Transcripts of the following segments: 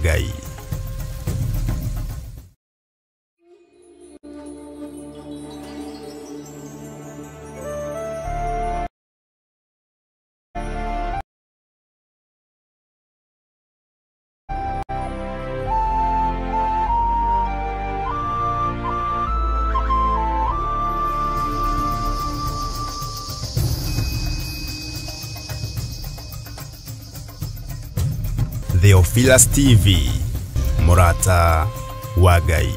Ngai. Theophilus TV, Murata wa Ngai.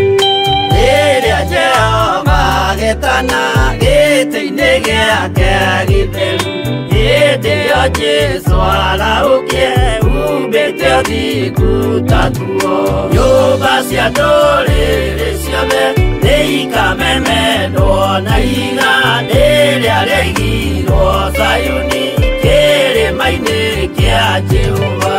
Rĩrĩa Jehova agetana gĩtĩ-inĩ gĩake gĩtheru, hĩndĩ ĩyo Jesũ arahũkie umbĩte ũthingu ta nguo. Nyũmba cia ndũrĩrĩ ciothe nĩikamemendwo na ihiga rĩrĩa rĩaigirwo Zayuni kĩrĩma-inĩ kĩa Jehova.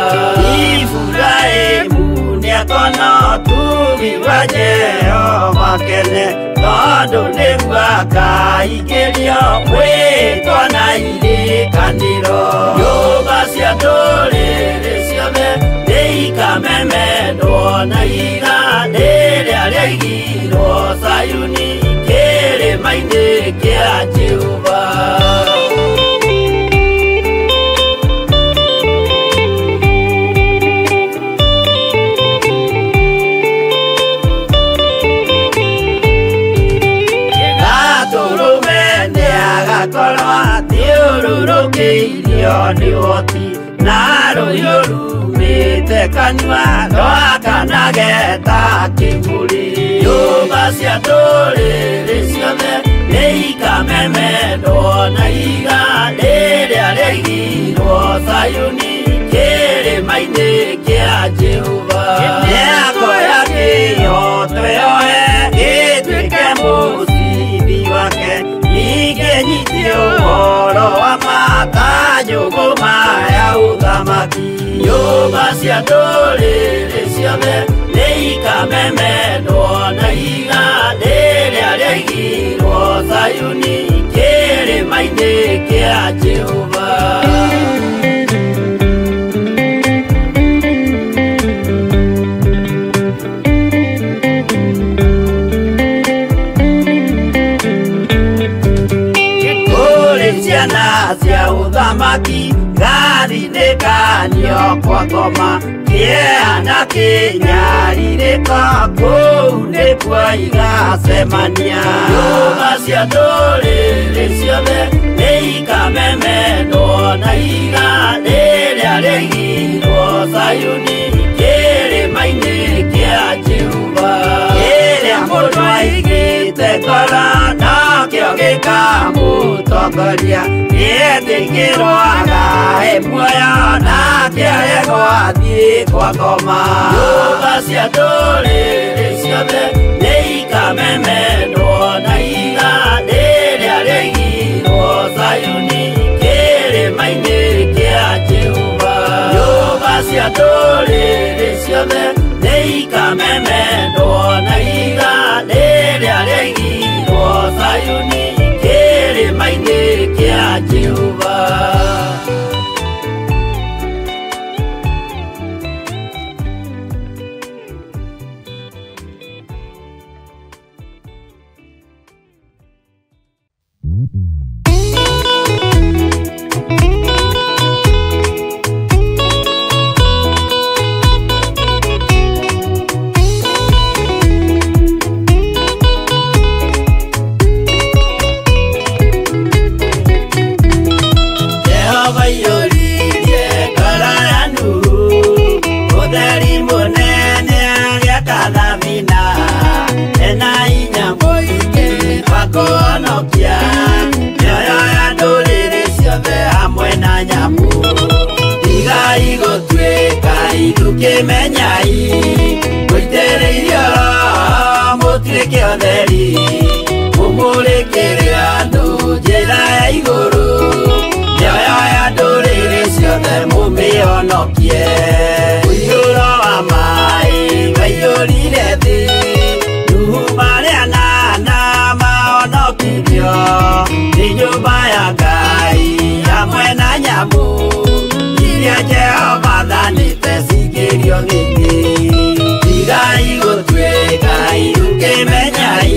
Iburahĩmu nĩakona ũtugi wa Jehova kene, tondũ nĩguo akaingĩrio mwĩtwa na irĩkanĩro. Nyũmba cia ndũrĩrĩ ciothe nĩikamemendwo na ihiga rĩrĩa rĩaigirwo Zayuni kĩrĩma-inĩ kĩa Jehova. Gatũrũme nĩagakorwo athiũrũrũkĩirio nĩ ũhoti, na rũhiũ rumĩte kanua rwakanage ta kĩmũrĩ. Nyũmba cia ndũrĩrĩ ciothe nĩikamemendwo na ihiga rĩrĩa rĩaigirwo Zayuni kĩrĩma-inĩ kĩa Jehova. Nĩakoya kĩhooto yoe gĩtuĩke mũcibi wake, ningĩ nyite ũhoro wa ma ta njũgũma ya ũthamaki. Nyũmba cia ndũrĩrĩ ciothe nĩikamemendwo na ihiga rĩrĩa rĩaigirwo Zayuni kĩrĩma-inĩ kĩa Jehova. Kũrĩ ciana cia ũthamaki gathinĩkanio kwa ngoma, kĩeha na kĩnyarirĩko kũu nĩkuo igacemania. Nyũmba cia ndũrĩrĩ ciothe nĩikamemendwo na ihiga rĩrĩa rĩaigirwo Zayuni kĩrĩma-inĩ kĩa Jehova. Kĩrĩa mũndũ aigĩte ngoro nokĩo gĩkamũtongoria, nĩetĩkĩrwo agae muoyo nake aregwo athiĩ kwa ngoma. Nyũmba cia ndũrĩrĩ ciothe nĩikamemendwo na ihiga rĩrĩa rĩaigirwo Zayuni kĩrĩma-inĩ kĩa Jehova. Nyũmba cia ndũrĩrĩ ciothe nĩikamemendwo na ihiga rĩrĩa rĩaigirwo Zayuni kĩrĩma-inĩ kĩa Jehova. Jehova aiyũririe ngoro ya Nuhu ũtheri mũnene agĩaka thabina, ena hinya mũingĩ wa kũhonokia mĩoyo ya ndũrĩrĩ ciothe hamwe na nyamũ. Tigai gũtuĩka ithukĩmenyai, mũitĩrĩirio Roho mũtuĩke ũtheri, mũmũrĩkĩre andũ njĩra ya igũrũ, mĩoyo ya ndũrĩrĩ ciothe mũmĩhonokie. Mũiyũro wa maĩ waiyũrire thĩ, Nuhu marĩa mĩingĩ. Tigai gũtuĩka irũkĩmenyai,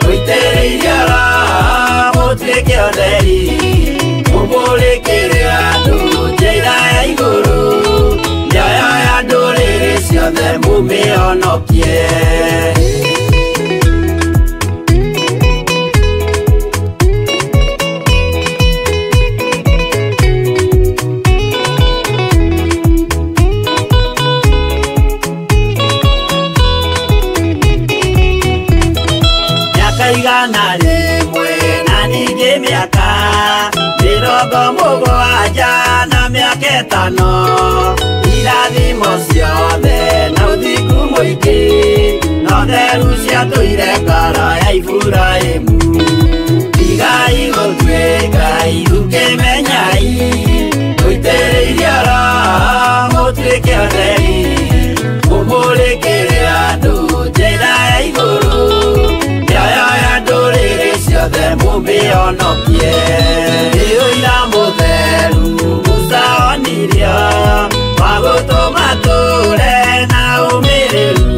mũitĩrĩirio Roho mũtuĩke ũtheri, mũmũrĩkĩre andũ njĩra ya igũrũ, mĩoyo ya ndũrĩrĩ ciothe mũmĩhonokie. Mĩaka 100 na ningĩ mĩaka 70 na mĩaka 5, irathimo ciothe na ũthingu mũingĩ, no theru ciatũire ngoro ya Iburahĩmu. Tigai gũtuĩka irũkĩmenyai, mũitĩrĩirio Roho mũtuĩke ũtheri, mũmũrĩkĩre andũ njĩra ya igũrũ, mĩoyo ya ndũrĩrĩ ciothe mũmĩhonokie. Nĩ ũira mũtheru Musa onirio, wa gũtũma tũre na ũmĩrĩru.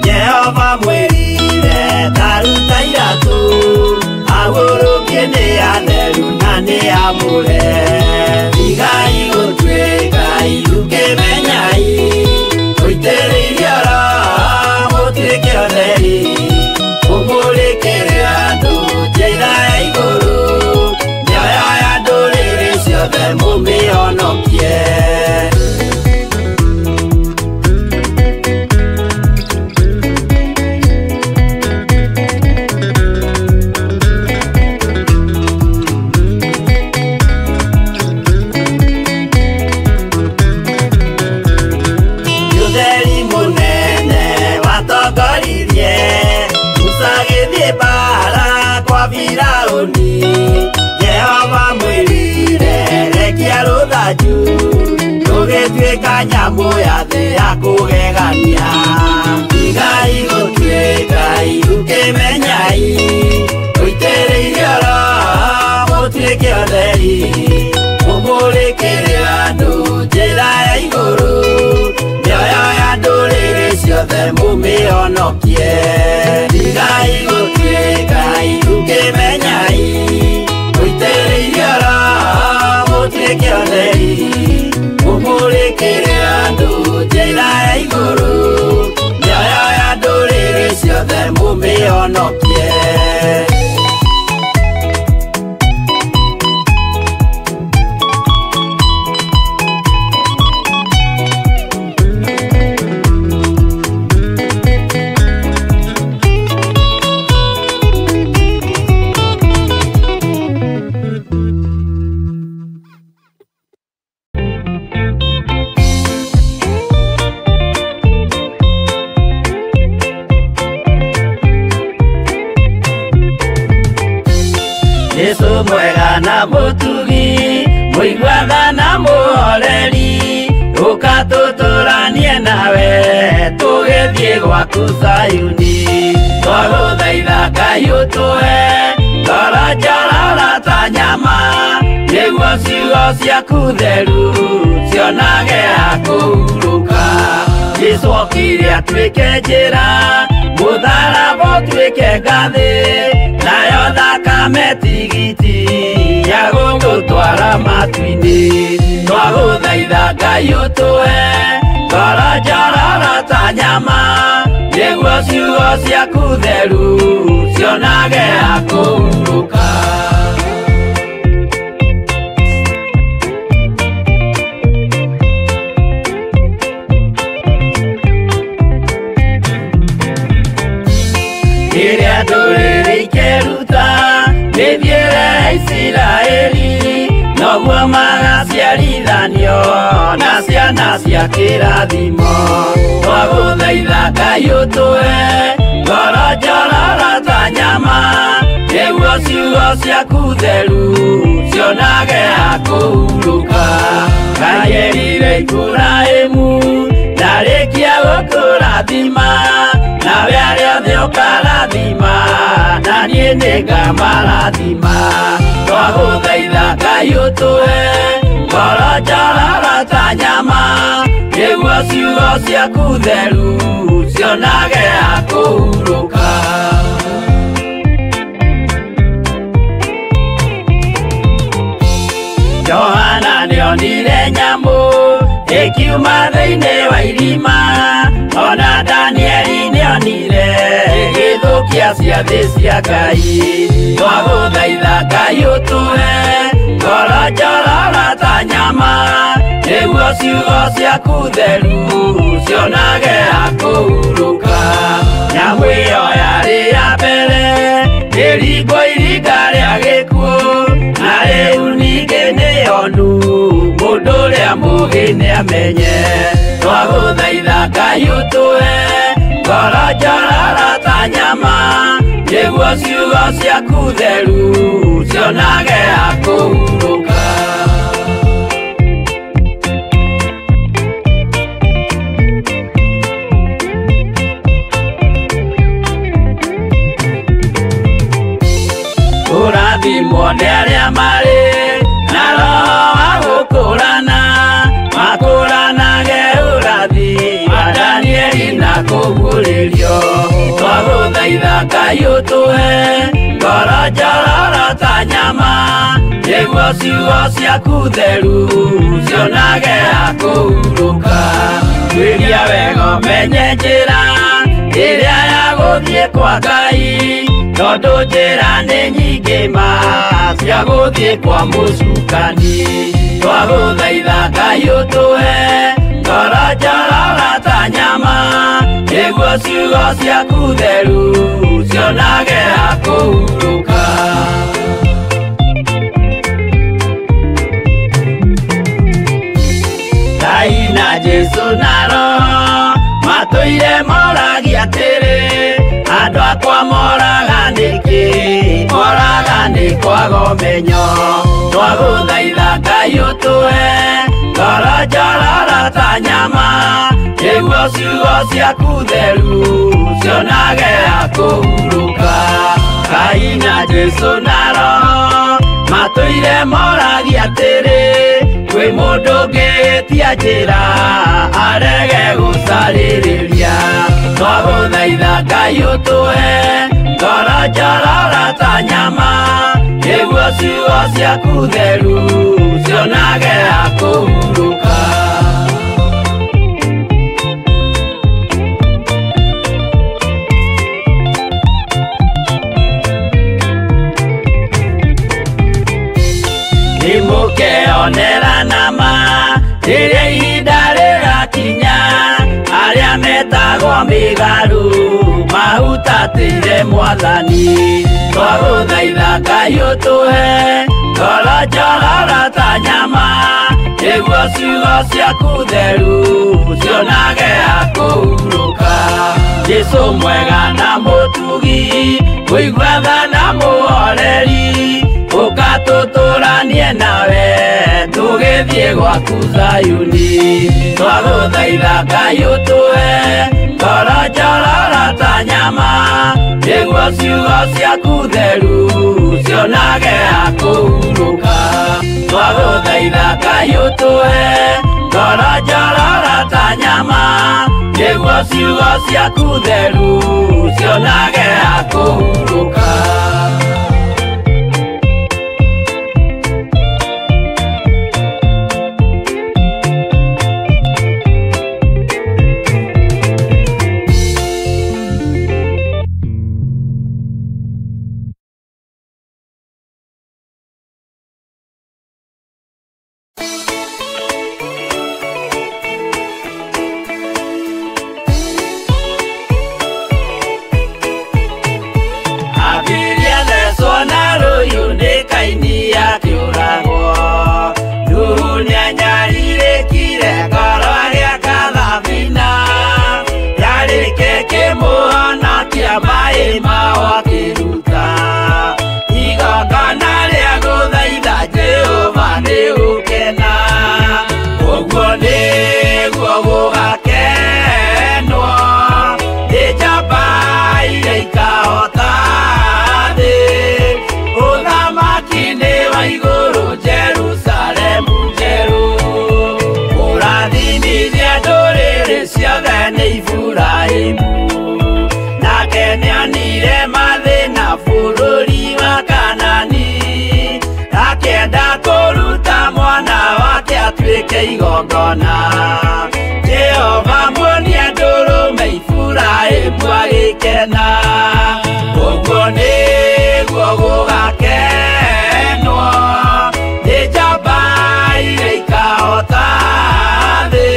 Jehova mwĩrire ta ruta iratũ, agũrũkie nĩ atheru na nĩ amũre. Tigai gũtuĩka irũkĩmenyai, mũitĩrĩirio Roho mũtuĩke ũtheri, mũmũrĩkĩre andũ njĩra ya igũrũ, mĩoyo ya ndũrĩrĩ ciothe mũmĩhonokie. Ũtheri mũnene watongoririe Musa agĩthiĩ mbaara kwa Firaũni. Jehova mwĩrire rekia rũthanju, rũgĩtuĩka nyamũ ya thĩ ya kũgegania. Tigai gũtuĩka irũkĩmenyai, mũitĩrĩirio Roho mũtuĩke ũtheri, mũmũrĩkĩre andũ njĩra ya igũrũ, mĩoyo ya ndũrĩrĩ ciothe mũmĩhonokie. Tigai gũtuĩka irũkĩmenyai, mũitĩrĩirio Roho mũtuĩke ũtheri, mũmũrĩkĩre andũ njĩra ya igũrũ, mĩoyo ya ndũrĩrĩ ciothe mũmĩhonokie. Jesu mwega na mũtugi, mũiguaga na mũhoreri, ũka tũtũranie nawe tũgĩthiĩ gwaku Zayuni. Twagũthaitha Ngai ũtũhe ngoro njororo ta nyama, nĩguo ciugo ciaku theru cionage ha kũhurũka. Jesu okire atuĩke njĩra, mũtharaba ũtuĩke ngathĩ, nayo thakame tigiti ya gũgũtwara matu-inĩ. Twagũthaitha Ngai ũtũhe ngoro njororo ta nyama, nĩguo ciugo ciaku theru cionage ha kũhurũka. Rĩrĩa ndũrĩrĩ ikeruta mĩthiĩre ya Isiraeli, noguo magaciarithanio na ciana cia kĩrathimo. Twagũthaitha Ngai ũtũhe ngoro njororo ta nyama, nĩguo ciugo ciaku theru cionage ha kũhurũka. Ngai erire Iburahĩmu ndarĩkia gũkũrathima, nawe arĩa othe ũkarathima, na niĩ nĩngamarathima. Twagũthaitha Ngai ũtũhe ngoro Ngoro njororo ta nyama nĩguo ciugo ciaku theru cionage ha kũhurũka. Johana nĩonire nyamũ ĩkiuma thĩinĩ wa irima, ona Danieli nĩonire ĩgĩthũkia ciathĩ cia Ngai. Twagũthaitha Ngai ũtũhe ngoro njororo ta nyama nĩguo ciugo ciaku theru cionage ha kũhurũka. Nyamũ ĩyo yarĩ ya mbere ĩringwo iringa rĩa gĩkuũ, na rĩu ningĩ nĩyonu mũndũ ũrĩa mũũgĩ nĩamenye. Twagũthaitha Ngai ũtũhe ngoro njororo ta nyama nĩguo ciugo ciaku theru cionage ha kũhurũka. Kũrathimwo nĩ arĩa marĩ na roho wa gũkũrana, makũranage ũrathi wa Danieli na kũguũrĩrio. Twagũthaitha Ngai ũtũhe ngoro njororo ta nyama nĩguo ciugo ciaku theru cionage ha kũhurũka. Tuĩria wega ũmenye njĩra ĩrĩa ya gũthiĩ kwa Ngai, tondũ njĩra nĩ nyingĩ ma cia gũthiĩ kwa mũcukani. Twagũthaitha Ngai ũtũhe ngoro njororo ta nyama nĩguo ciugo ciaku theru cionage ha kũhurũka. Ngai na Jesũ na Roho matũire moragia atĩrĩ, andũ akwa moraga nĩkĩ? Moraga nĩ kwaga ũmenyo. Twagũthaitha Ngai ũtũhe ngoro njororo ta nyama nĩguo ciugo ciaku theru cionage ha kũhurũka. Ngai na Jesũ na Roho matũire moragia atĩrĩ, kwĩ mũndũ ũngĩtia njĩra arege gũcarĩrĩria. Twagũthaitha Ngai ũtũhe ngoro njororo ta nyama nĩguo ciugo ciaku theru cionage ha kũhurũka. Nĩmũkeonera nama rĩrĩa ihinda rĩgakinya, arĩa metagwo mĩgarũ mahutatĩire Mwathani. Twagũthaitha Ngai ũtũhe ngoro njororo ta nyama nĩguo ciugo ciaku theru cionage ha kũhurũka. Jesũ mwega na mũtugi, mũigua tha na mũhoreri, ũka tũtũranie nawe tũgĩthiĩ gwaku Zayuni. Twagũthaitha Ngai ũtũhe ngoro njororo ta nyama nĩguo ciugo ciaku theru cionage ha kũhurũka. Twagũthaitha Ngai ũtũhe ngoro njororo ta nyama nĩguo ciugo ciaku theru cionage ha kũhurũka. Igũrũ Jerusalemu njerũ. atuĩke igongona. Jehova muonia ndũrũme Iburahĩmu agĩkena. Ũguo nĩguo gũgakenwo nĩ njamba iria ikahota thĩ.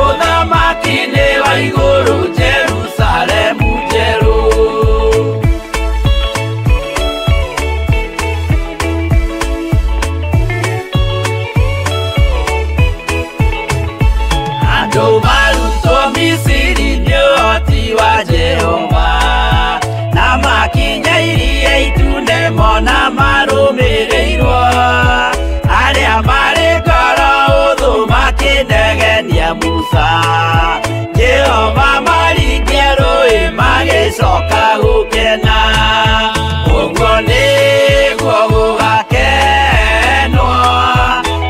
Ũthamaki-inĩ wa igũrũ Jerusalemu njerũ. Andũ marutwo Misiri nĩ ũhoti wa Jehova, na makinya iria itune mona marũmĩrĩirwo. Arĩa marĩ ngoro ũthũ makĩnegenia Musa, Jehova maringia rũĩ magĩcoka gũkena. Ũguo nĩguo gũgakenwo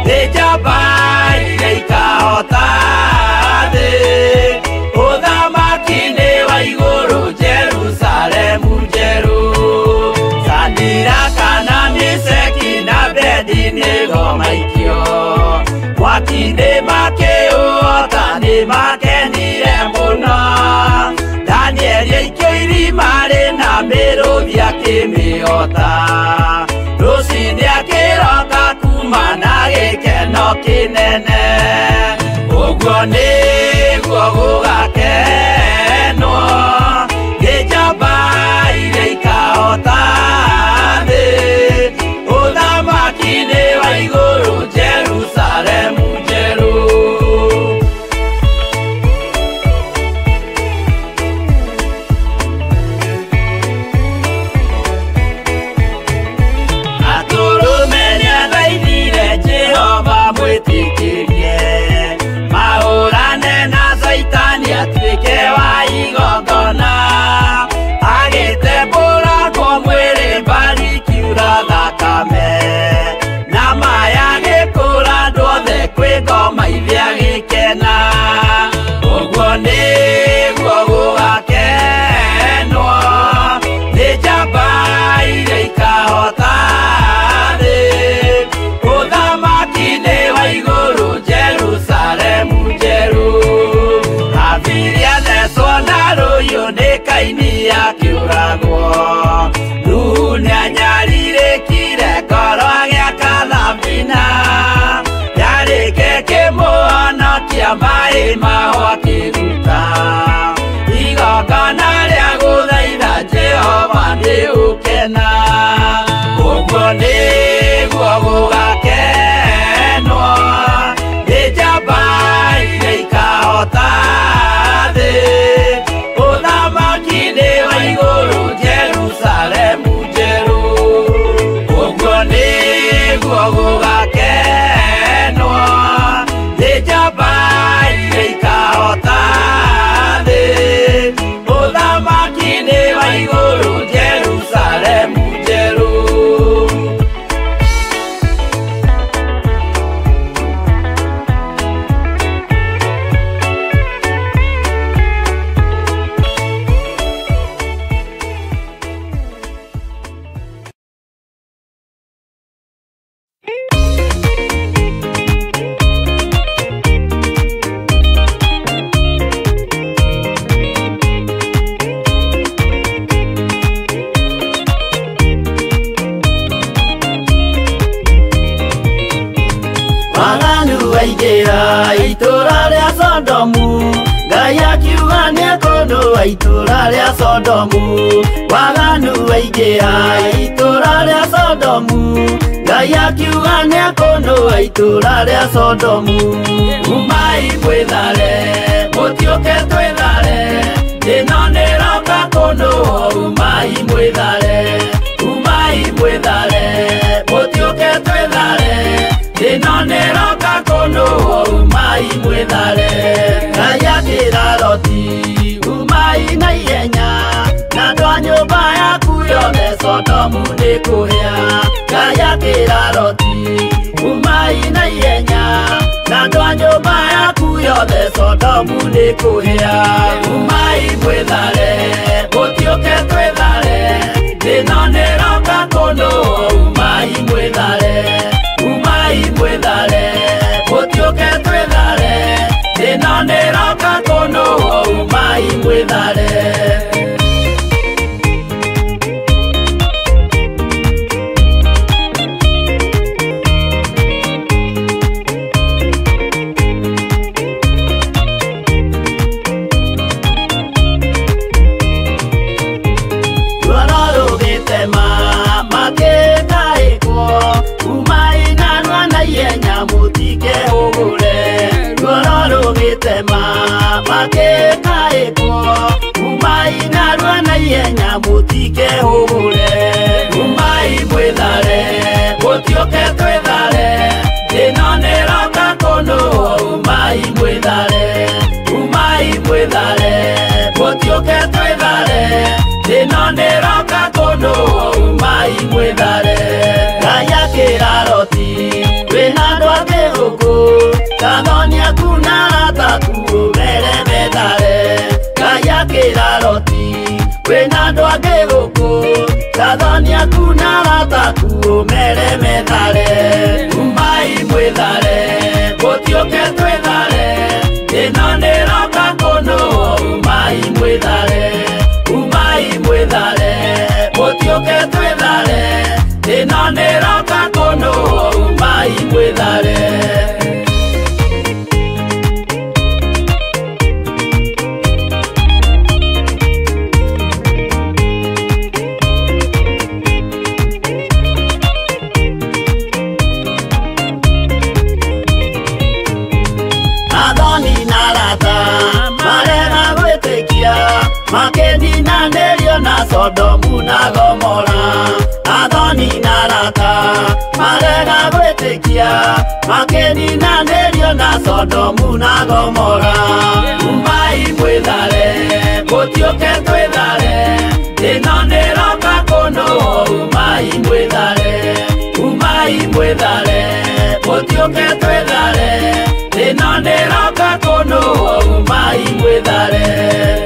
nĩ njamba iria ikahota thĩ. Ũthamaki-inĩ wa igũrũ Jerusalemu njerũ. Sadiraka na Meshaki na Abednego maikio mwaki-inĩ makĩũhota nĩmakenire mũno. Danieli aikio irima rĩna mĩrũthi akĩmĩhota. Rũciinĩ akĩroka kuma na gĩkeno kĩnene. Ũguo nĩguo gũgakenwo nĩ njamba iria ikahota thĩ. Ũthamaki-inĩ wa igũrũ Jerusalemu njerũ. Atũrũme nĩathaithire Jehova mwĩtĩkĩrie, mahũrane na Caitani atuĩke wa igongona. Agĩtembũrangwo mwĩrĩ mbari ikiura thakame, na maya agĩkũra andũ othe kwĩ ngoma ithe agĩkena. Ũguo nĩguo gũgakenwo nĩ njamba iria ikahota thĩ. Ũthamaki-inĩ wa igũrũ Jerusalemu njerũ. Habili athecwo na rũhiũ nĩ Kaini akĩũragwo. Nuhu nĩanyarirĩkire ngoro agĩaka thabina, yarĩke kĩmũhonokia maĩ maho akĩruta. Igongona rĩa gũthaitha Jehova nĩ ũkena. Ũguo nĩguo gũgakenwo nĩ njamba iria ikahota thĩ. Ũthamaki-inĩ wa igũrũ Jerusalemu njerũ. Ũguo nĩguo gũgakenwo nĩ njamba iria ikahota thĩ. Ũthamaki-inĩ wa igũrũ Jerusalemu njerũ. Waganu waingĩra itũũra rĩa Sodomu, Ngai akiuga nĩekũnũa itũũra rĩa Sodomu. Waganu waingĩra itũũra rĩa Sodomu, Ngai akiuga nĩekũnũa itũũra rĩa Sodomu. Umai mwĩthare, mũtiũke twĩthare, ĩno nĩroka kũnũo. Umai mwĩthare, umai mwĩthare, mũtiũke twĩthare, ĩno nĩroka kũnũo. Umai mwĩthare. Ngai akĩra Loti, umai na ihenya, na andũ a nyũmba yaku yothe Sodomu nĩkũhĩa. Ngai akĩra Loti, umai na ihenya, na andũ a nyũmba yaku yothe Sodomu nĩkũhĩa. Umai mwĩthare, mũtiũke twĩthare, ĩno nĩroka kũnũo. Umai mwĩthare, umai mwĩthare, mũtiũke mũthenya mũtikehũgũre. Umai mwĩthare, mũtiũke twĩthare, ĩno nĩroka kũnũhwo. Umai mwĩthare, umai mwĩthare, mũtiũke twĩthare, ĩno nĩroka kũnũhwo. Umai mwĩthare. Ngai akĩra Loti, wĩna andũ angĩ gũkũ, kathoni aku na arata aku ũmere methare. Ngai akĩra Loti, wĩna andũ angĩ gũkũ, kathoni aku na arata aku ũmere methare. Umai mwĩthare, mũtiũke twĩthare, ĩno nĩroka kũnũhwo. Umai mwĩthare, umai mwĩthare, mũtiũke twĩthare, ĩno nĩroka kũnũhwo. Umai mwĩthare. Athoni na arata marega gwĩtĩkia, makĩninanĩrio na Sodomu na Gomora. Athoni na arata marega gwĩtĩkia, makĩninanĩrio na Sodomu na Gomora. Umai mwĩthare, mũtiũke twĩthare, ĩno nĩroka kũnũhwo. Umai mwĩthare, umai mwĩthare, mũtiũke twĩthare, ĩno nĩroka kũnũhwo. Umai mwĩthare.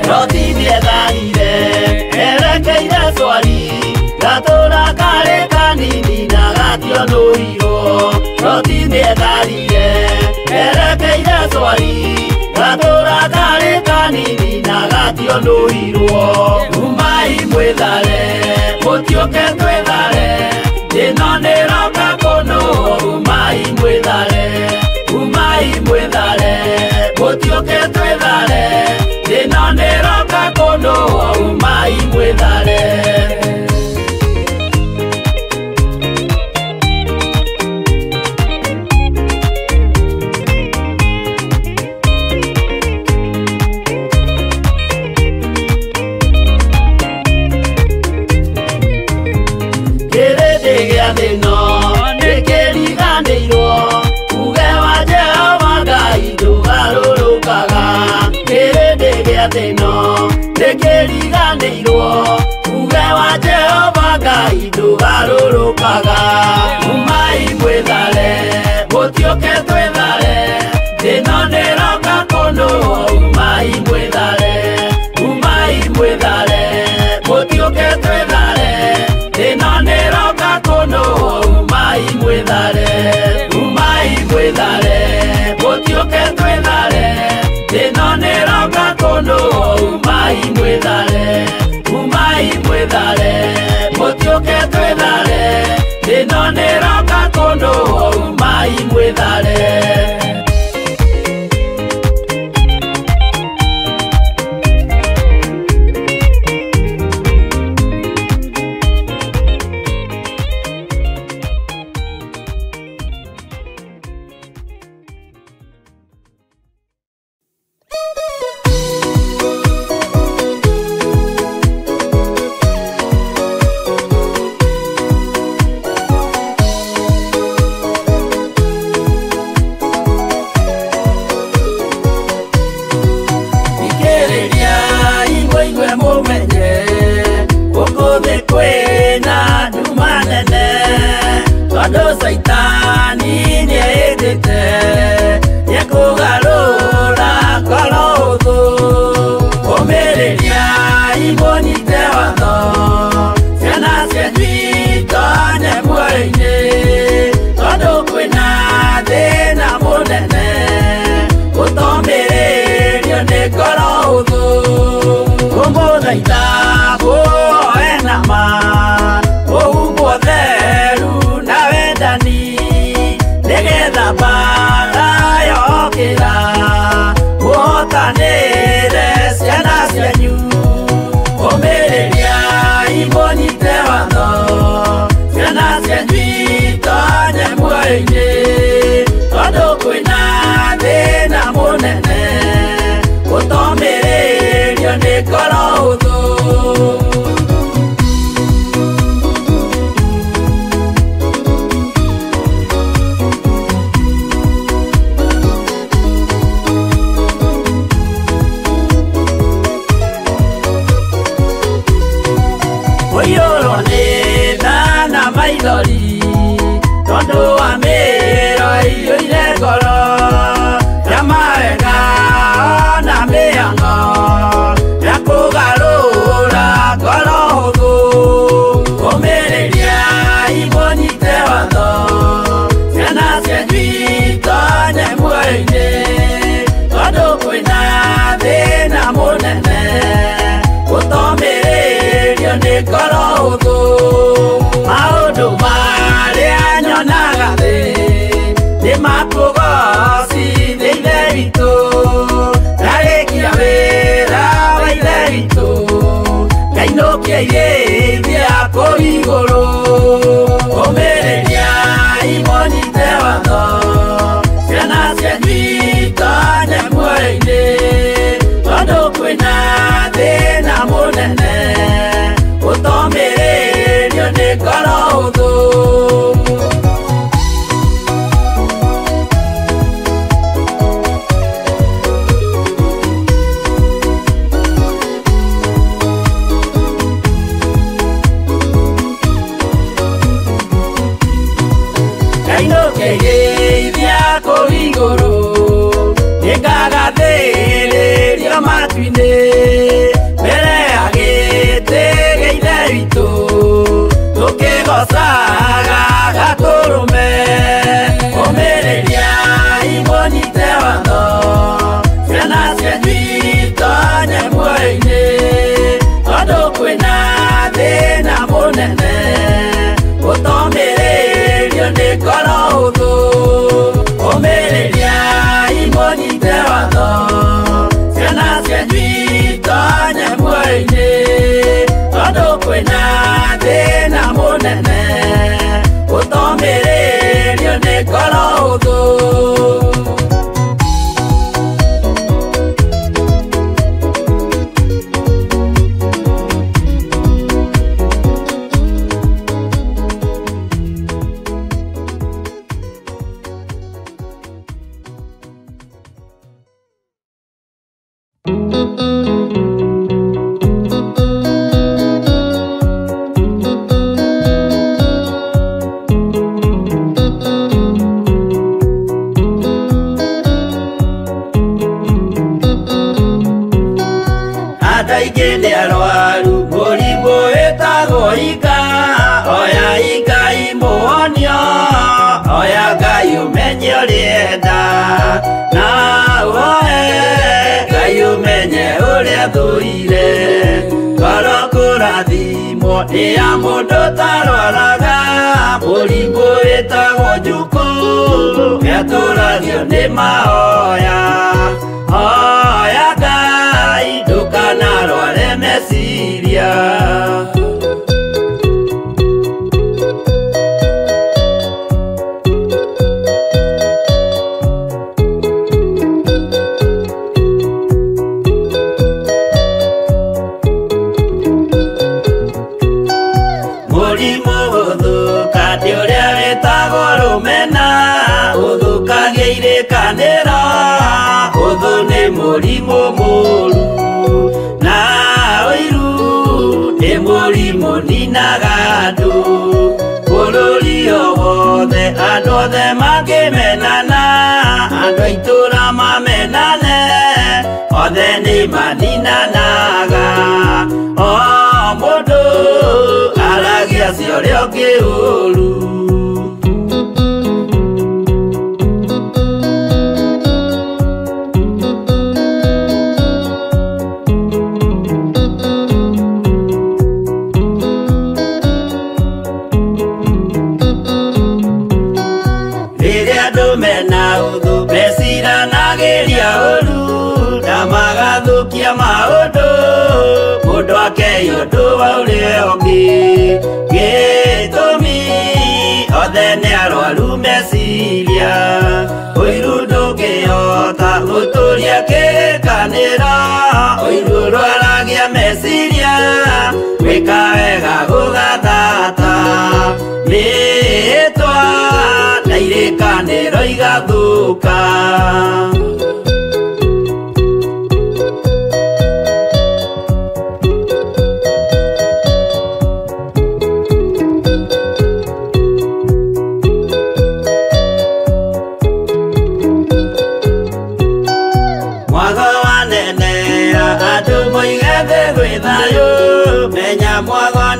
Loti nĩetharire erekeire Swari, gatũra karĩ kanini na gationũirwo. Loti nĩetharire erekeire Swari, gatũra karĩ kanini na gationũirwo. Umai mwĩthare, mũtiũke twĩthare, ĩno nĩroka kũnũhwo. Umai mwĩthare, umai mwĩthare, mũtiũke twĩthare, ĩno nĩroka kũnũhwo. Umai mwĩthare. Kĩrĩndĩ gĩa thĩ ĩno nĩkĩriganĩirwo, uge wa Jehova Ngai ndũgarũrũkaga. Kĩrĩndĩ gĩa thĩ ĩno nĩkĩriganĩirwo, uge wa Jehova Ngai ndũgarũrũkaga. Umai mwĩthare, mũtiũke twĩthare, ĩno nĩroka kũnũhwo. Umai mwĩthare, umai mwĩthare, mũtiũke twĩthare, ĩno nĩroka kũnũhwo. Umai mwĩthare, umai mwĩthare, mũtiũke twĩthare, ĩno nĩroka kũnũhwo. Umai mwĩthare, umai mwĩthare, mũtiũke twĩthare, ĩno nĩroka kũnũhwo. Umai mwĩthare. Saitani nĩeĩtĩte nĩekũgarũra ngoro ũthũ. Ũmĩrĩria imũnyite watho, ciana cianyu itonye muoyo-inĩ, tondũ kwĩna thĩna mũnene gũtomĩrĩrio nĩ ngoro ũthũ. Ngũmũthaitha mũoe na ma mũhumbwo theru na wendani, nĩgetha mbaara yokĩra mũhotanĩre ciana cianyu. Ũmĩrĩria imũnyite watho, ciana cianyu itonye muoyo-inĩ, tondũ kwĩna thĩna mũnene gũtomĩrĩrio nĩ ngoro ũthũ. Maithori tondũ wa mĩĩro ĩiyũire ngoro ya mawega na mĩhang'o ya kũgarũra ngoro hũthũ. Ũmĩrĩria imũnyite watho ciana cianyu itonye muoyo-inĩ tondũ kwĩna thĩna mũnene gũtomĩrĩrio nĩ ngoro hũthũ. Maũndũ marĩa nyonaga thĩ nĩ makũgocithia Ithe witũ, ndarĩkia wĩra wa Ithe witũ ngainũkia irĩithia kũu igũrũ. Ũmĩrĩria imũnyite watho ciana cianyu itonye muoyo-inĩ tondũ kwĩna thĩna mũnene gũtomĩrĩrio nĩ ngoro hũthũ. Ngainũkia kũu igũrũ nĩngagathĩrĩrio matu-inĩ mbere ya gĩtĩ gĩa Ithe witũ tũkĩgocaga Gatũrũme. Ũmĩrĩria imũnyite watho ciana cianyu itonye muoyo-inĩ tondũ kwĩna thĩna mũnene gũtomĩrĩrio nĩ ngoro hũthũ. Ũmĩrĩria imũnyite watho ciana cianyu itonye muoyo-inĩ tondũ kwĩna thĩna mũnene gũtomĩrĩrio nĩ ngoro hũthũ. Andũ aingĩ nĩ arwaru mũrimũ wĩtagwo ika, oya Ngai mũhonio, oya Ngai ũmenye ũrĩa na ũhoe Ngai ũmenye ũrĩa thũire. Ngoro kũrathimwo nĩ ya mũndũ ũtarwaraga mũrimũ wĩtagwo njukũ nĩatũragio nĩ mahoya. Hoya Ngai ndũkanarware meciria. Mũrimũ gũthũka nĩ ũrĩa wĩtagwo rũmena ũthũkagia irĩkanĩro, ũthũ nĩ mũrimũ mũũru na ũiru nĩ mũrimũ ninaga andũ. Bũrũri o wothe andũ othe mangĩmenana, andũ a itũũra mamenane, othe nĩ maninanaga. O mũndũ aragia cia ũrĩa ũngĩ ũũru. Rĩrĩa andũ mena ũthũ meciranagĩria ũũru na magathũkia maũndũ, mũndũ akei ũndũ wa ũrĩa ũngĩ. Gĩtũmi othe nĩ arwaru meciria, ũiru ndũngĩhota gũtũria kĩrĩkanĩro, ũiru ũrwaragia meciria gwĩka wega gũgathata. Mĩĩtwa na irĩkanĩro igathũka.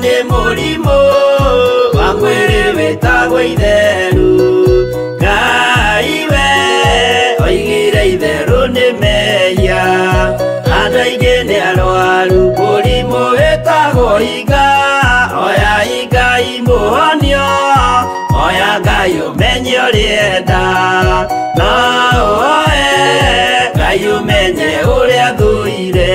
Nĩ mũrimũ wa mwĩrĩ wĩtagwo itheru. Ngai we oigire itherũ nĩ mehia. Andũ aingĩ nĩ arwaru mũrimũ wĩtagwo iga. Oya Ngai mũhonio, oya Ngai ũmenye ũrĩenda. No ũhoe Ngai ũmenye ũrĩa thũire.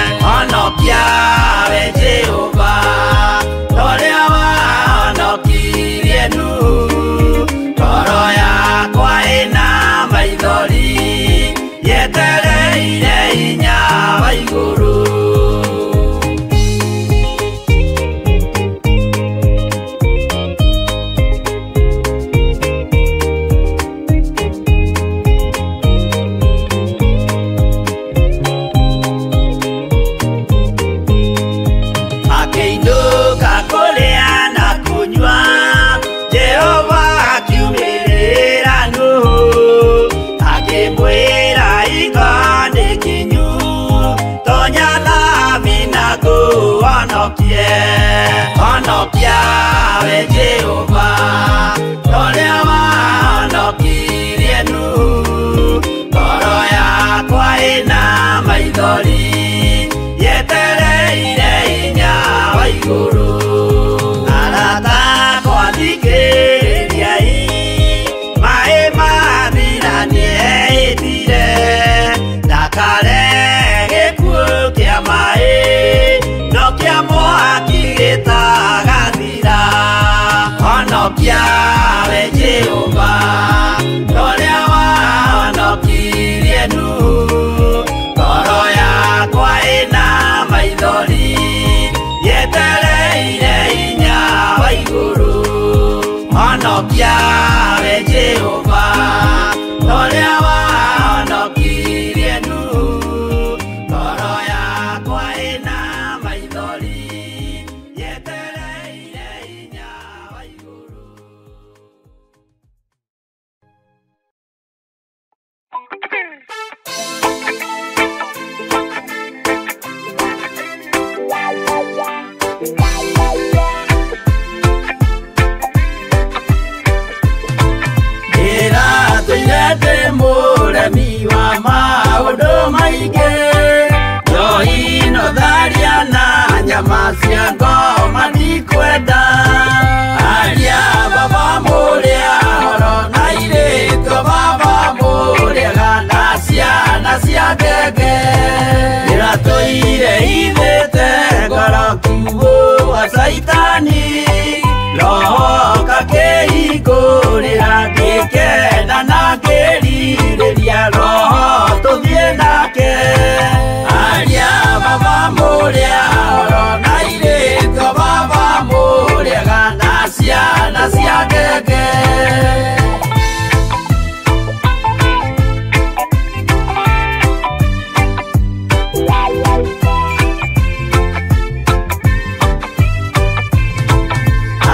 Honokia we Jehova, ũrĩa wahonokirie Nuhu. Ngoro yakwa ĩna maithori, yetereire hinya wa igũrũ. Honokia we Jehova, ũrĩa wahonokirie Nuhu. Ngoro yakwa ĩna maithori, yetereire hinya wa igũrũ. Arata akwa thikĩrĩriai, maĩ mathira nĩehĩtire, ndakare gĩkuũ kĩa maĩ, no kĩa mwaki gĩtagathira. Honokia we Jehova, ũrĩa wahonokirie Nuhu. Ngoro yakwa ĩna maithori, yetereire hinya wa igũrũ. Honokia we Jehova, ũrĩa wahonokirie Nuhu. Ngoro yakwa ĩna maithori, yetereire hinya wa igũrũ. maingĩ njohi no tharia na nyama cia ngoma ndikwenda aria baba mũrĩa horo na irĩtu baba mũrĩega na ciana cia ngenge ĩratũire ithĩte ngoro kiugũ wa Saitani roho kakĩhingũrĩra ngĩkena na ngĩrirĩria roho tũthiĩ nake aria baba mũrĩa horo na irĩtu baba mũrĩega na ciana cia ngenge.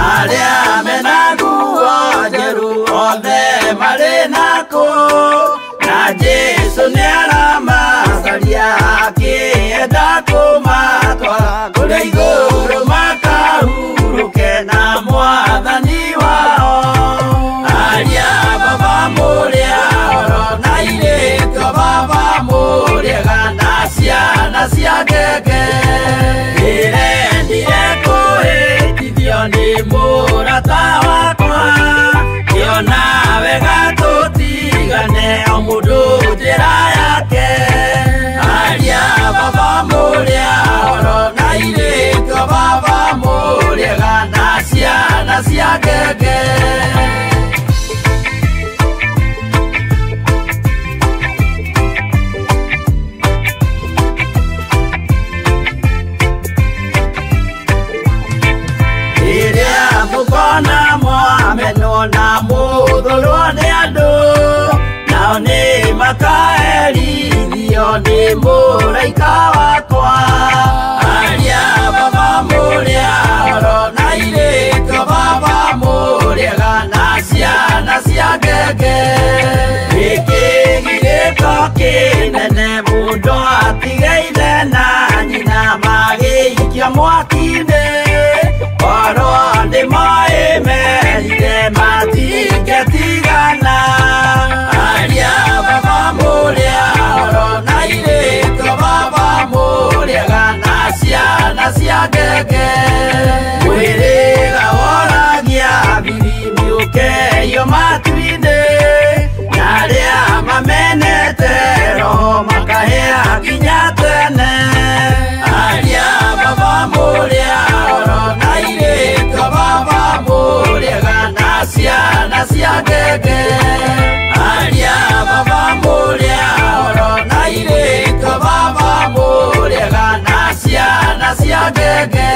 Arĩa mena nguo njerũ othe marĩ nakũ na Jesũ nĩaramacaria akĩenda kũmatwara kũrĩa igũrũ makahurũke na mwathani wao aria baba mũrĩa horo na irĩtu baba mũrĩega na ciana cia ngenge ndĩrendire kũhĩtithio nĩ mũrata wakwa ngĩona wega tũtigane o mũndũ njĩra yake aria baba mũrĩa horo na irĩtu baba mũrĩega na ciana cia ngenge. Mũkona mwamenwo na mũthũrwo nĩ andũ nao nĩ makaherithio nĩ mũraika wakwa aria baba mũrĩa horo na irĩtu baba mũrĩega na ciana cia ngenge gĩkĩgirĩko kĩnene mũndũ atige ithe na nyina magĩikio mwaki-inĩ korwo nĩ moĩ merire matingĩtigana aria baba mũrĩa horo na irĩtu baba mũrĩega na ciana cia ngenge mwĩrĩga woragia biribiri ũkeio matu-inĩ na arĩa mamenete roho makahĩa nginya tene aria baba mũrĩa horo na irĩtu baba mũrĩega na ciana cia ngenge aria baba mũrĩa horo na irĩtu baba mũrĩega na ciana cia ngenge.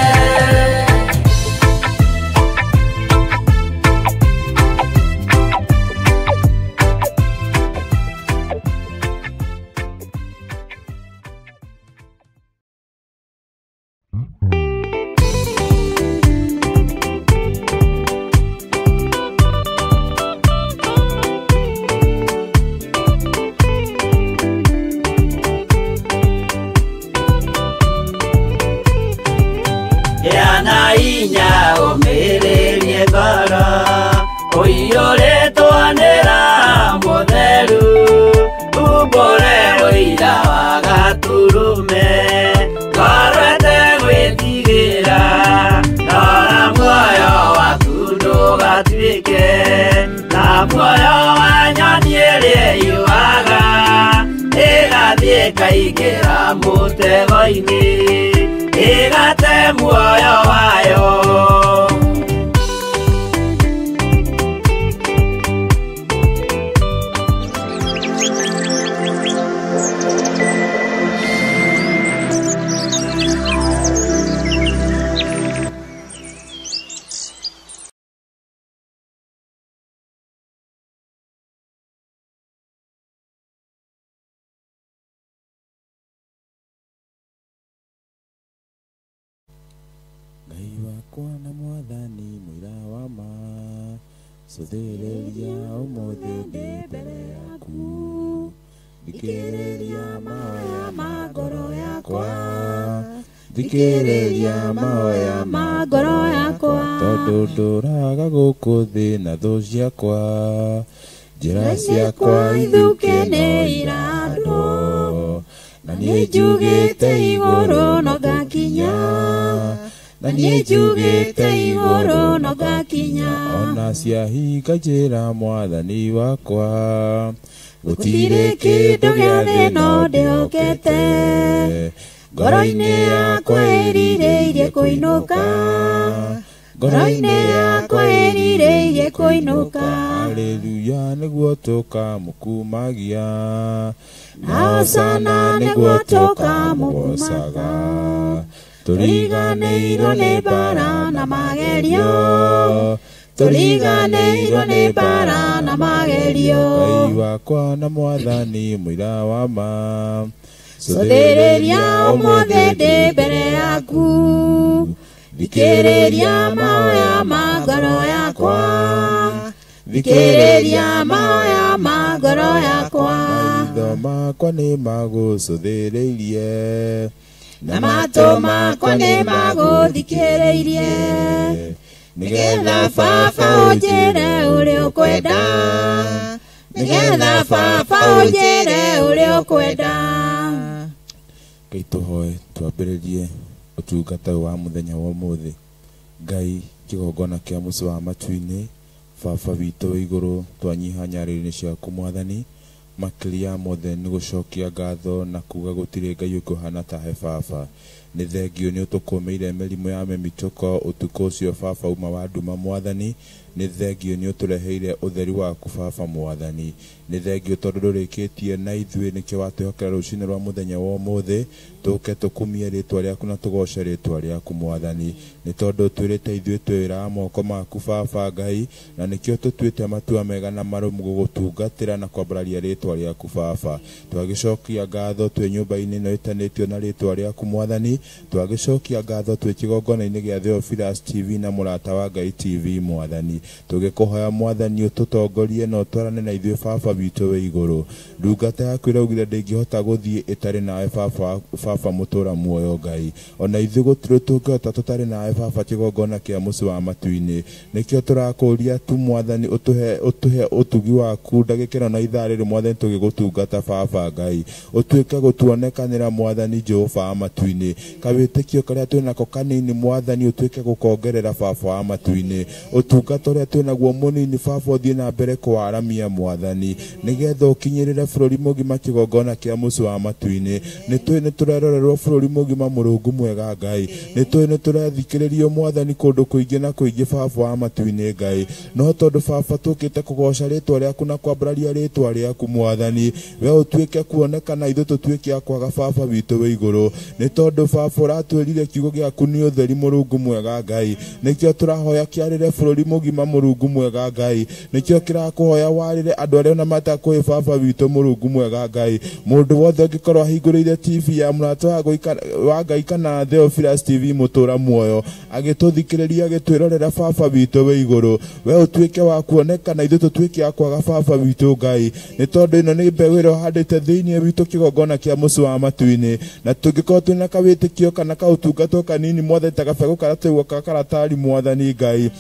Inya ũmĩrĩrie ngoro ũiyũrĩtwo nĩ Roho Mũtheru umbũre ũira wa Gatũrũme ngoro ĩtegwĩtigĩra rora muoyo waku ndũgatuĩke na muoyo wa nyoni ĩrĩa ĩyũaga ĩgathiĩ ĩkaingĩra mũtego-inĩ ĩgate muoyo wayo. Ngai wakwa na mwathani mũira wa ma cũthĩrĩria ũmũthĩ ndĩ mbere yaku thikĩrĩria mahoya ma ngoro yakwa thikĩrĩria mahoya ma ngoro yakwa tondũ ndũraga gũkũ thĩ na thũ ciakwa njĩra ciakwa ithũke nĩ irandwo. Na niĩ njugĩte igũrũ no ngakinya, na niĩ njugĩte igũrũ no ngakinya. Ona ciahinga njĩra mwathani wakwa, gũtirĩ kĩndũ gĩa thĩ no ndĩhokete. Ngoro-inĩ yakwa ĩrirĩirie kũinũka, ngoro-inĩ yakwa ĩrirĩirie kũinũka. Haleluya nĩguo tũkamũkumagia, na hosana nĩguo tũkamũgocaga. Tũriganĩirwo nĩ mbara na magerio, tũriganĩirwo nĩ mbara na magerio. Ngai wakwa na mwathani mũira wa ma, cũthĩrĩria ũmũthĩ ndĩ mbere yaku, thikĩrĩria mahoya ma ngoro yakwa, thikĩrĩria mahoya ma ngoro yakwa. Maitho makwa nĩ magũcũthĩrĩirie, na matũ makwa nĩ magũthikĩrĩirie, nĩgetha baba ũnjĩre ũrĩa ũkwenda, nĩgetha baba ũnjĩre ũrĩa ũkwenda. Ngai tũhoe twambĩrĩrie ũtungata wa mũthenya wa ũmũthĩ. Ngai kĩgongona kĩa mũciĩ wa matu-inĩ, baba witũ wĩ igũrũ, twanyiha nyarĩrĩ-inĩ ciaku mwathani, makĩria mothe nĩ gũcokia ngatho na kuga gũtirĩ Ngai ũkũhana tahe baba. Nĩ thengio nĩ ũtũkũmĩire mĩrimũ ya mĩmitũko ũtukũ ũcio baba uma wa nduma mwathani. Nĩ thengio nĩ ũtũreheire ũtheri waku baba mwathani. Nĩ thengio tondũ ndũrĩkĩtie na ithuĩ, nĩkĩo watwĩhokera rũcinĩ rwa mũthenya wa ũmũthĩ tũke tũkumie rĩtwa rĩaku na tũgoce rĩtwa rĩaku mwathani. Nĩ tondũ twĩrĩte ithuĩ twĩra moko maku baba Ngai, na nĩkĩo tũtuĩte matua mega na marũmu gũgũtungatĩra na kwambararia rĩtwa rĩaku baba. Twagĩcokia ngatho twĩ nyũmba-inĩ ĩno ĩtanĩtio na rĩtwa rĩaku mwathani, twagĩcokia ngatho twĩ kĩgongona-inĩ gĩa Theophilus TV na Mũrata wa Ngai TV mwathani. Tũgĩkũhoya mwathani ũtũtongorie na ũtwarane na ithuĩ baba witũ wĩ igũrũ. Ndungata yaku ĩraugire ndĩngĩhota gũthiĩ ĩtarĩ nawe baba, baba mũtũra muoyo Ngai. Ona ithuĩ gũtirĩ tũngĩhota tũtarĩ nawe baba kĩgongona kĩa mũciĩ wa matu-inĩ. Nĩkĩo tũrakũria tu mwathani ũtũhe ũtugi waku ndagĩka ĩno na ithaa rĩrĩ mwathani tũgĩgũtungata baba Ngai. Ũtuĩke gũtuonekanĩra mwathani Jehova wa matu-inĩ. Kawĩtĩkio karĩa twĩnako kanini mwathani ũtuĩke gũkongerera baba wa matu-inĩ. Ũtungata ũrĩa twĩnaguo mũnini baba ũthiĩ na mbere kũwaramia mwathani, nĩgetha ũkinyĩrĩre bũrũri mũgima kĩgongona kĩa mũciĩ wa matu-inĩ. Nĩtũĩ nĩtũrerorerwo bũrũri mũgima mũrungu mwega Ngai. Nĩtũĩ nĩtũrathikĩrĩrio mwathani kũndũ kũingĩ na kũingĩ baba wa matu-inĩ Ngai. No tondũ baba tũkĩte kũgoca rĩtwa rĩaku na kwambararia rĩtwa rĩaku mwathani, we ũtuĩke kuonekana ithuĩ tũtuĩke a kwaga baba witũ wĩ igũrũ. Nĩ tondũ baba ũratwĩrire kiugo gĩaku nĩ ũtheri mũrungu mwega Ngai. Nĩkĩo tũrahoya kĩarĩre bũrũri mũgima mũrungu mwega Ngai. Nĩkĩo kĩrakũhoya warĩre andũ arĩa ona matakũĩ baba witũ mũrungu mwega Ngai. Mũndũ wothe ũngĩkorwo ahingũrĩire TV ya Mũrata wa Ngai kana Theophilus TV mũtũra muoyo, agĩtũthikĩrĩria agĩtwĩrorera baba witũ wĩ igũrũ, we ũtuĩke wa kuonekana ithuĩ tũtuĩke a kwaga baba witũ Ngai. Nĩ tondũ ĩno nĩ mbeũ ĩrĩa ũhandĩte thĩinĩ witũ kĩgongona kĩa mũciĩ wa matu-inĩ, na tũngĩkorwo twĩna kawĩtĩkio kana kaũtungata kanini mwathani ta gabegũ karĩa twaigua ka karatari mwathani Ngai,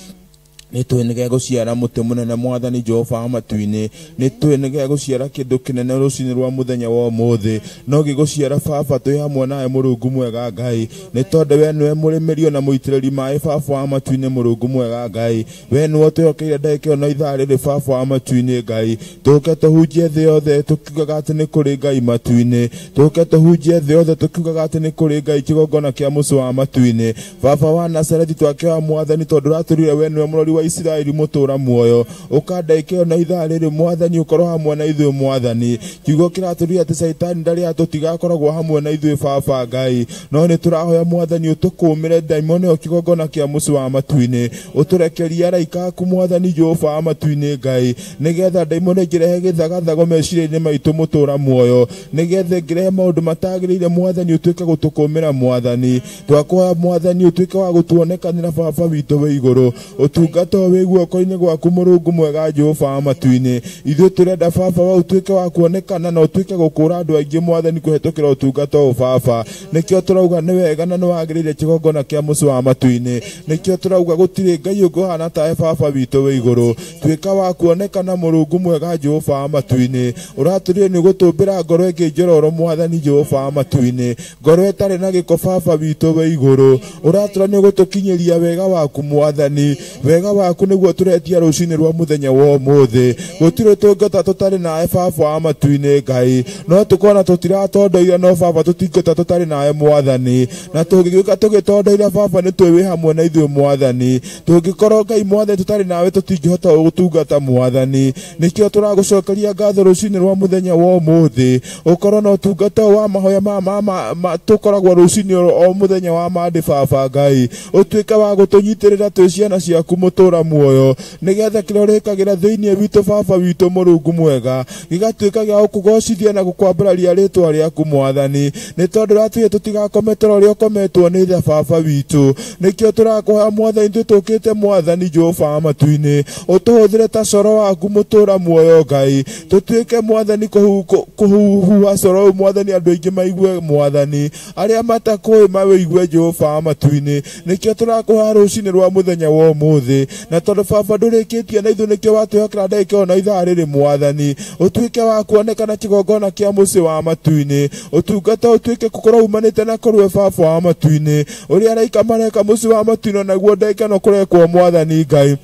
nĩtũĩ nĩgegũciara mũtĩ mũnene mwathani Jehova wa matu-inĩ. Nĩtũĩ nĩgegũciara kĩndũ kĩnene rũcinĩ rwa mũthenya wa ũmũthĩ, no gĩgũciara baba twĩ hamwe nawe mũrungu mwega Ngai. Nĩ tondũ we nĩwe mũrĩmĩri ona mũitĩrĩri maĩ baba wa matu-inĩ mũrungu mwega Ngai. We nĩwe ũtwĩhokeire ndagĩka ĩno ithaa rĩrĩ baba wa matu-inĩ Ngai. Tũke tũhunjie thĩ yothe tũkiugaga atĩ nĩ kũrĩ Ngai matu-inĩ. Tũke tũhunjie thĩ yothe tũkiugaga atĩ nĩ kũrĩ Ngai kĩgongona kĩa mũciĩ wa matu-inĩ. Baba wa Nazarethi twakĩhoya mwathani tondũ ũratwĩrire we nĩwe mũrori wa Isiraeli mũtũra muoyo, ũkandaika ĩyo na ithaa rĩrĩ mwathani ũkorwo hamwe na ithuĩ mwathani. Kiugo kĩratũria atĩ Caitani ndarĩ atũtigakoragwo hamwe na ithuĩ baba Ngai, no nĩ tũrahoya mwathani ũtũkũmĩre ndaimono ĩyo kĩgongona kĩa mũciĩ wa matu-inĩ, ũtũrekerie araika aku mwathani Jehova wa matu-inĩ Ngai, nĩgetha ndaimono ĩngĩrehe gĩthagathago meciria-inĩ maitũ mũtũra muoyo, nĩgetha ĩngĩrehe maũndũ matagĩrĩire mwathani ũtuĩke gũtũkũmĩra mwathani. Twakũhoya mwathani ũtuĩke wa gũtuonekanĩra baba witũ wĩ igũrũ, ũtungata Ũtungata ũyũ wĩ guoko-inĩ gwaku Mũrungu mwega Jehova wa matu-inĩ. Ithuĩ tũrenda baba wa ũtuĩke wa kuonekana na ũtuĩke gũkũra andũ aingĩ mwathani kũhetũkĩra ũtungata ũyũ baba. Nĩkĩo tũrauga nĩ wega na nĩ wagĩrĩire kĩgongona kĩa mũciĩ wa matu-inĩ. Nĩkĩo tũrauga gũtirĩ Ngai ũngĩ ũhana tawe baba witũ wĩ igũrũ. Tuĩka wa kuonekana Mũrungu mwega Jehova wa matu-inĩ. Ũratũrire nĩ ũgũtũmbĩra ngoro ĩngĩ njororo mwathani Jehova wa matu-inĩ. Ngoro ĩtarĩ na gĩko baba witũ wĩ igũrũ. Ũratũra nĩ ũgũtũkinyĩria wega waku mwathani. Wega waku nĩguo tũretia rũcinĩ rwa mũthenya wa ũmũthĩ. Gũtirĩ tũngĩhota tũtarĩ nawe baba wa matu-inĩ Ngai. No tũkona tũtiratondoire no baba tũtingĩhota tũtarĩ nawe mwathani. Na tũngĩgĩũka tũgĩtondoire baba nĩ tũĩ wĩ hamwe na ithuĩ mwathani. Tũngĩkorwo Ngai mwathani tũtarĩ nawe tũtingĩhota gũtungata mwathani. Nĩkĩo tũragũcokeria ngatho rũcinĩ rwa mũthenya wa ũmũthĩ. Ũkorwo na ũtungata wa mahoya ma tũkoragwo rũcinĩ o mũthenya wa Monday baba Ngai. Ũtuĩke wa gũtũnyitĩrĩra twĩ ciana ciaku mũtũra muoyo. Nĩgetha kĩrĩa ũrĩkagĩra thĩinĩ witũ baba witũ Mũrungu mwega gĩgatuĩka gĩa gũkũgocithia na gũkwambararia rĩtwa rĩaku mwathani. Nĩ tondũ ũratwĩra tũtigakome toro ũrĩa ũkometwo nĩ ithe baba witũ. Nĩkĩo tũrakũhoya mwathani ithuĩ tũkĩte mwathani Jehova wa matu-inĩ. Ũtũhũthĩre ta coro waku mũtũra muoyo Ngai. Tũtuĩke mwathani kũhuha coro ũyũ mwathani andũ aingĩ maigue mwathani. Arĩa matakũĩ mawĩigue Jehova wa matu-inĩ. Nĩkĩo tũrakũhoya rũcinĩ rwa mũthenya wa ũmũthĩ. Na tondũ baba ndũrĩkĩtie na ithuĩ nĩkĩo watwĩhokera ndagĩka ĩyo na ithaa rĩrĩ mwathani. Ũtuĩke wa kuonekana kĩgongona kĩa mũciĩ wa matu-inĩ. Ũtungata ũtuĩke gũkorwo umanĩte na kũrĩ we baba wa matu-inĩ. Ũrĩa araika mareka mũciĩ wa matu-inĩ naguo ndagĩka ĩno kũrekwo mwathani Ngai.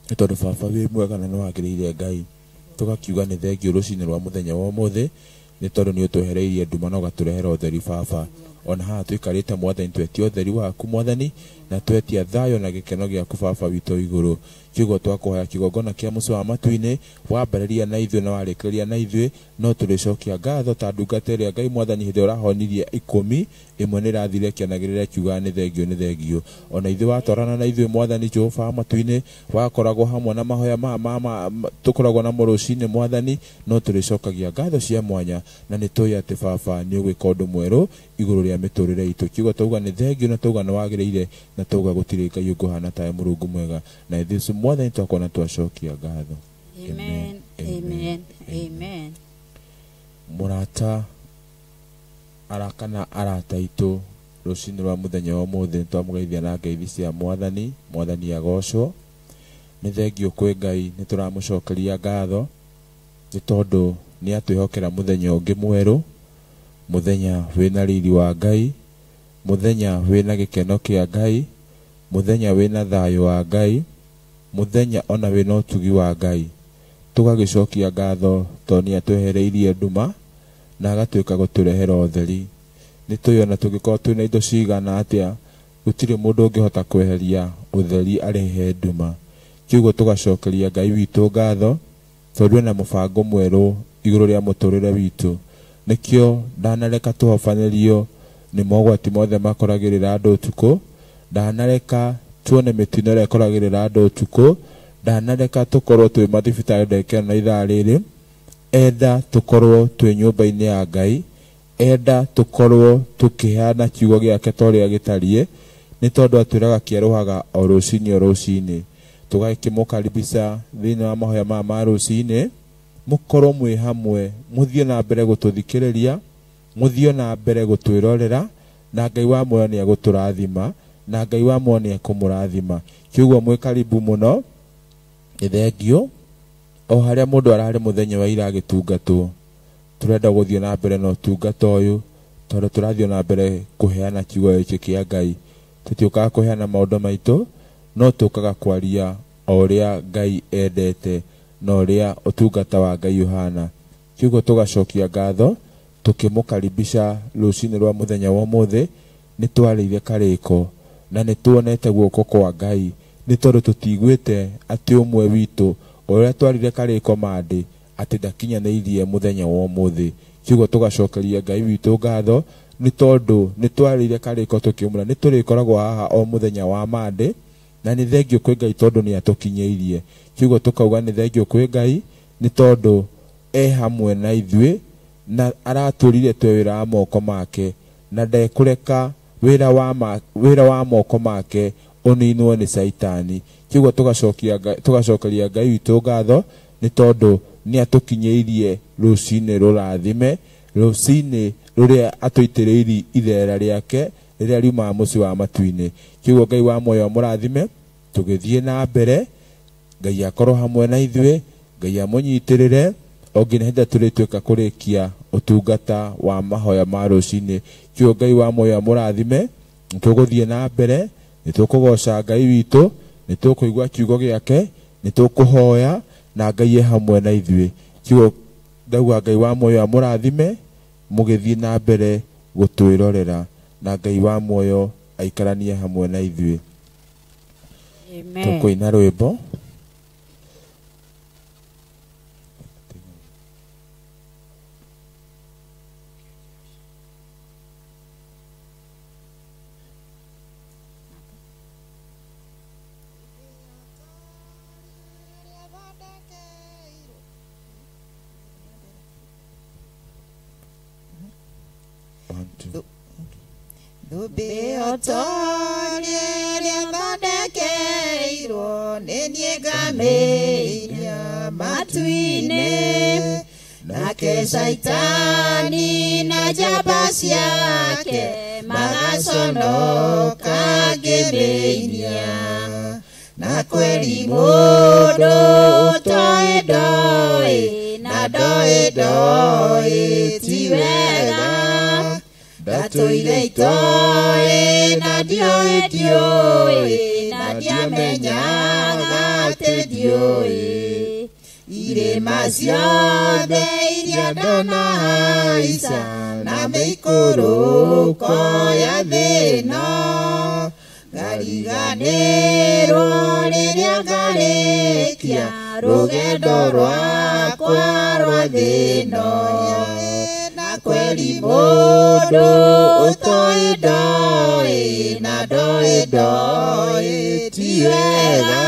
Nĩ tondũ baba wĩ mwega na nĩ wagĩrĩire Ngai. Tũgakiuga nĩ thengiũ rũcinĩ rwa mũthenya wa ũmũthĩ. Nĩ tondũ nĩ ũtwehereirie nduma na ũgatũrehera ũtheri baba. Ona haha tũikarĩte mwathani twetia ũtheri waku mwathani na twetia thayũ na gĩkeno gĩaku baba witũ igũrũ. Kiugo twakũhoya kĩgongona kĩa mũciĩ wa matu-inĩ wambĩrĩria na ithuĩ na warĩkĩrĩria na ithuĩ no tũrĩcokia ngatho ta ndungata ĩrĩa Ngai mwathani hĩndĩ ĩrĩa ũrahonirie 10 ĩmwe nĩ ĩrathire ĩkĩanagĩrĩra ĩkiugaga nĩ thengiũ nĩ thengiũ. Ona ithuĩ watwarana na ithuĩ mwathani Jehova wa matu-inĩ wakoragwo hamwe na mahoya ma tũkoragwo namo rũcinĩ mwathani no tũrĩcokagia ngatho cia mwanya na nĩ tũĩ atĩ baba nĩ ũgwĩka ũndũ mwerũ igũrũ rĩa mĩtũrĩre itũ. Kiugo tauga nĩ thengiũ na tauga nĩ wagĩrĩire na tauga gũtirĩ Ngai ũngĩhana tawe Mũrungu mwega. Na ithuĩ mwathani twakona twacokia ngatho. Amen. Amen. Amen. Mũrata arakana arata aitũ rũcinĩ rwa mũthenya wa ũmũthĩ twamũgeithia na ngeithi cia mwathani. Mwathani agocwo. Nĩ thengiũ kwĩ Ngai nĩ tũramũcokeria ngatho nĩ tondũ nĩ atwĩhokera mũthenya ũngĩ mwerũ, mũthenya wĩna riri wa Ngai, mũthenya wĩna gĩkeno kĩa Ngai, mũthenya wĩna thayũ wa Ngai, mũthenya ona wĩna ũtugi wa Ngai. Tũgagĩcokia ngatho tondũ nĩ atwehereirie nduma na agatuĩka gũtũrehera ũtheri. Nĩ tũĩ ona tũngĩkorwo twĩna indo cigana atĩa gũtirĩ mũndũ ũngĩhota kweheria ũtheri arehe nduma. Kiugo tũgacokeria Ngai witũ ngatho tondũ ena mũbango mwerũ igũrũ rĩa mũtũrĩre witũ. Nĩkĩo ndanareka tũhobanĩrio nĩ mogwati mothe makoragĩrĩra andũ ũtukũ, ndanareka tuone mĩtino ĩrĩa ĩkoragĩrĩra andũ ũtukũ, ndanareka tũkorwo twĩ mathibitarĩ ndagĩka ĩno na ithaa rĩrĩ. Enda tũkorwo twĩ nyũmba-inĩ ya Ngai, enda tũkorwo tũkĩheana kiugo gĩake ta ũrĩa gĩtariĩ, nĩ tondũ atwĩraga kĩerũhaga o rũcinĩ o rũcinĩ. Tũgakĩmũkaribisha thĩinĩ wa mahoya maya ma rũcinĩ, mũkorwo mwĩ hamwe, mũthiĩ na mbere gũtũthikĩrĩria, mũthiĩ na mbere gũtwĩrorera, na Ngai wa muoyo nĩ egũtũrathima, na Ngai wa muoyo nĩ ekũmũrathima. Kiugo mwĩ karibu mũno, nĩ thengiũ. O harĩa mũndũ ararĩ mũthenya wa ira agĩtungatwo, tũrenda gũthiĩ na mbere na ũtungata ũyũ tondũ tũrathiĩ na mbere kũheana kiugo gĩkĩ kĩa Ngai. Tũtiũkaga kũheana maũndũ maitũ, no tũkaga kwaria o ũrĩa Ngai endete na ũrĩa ũtungata wa Ngai ũhana. Kiugo tũgacokia ngatho tũkĩmũkaribisha rũcinĩ rwa mũthenya wa ũmũthĩ. Nĩ twarĩire karĩko na nĩ tuonete guoko kwa Ngai, nĩ tondũ tũtiguĩte atĩ ũmwe witũ ũrĩa twarire karĩko mandĩ atĩ ndakinyanĩirie mũthenya wa ũmũthĩ. Kiugo tũgacokeria Ngai witũ ngatho nĩ tondũ nĩ twarĩire karĩko tũkĩmũra nĩ tũrĩkoragwo haha o mũthenya wa mandĩ, na nĩ thengiũ kwĩ Ngai tondũ nĩ atũkinyĩirie. Kiugo tũkauga nĩ thengiũ kwĩ Ngai nĩ tondũ e hamwe na ithuĩ na aratũrire twĩ wĩra wa moko make, na ndekũreka wĩra wa moko make ũninwo nĩ Caitani. Kĩguo tũgacokeria Ngai witũ ngatho nĩ tondũ nĩ atũkinyĩirie rũcinĩ rũrathime, rũcinĩ rũrĩa atũitĩrĩirie ithera rĩake rĩrĩa riumaga mũciĩ wa matu-inĩ. Kĩguo Ngai wa muoyo mũrathime, tũgĩthiĩ na mbere, Ngai akorwo hamwe na ithuĩ, Ngai amũnyitĩrĩre o nginya hĩndĩ tũrĩtuĩka kũrĩkia ũtungata wa mahoya ma rũcinĩ. Kĩguo Ngai wa muoyo mũrathime, nĩtũgũthiĩ na mbere, nĩtũkũgoca Ngai witũ, nĩtũkũigua kiugo gĩake, nĩtũkũhoya na Ngai e hamwe na ithuĩ. Kĩguo ndauga Ngai wa muoyo amũrathime mũgĩthiĩ na mbere gũtwĩrorera, na Ngai wa muoyo aikaranie hamwe na ithuĩ. Amen. Tũkũina rwĩmbo. Thũmbĩ o ta ũrĩa thondekeirwo nĩ niĩ ngamĩinia matu-inĩ, nake Caitani na njamba ciake magaconoka ngĩmĩinia. Na kweri mũndũ ũtoĩ ndoĩ na ndoĩ ndoĩ ti wega, ndatũire itoĩ na ndiũĩ ndiũĩ na ndiamenyaga atĩ ndiũĩ. Irĩma ciothe iria ndanahaica na mĩikũrũko ya thĩ ĩno, ngariganĩrwo rĩrĩa ngarĩkia rũgendo rwakwa rwa thĩ ĩno. Na kweri mũndũ ũtoĩ ndoĩ na ndoĩ ndoĩ ti wega,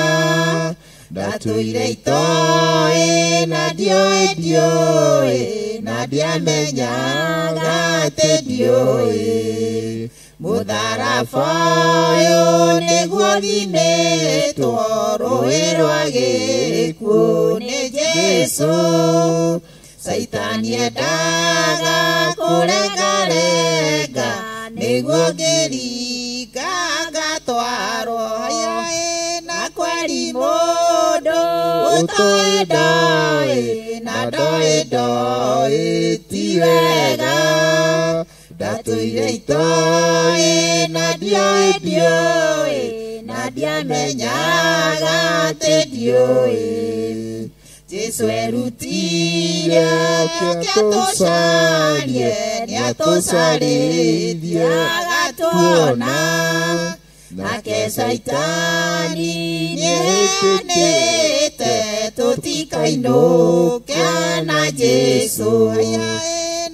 ndatũire itoĩ na ndiũĩ ndiũĩ na ndiamenyaga atĩ ndiũĩ. Mũtharaba ũyũ nĩguo thimĩtwo rũĩ rwa gĩkuũ nĩ Jesũ. Caitani endaga kũrengarenga nĩguo ngĩringa ngatwarwo. Na kweri mũndũ ũtoĩ ndoĩ na ndoĩ ndoĩ ti wega, ndatũire itoĩ na ndiũĩ ndiũĩ na ndiamenyaga atĩ ndiũĩ. Jesũ erutire oke atũcarie, nĩatũcarĩtie agatuona, nake Caitani nĩehanĩte tũtikainũke na Jesũ.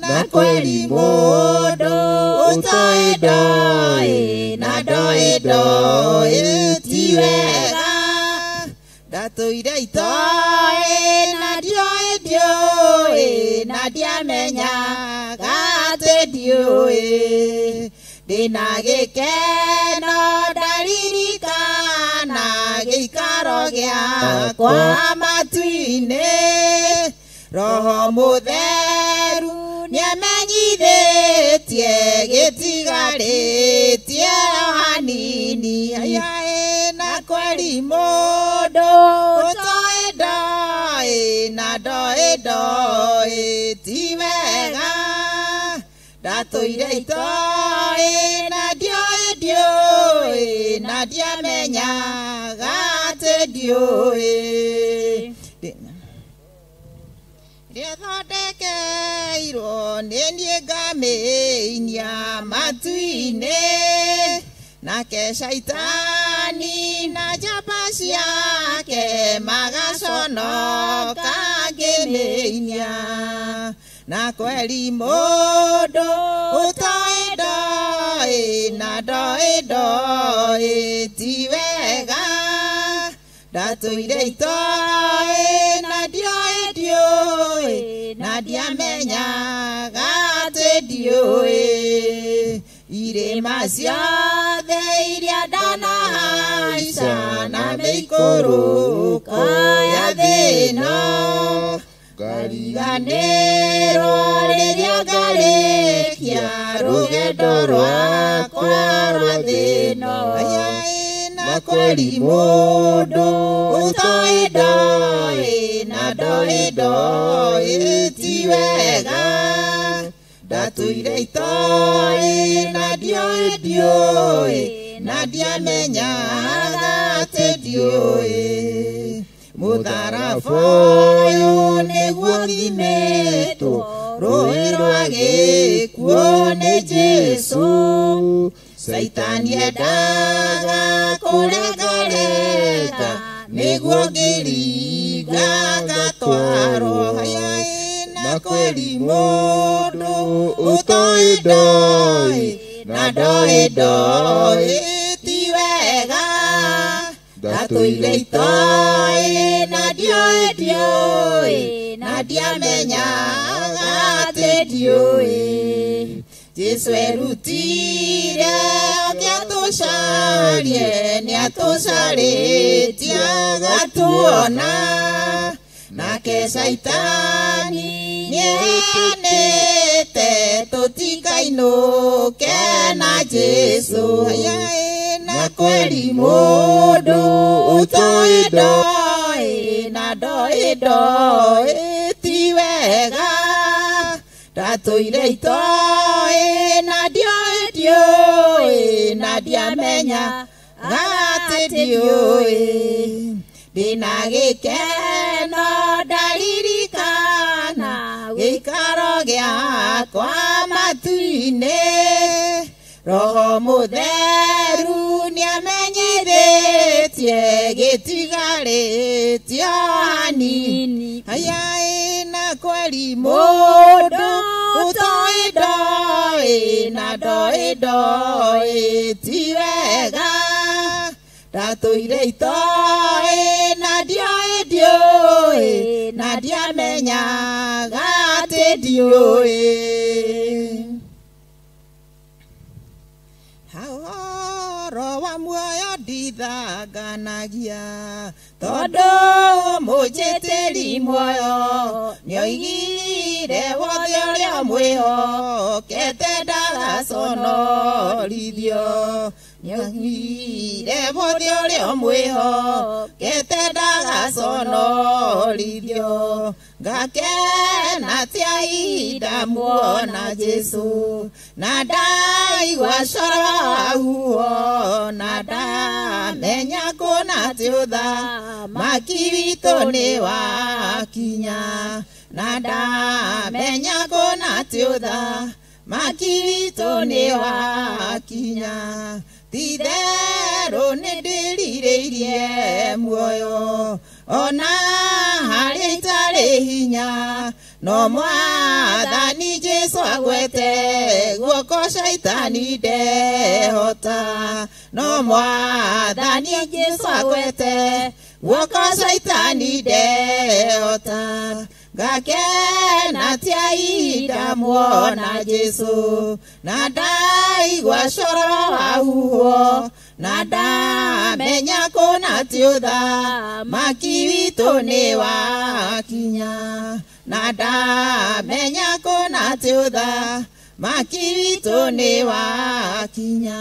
Na kweri mũndũ ũtoĩ ndoĩ na ndoĩ ndoĩ ti wega, ndatũire itoĩ na ndiũĩ ndiũĩ na ndiamenyaga atĩ ndiũĩ. Ndĩna gĩkeno ndaririkana gĩikaro gĩakwa matu-inĩ, Roho Mũtheru nĩamenyithĩtie gĩtigarĩtie o hanini. Na kweri mũndũ ũtoĩ ndoĩ na ndoĩ ndoĩ ti wega, ndatũire itoĩ na ndiũĩ ndiũĩ na ndiamenyaga atĩ ndiũĩ. Rĩathondekeirwo nĩ niĩ ngamĩinia matu-inĩ, nake Caitani na njamba ciake magaconoka ngĩmĩinia. Na kweri mũndũ ũtoĩ ndoĩ na ndoĩ ndoĩ ti wega, ndatũire itoĩ na ndiũĩ ndiũĩ na ndiamenyaga atĩ ndiũĩ. Irĩma ciothe iria ndanahaica mĩikũrũko ya thĩna ngariganĩrwo rĩrĩa ngarĩkia rũgendo rwakwa rwa thĩna na kweri mũndũ ũtoĩ ndoĩ na ndoĩ ndoĩ ti wega ndatũire itoĩ na ndioĩ ndiũĩ na ndiamenyaga atĩ ndiũĩ mũtharaba ũyũ nĩguo thimĩtwo rũĩ rwa gĩkuũ nĩ Jesũ Saitani endaga kũrengarega nĩguo ngĩringa ngatwarwo na kweri mũndũ ũtoĩ ndoĩ na ndoĩ ndoĩ ti wega ndatũire itoĩ na ndioĩ ndiũĩ na ndiamenyaga atĩ ndiũĩ Jesũ erutire oke atũcarie nĩatũcarĩtie agatuona nake Saitani nĩehanĩte tũtikainũke na Jesũ na kweri mũndũ ũtoĩ ndoĩ na ndoĩ ndoĩ ti wega ndatũire itoĩ na ndioĩ ndiũĩ na ndiamenya atĩ ndiũĩ ndĩna gĩkeno ndaririkana gĩikaro gĩakwa matu-inĩ Roho Mũtheru nĩamenyithĩtie gĩtigarĩtio hanini na kweri mũndũ ũtoĩ ndoĩ na ndoĩ ndoĩ ti wega ndatũire itoĩ na ndioĩ ndiũĩ na ndiamenyaga atĩ ndiũĩ ũhoro wa muoyo ndithanganagia tondũ mũnjĩtĩri muoyo nĩoigire wothe ũrĩa mwĩhokete ndagaconorithio nĩoigire wothe ũrĩa mwĩhokete ndagaconorithio ngakena tia ihinda muona Jesũ na ndaigua coro wahuo na ndamenya kũna atĩ ũthamaki witũ nĩ wakinya na ndamenya kũna atĩ ũthamaki witũ nĩ wakinya ti-itherũ nĩndĩrirĩirie muoyo ona harĩ itarĩ hinya no mwathani Jesũ agwete guoko Shaitani ndehota no mwathani Jesũ agwete guoko Shaitani ndehota ngakena tia ihinda muona Jesũ na ndaigua coro wahuo na ndamenya kũna atĩ ũthamaki witũ nĩ wakinya na ndamenya kũna atĩ ũthamaki witũ nĩ wakinya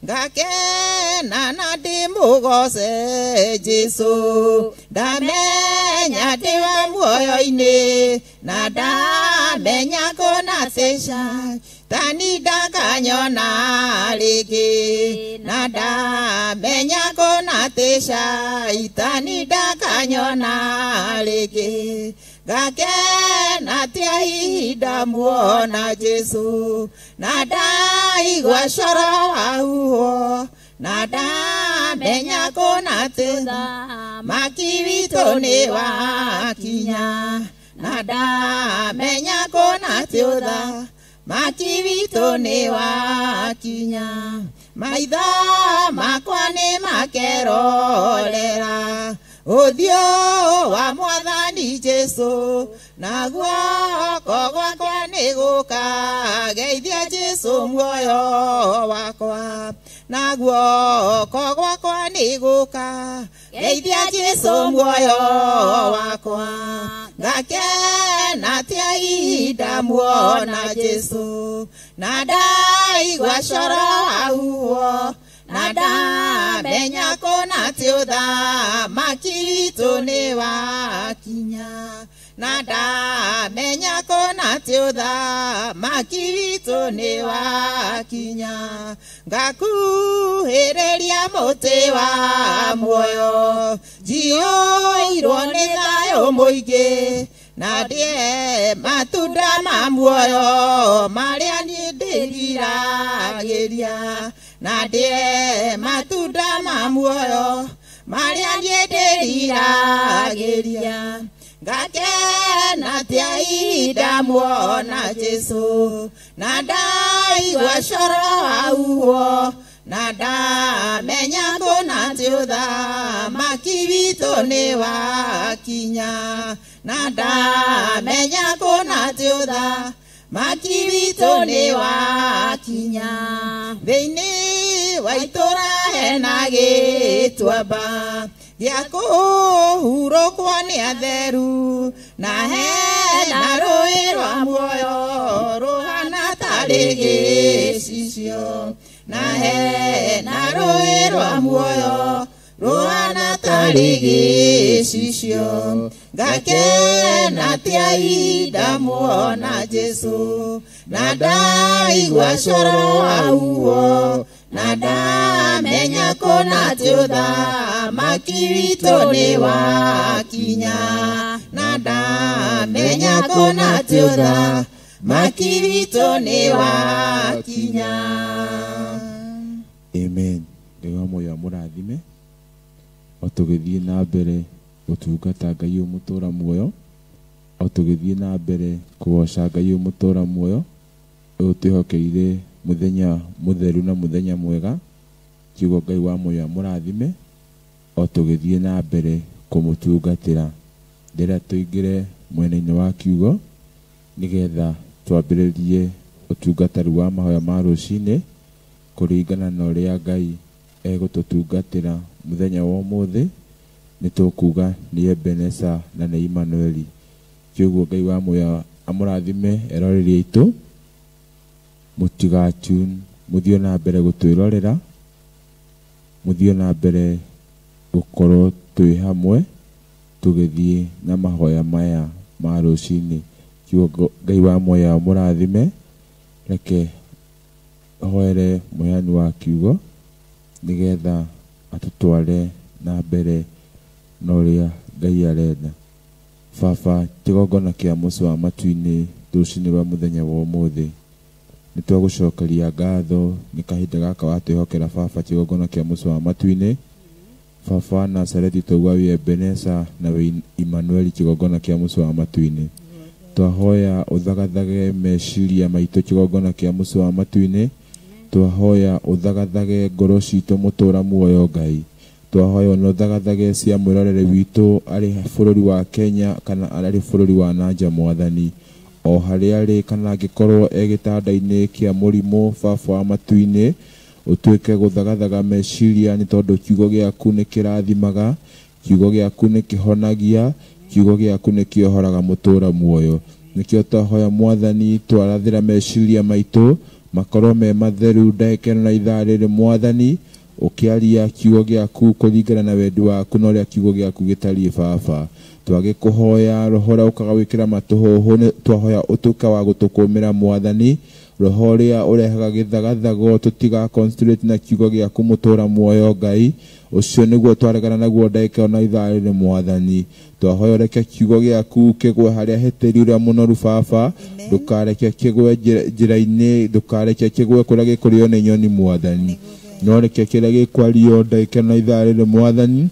ngakena na ndĩmũgoce Jesũ ndamenya ndĩ wa muoyo-inĩ na ndamenya kũna atĩ Shaitani ndakanyona rĩngĩ na ndamenya kũna atĩ Shaitani ndakanyona rĩngĩ ngakena tia ihinda muona Jesũ na ndaigua coro wahuo na ndamenya kũna atĩ ũthamaki witũ nĩ wakinya na ndamenya kũna atĩ ũthamaki witũ nĩ wakinya maitho makwa nĩ makerorera ũthiũ wa mwathani Jesũ na guoko gwakwa nĩ gũkageithia Jesũ muoyo wakwa na guoko gwakwa nĩ gũkageithia Geithia Jesu muoyo wakwa ngakena atĩa ihinda muona Jesu na ndaigua coro wahuhwo na ndamenya kũna atĩ ũthamaki witũ nĩ wakinya na ndamenya kũna atĩ ũthamaki witũ nĩ wakinya ngakuhĩrĩria mũtĩ wa muoyo njiyũirwo nĩ thayũ mũingĩ na ndĩe matunda ma muoyo marĩa niĩ ndĩriragĩria na ndĩe matunda ma muoyo marĩa niĩ ndĩriragĩria ngakena atĩa ihinda muona Jesu na ndaigua coro wahuhwo na ndamenya kũna atĩ ũthamaki witũ nĩ wakinya na ndamenya kũna atĩ ũthamaki witũ nĩ wakinya thĩinĩ wa itũũra hena gĩtuamba gĩa kũhurũkwo nĩ atheru na hena rũĩ rwa muoyo rũhana tarĩ gĩcicio na hena rũĩ rwa muoyo rũhana tarĩ gĩcicio ngakena atĩa ihinda muona Jesu na ndaigua coro wahuhwo na ndamenya kũna atĩ ũthamaki witũ nĩ wakinya na ndamenya kũna atĩ ũthamaki witũ nĩ wakinya. Amen. Ngai wa muoyo amũrathime o tũgĩthiĩ na mbere gũtungata Ngai ũyũ mũtũũra muoyo o tũgĩthiĩ na mbere kũgoca Ngai ũyũ mũtũũra muoyo ũyũ twĩhokeire mũthenya mũtheru na mũthenya mwega kiugo Ngai wa muoyo amũrathime o tũgĩthiĩ na mbere kũmũtungatĩra. Ndĩrenda tũingĩre mwena-inĩ wa kiugo nĩgetha twambĩrĩrie ũtungatĩri wa mahoya ma rũcinĩ kũringana na ũrĩa Ngai egũtũtungatĩra mũthenya wa ũmũthĩ. Nĩ tũkuga nĩ Ebeneza na nĩ Emmanueli. Kiugo Ngai wa muoyo amũrathime eroreri aitũ mũtigatune mũthiĩ na mbere gũtwĩrorera mũthiĩ na mbere gũkorwo twĩ hamwe tũgĩthiĩ na mahoya maya ma rũcinĩ. Kiugo Ngai wa muoyo amũrathime. Reke hoere mũheani wa kiugo nĩgetha atũtware na mbere na ũrĩa Ngai arenda. Baba, kĩgongona kĩa mũciĩ wa matu-inĩ rũcinĩ rwa mũthenya wa ũmũthĩ nĩ twagũcokeria ngatho nĩ kahinda gaka watwĩhokera Baba kĩgongona kĩa mũciĩ wa matu-inĩ. Baba wa Nazareti twaigua wĩ Ebeneza na wĩ Emmanueli kĩgongona kĩa mũciĩ wa matu-inĩ. Twahoya ũthagathage meciria maitũ kĩgongona kĩa mũciĩ wa matu-inĩ. Twahoya ũthagathage ngoro citũ mũtũũra muoyo Ngai. Twahoya ona ũthagathage cia mwĩrorere witũ arĩ bũrũri wa Kenya kana arĩ bũrũri wa nanja Mwathani o harĩa arĩ kana angĩkorwo e gĩtanda-inĩ kĩa mũrimũ. Baba wa matu-inĩ ũtuĩke gũthagathaga meciria nĩ tondũ kiugo gĩaku nĩ kĩrathimaga, kiugo gĩaku nĩ kĩhonagia, kiugo gĩaku nĩ kĩohoraga mũtũũra muoyo. Nĩkĩo twahoya Mwathani twarathĩra meciria maitũ makorwo me matheru ndagĩka ĩno na ithaa rĩrĩ Mwathani ũkĩaria kiugo gĩaku kũringana na wendi waku na ũrĩa kiugo gĩaku gĩtariĩ. Baba twagĩkũhoya roho ũrĩa ũkaga gwĩkĩra matũhũhũ twahoya ũtuĩke wa gũtũkũmĩra Mwathani roho ũrĩa ũrehaga gĩthagathago tũtiga concentrate na kiugo gĩaku mũtũũra muoyo Ngai ũcio nĩguo twaregana naguo ndagĩka ĩno na ithaa rĩrĩ Mwathani. Twahoya ũreke kiugo gĩaku kĩgwe harĩa hetĩri ũrĩa mũnoru Baba ndũkareke kĩgwe njĩra-inĩ ndũkareke kĩgwe kũrĩa gĩkũrĩo nĩ nyoni Mwathani no reke kĩrĩa gĩkwario ndagĩka ĩno na ithaa rĩrĩ Mwathani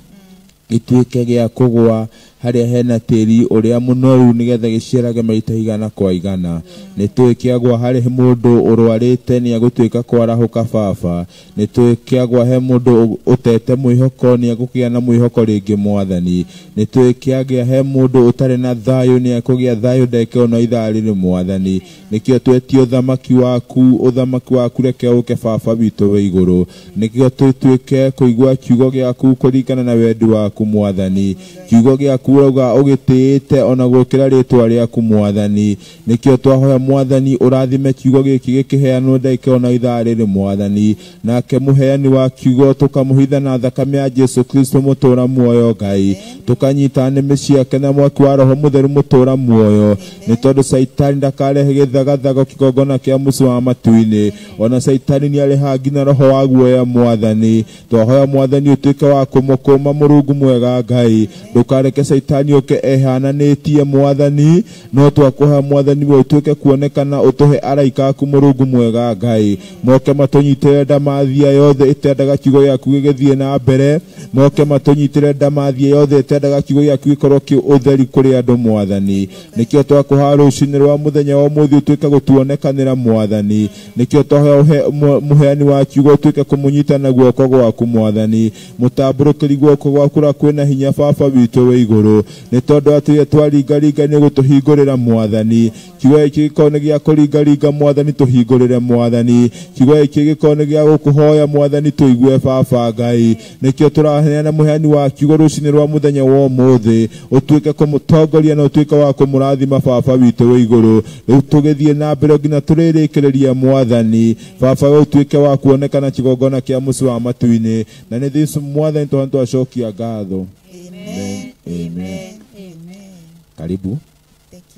gĩtuĩke gĩa kũgwa Harĩa hena tĩri ũrĩa mũnoru nĩgetha gĩciarage maita igana kwa igana. Nĩ tũĩ kĩagwa harĩ mũndũ ũrwarĩte nĩ agũtuĩka kwarahũka baba. Nĩ tũĩ kĩagwa he mũndũ ũtete mwĩhoko nĩ egũkĩgĩa na mwĩhoko rĩngĩ mwathani. Nĩ tũĩ kĩagĩa he mũndũ ũtarĩ na thayũ nĩ ekũgĩa thayũ ndagĩka ona ithaa rĩrĩ mwathani. Nĩkĩo twetie ũthamaki waku reke ũke baba witũ wĩ igũrũ. Nĩkĩo tũtuĩke kũigua kiugo gĩaku kũringana na wendi waku mwathani. Kiugo gĩaku ũrauga ũgĩtĩĩte ona gũkĩra rĩtwa rĩaku mwathani. Nĩkĩo twahoya mwathani ũrathime kiugo gĩkĩ gĩkĩheanwo ndagĩka ona ithaa rĩrĩ mwathani. Nake mũheani wa kiugo tũkamũhitha na thakame ya Jesu Kristo mũtũũra muoyo Ngai. Tũkanyita nĩmĩ ciake na mwaki wa Roho Mũtheru mũtũũra muoyo. Nĩ tondũ Caitani ndakarehe gĩthagathago kĩgongona kĩa mũciĩ wa matu-inĩ. Ona Caitani nĩarĩhaga nginya roho wa guoya mwathani. Twahoya mwathani ũtuĩke wa kũmũkũma Mũrungu mwega Ngai. Ndũkareke Caitani ũke ehananĩtie mwathani, no twakũhoya mwathani we ũtuĩke kuonekana ũtũhe araika aku Mũrungu mwega Ngai. Moke matũnyitĩre ndamathia yothe ĩtendaga kiugo gĩaku gĩgĩthiĩ na mbere. Moke matũnyitĩre ndamathia yothe ĩtendaga kiugo gĩaku gĩkorwo kĩ ũtheri kũrĩ andũ mwathani. Nĩkĩo twakũhoya rũcinĩ rwa mũthenya wa ũmũthĩ ũtuĩke gũtuonekanĩra mwathani. Nĩkĩo twahoya mũheani wa kiugo ũtuĩke kũmũnyita na guoko gwaku mwathani. Mũtambũrũkĩri guoko gwaku kũrĩa kwĩna hinya baba witũ wĩ igũrũ. Nĩ tondũ atĩ twaringaringa nĩ gũtũhingũrĩra mwathani. Kiugo gĩkĩ gĩkorwo nĩ gĩa kũringaringa mwathani tũhingũrĩre mwathani. Kiugo gĩkĩ gĩkorwo nĩ gĩa gũkũhoya mwathani tũigue baba Ngai. Nĩkĩo tũraheana mũheani wa kiugo rũcinĩ rwa mũthenya wa ũmũthĩ ũtuĩke kũmũtongoria na ũtuĩke wa kũmũrathima baba witũ wĩ igũrũ. Rĩu tũgĩthiĩ na mbere nginya tũrĩrĩkĩrĩria mwathani. Baba we ũtuĩke wa kuonekana kĩgongona kĩa mũciĩ wa matu-inĩ. Na nĩ Jesũ mwathani twacokia ngatho. Amen. Amen. Amen. Karibu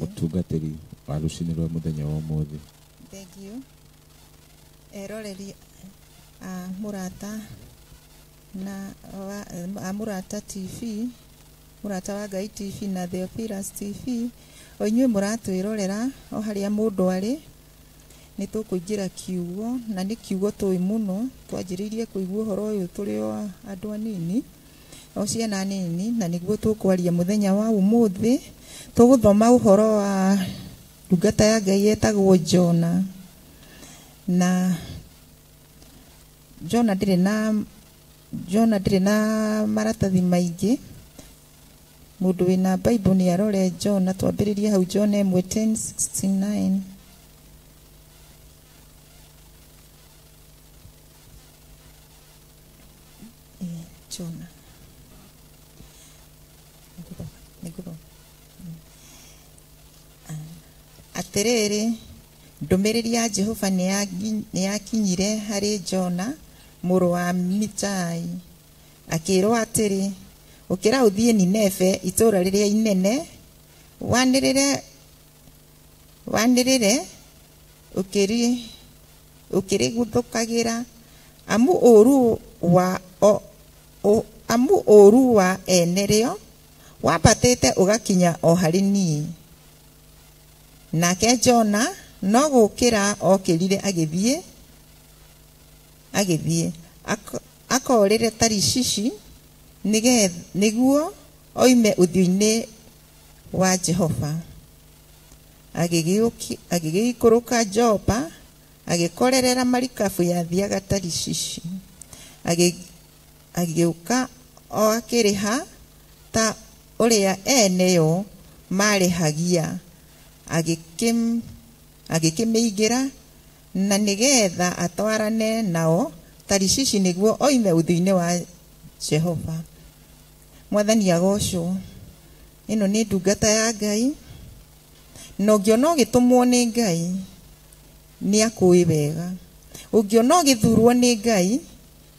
mũtungatĩri wa rũcinĩ rwa mũthenya wa ũmũthĩ. Thank you. Eroreri a Mũrata na a Mũrata TV, Mũrata wa Ngai TV na Theophilus TV, o inyuĩ mũratwĩrorera o harĩa mũndũ arĩ, nĩ tũkũingĩra kiugo na nĩ kiugo tũĩ mũno. Twanjĩrĩirie kũigua ũhoro ũyũ tũrĩ o andũ anini, o ciana nini, na nĩguo tũkwaria mũthenya wa ũmũthĩ. Tũgũthoma ũhoro wa ndungata ya Ngai etagwo Jona. Na Jona ndĩrĩ na maratathi maingĩ. Mũndũ wĩna Bible nĩ arore Jona, twambĩrĩrie hau Jona 1:10-69. Jona. Atĩrĩrĩ, ndũmĩrĩri ya Jehova nĩ yakinyire harĩ Jona mũrũ wa Amitai, akĩĩrwo atĩrĩ, ũkĩra ũthiĩ Nineve itũũra rĩrĩa inene, wanĩrĩre ũkĩrĩguthũkagĩra, amu ũũru wa ene rĩo wambatĩte ũgakinya o harĩ niĩ. Nake Jona no gũkĩra okĩrire agĩthiĩ akorĩre Tarishishi nĩguo oime ũthiũ-inĩ wa Jehova. Agĩgĩikũrũka Jopa, agĩkorerera marikabu yathiaga Tarishishi. Agĩũka o akĩrĩha ta ũrĩa ene yo marĩhagia, agĩkĩmĩingĩra na nĩgetha atwarane nao Tarishishi nĩguo oime ũthiũ-inĩ wa Jehova. Mwathani agocwo. Ĩno nĩ ndungata ya Ngai, na ũngĩona ũgĩtũmwo nĩ Ngai nĩ akũĩ wega. Ũngĩona ũgĩthurwo nĩ Ngai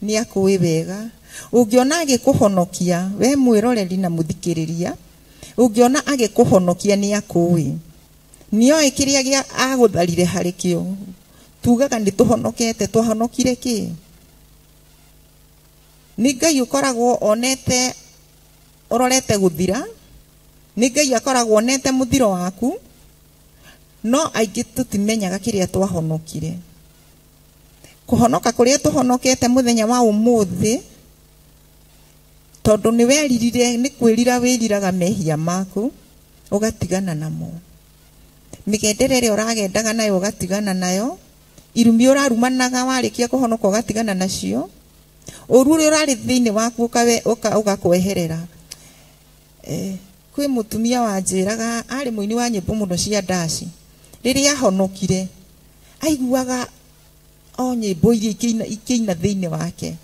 nĩ akũĩ wega. Ũngĩona agĩkũhonokia we mwĩroreri na mũthikĩrĩria, ũngĩona agĩkũhonokia nĩ akũĩ, nĩoĩ kĩrĩa gĩa agũtharire harĩ kĩo. Tugaga nĩ tũhonokete, twahonokire kĩ? Nĩ Ngai ũkoragwo onete ũrorete gũthira, nĩ Ngai akoragwo onete mũthiro waku, no aingĩ tũtimenyaga kĩrĩa twahonokire. Kũhonoka kũrĩa tũhonokete mũthenya wa ũmũthĩ Tondũ nĩ weririre nĩ kwĩrira wĩriraga mehia maku ũgatigana namo. Mĩgendere ĩrĩa ũragendaga nayo ũgatigana nayo. Irumi ũrarumanaga warĩkia kũhonoka ũgatigana nacio. Ũru ũrĩa ũrarĩ thĩinĩ waku ũgakweherera. Kwĩ mũtumia wanjĩraga arĩ mũini wa nyĩmbo mũno cia ndaci. Rĩrĩa ahonokire aiguaga o nyĩmbo iria ikĩina thĩinĩ wake.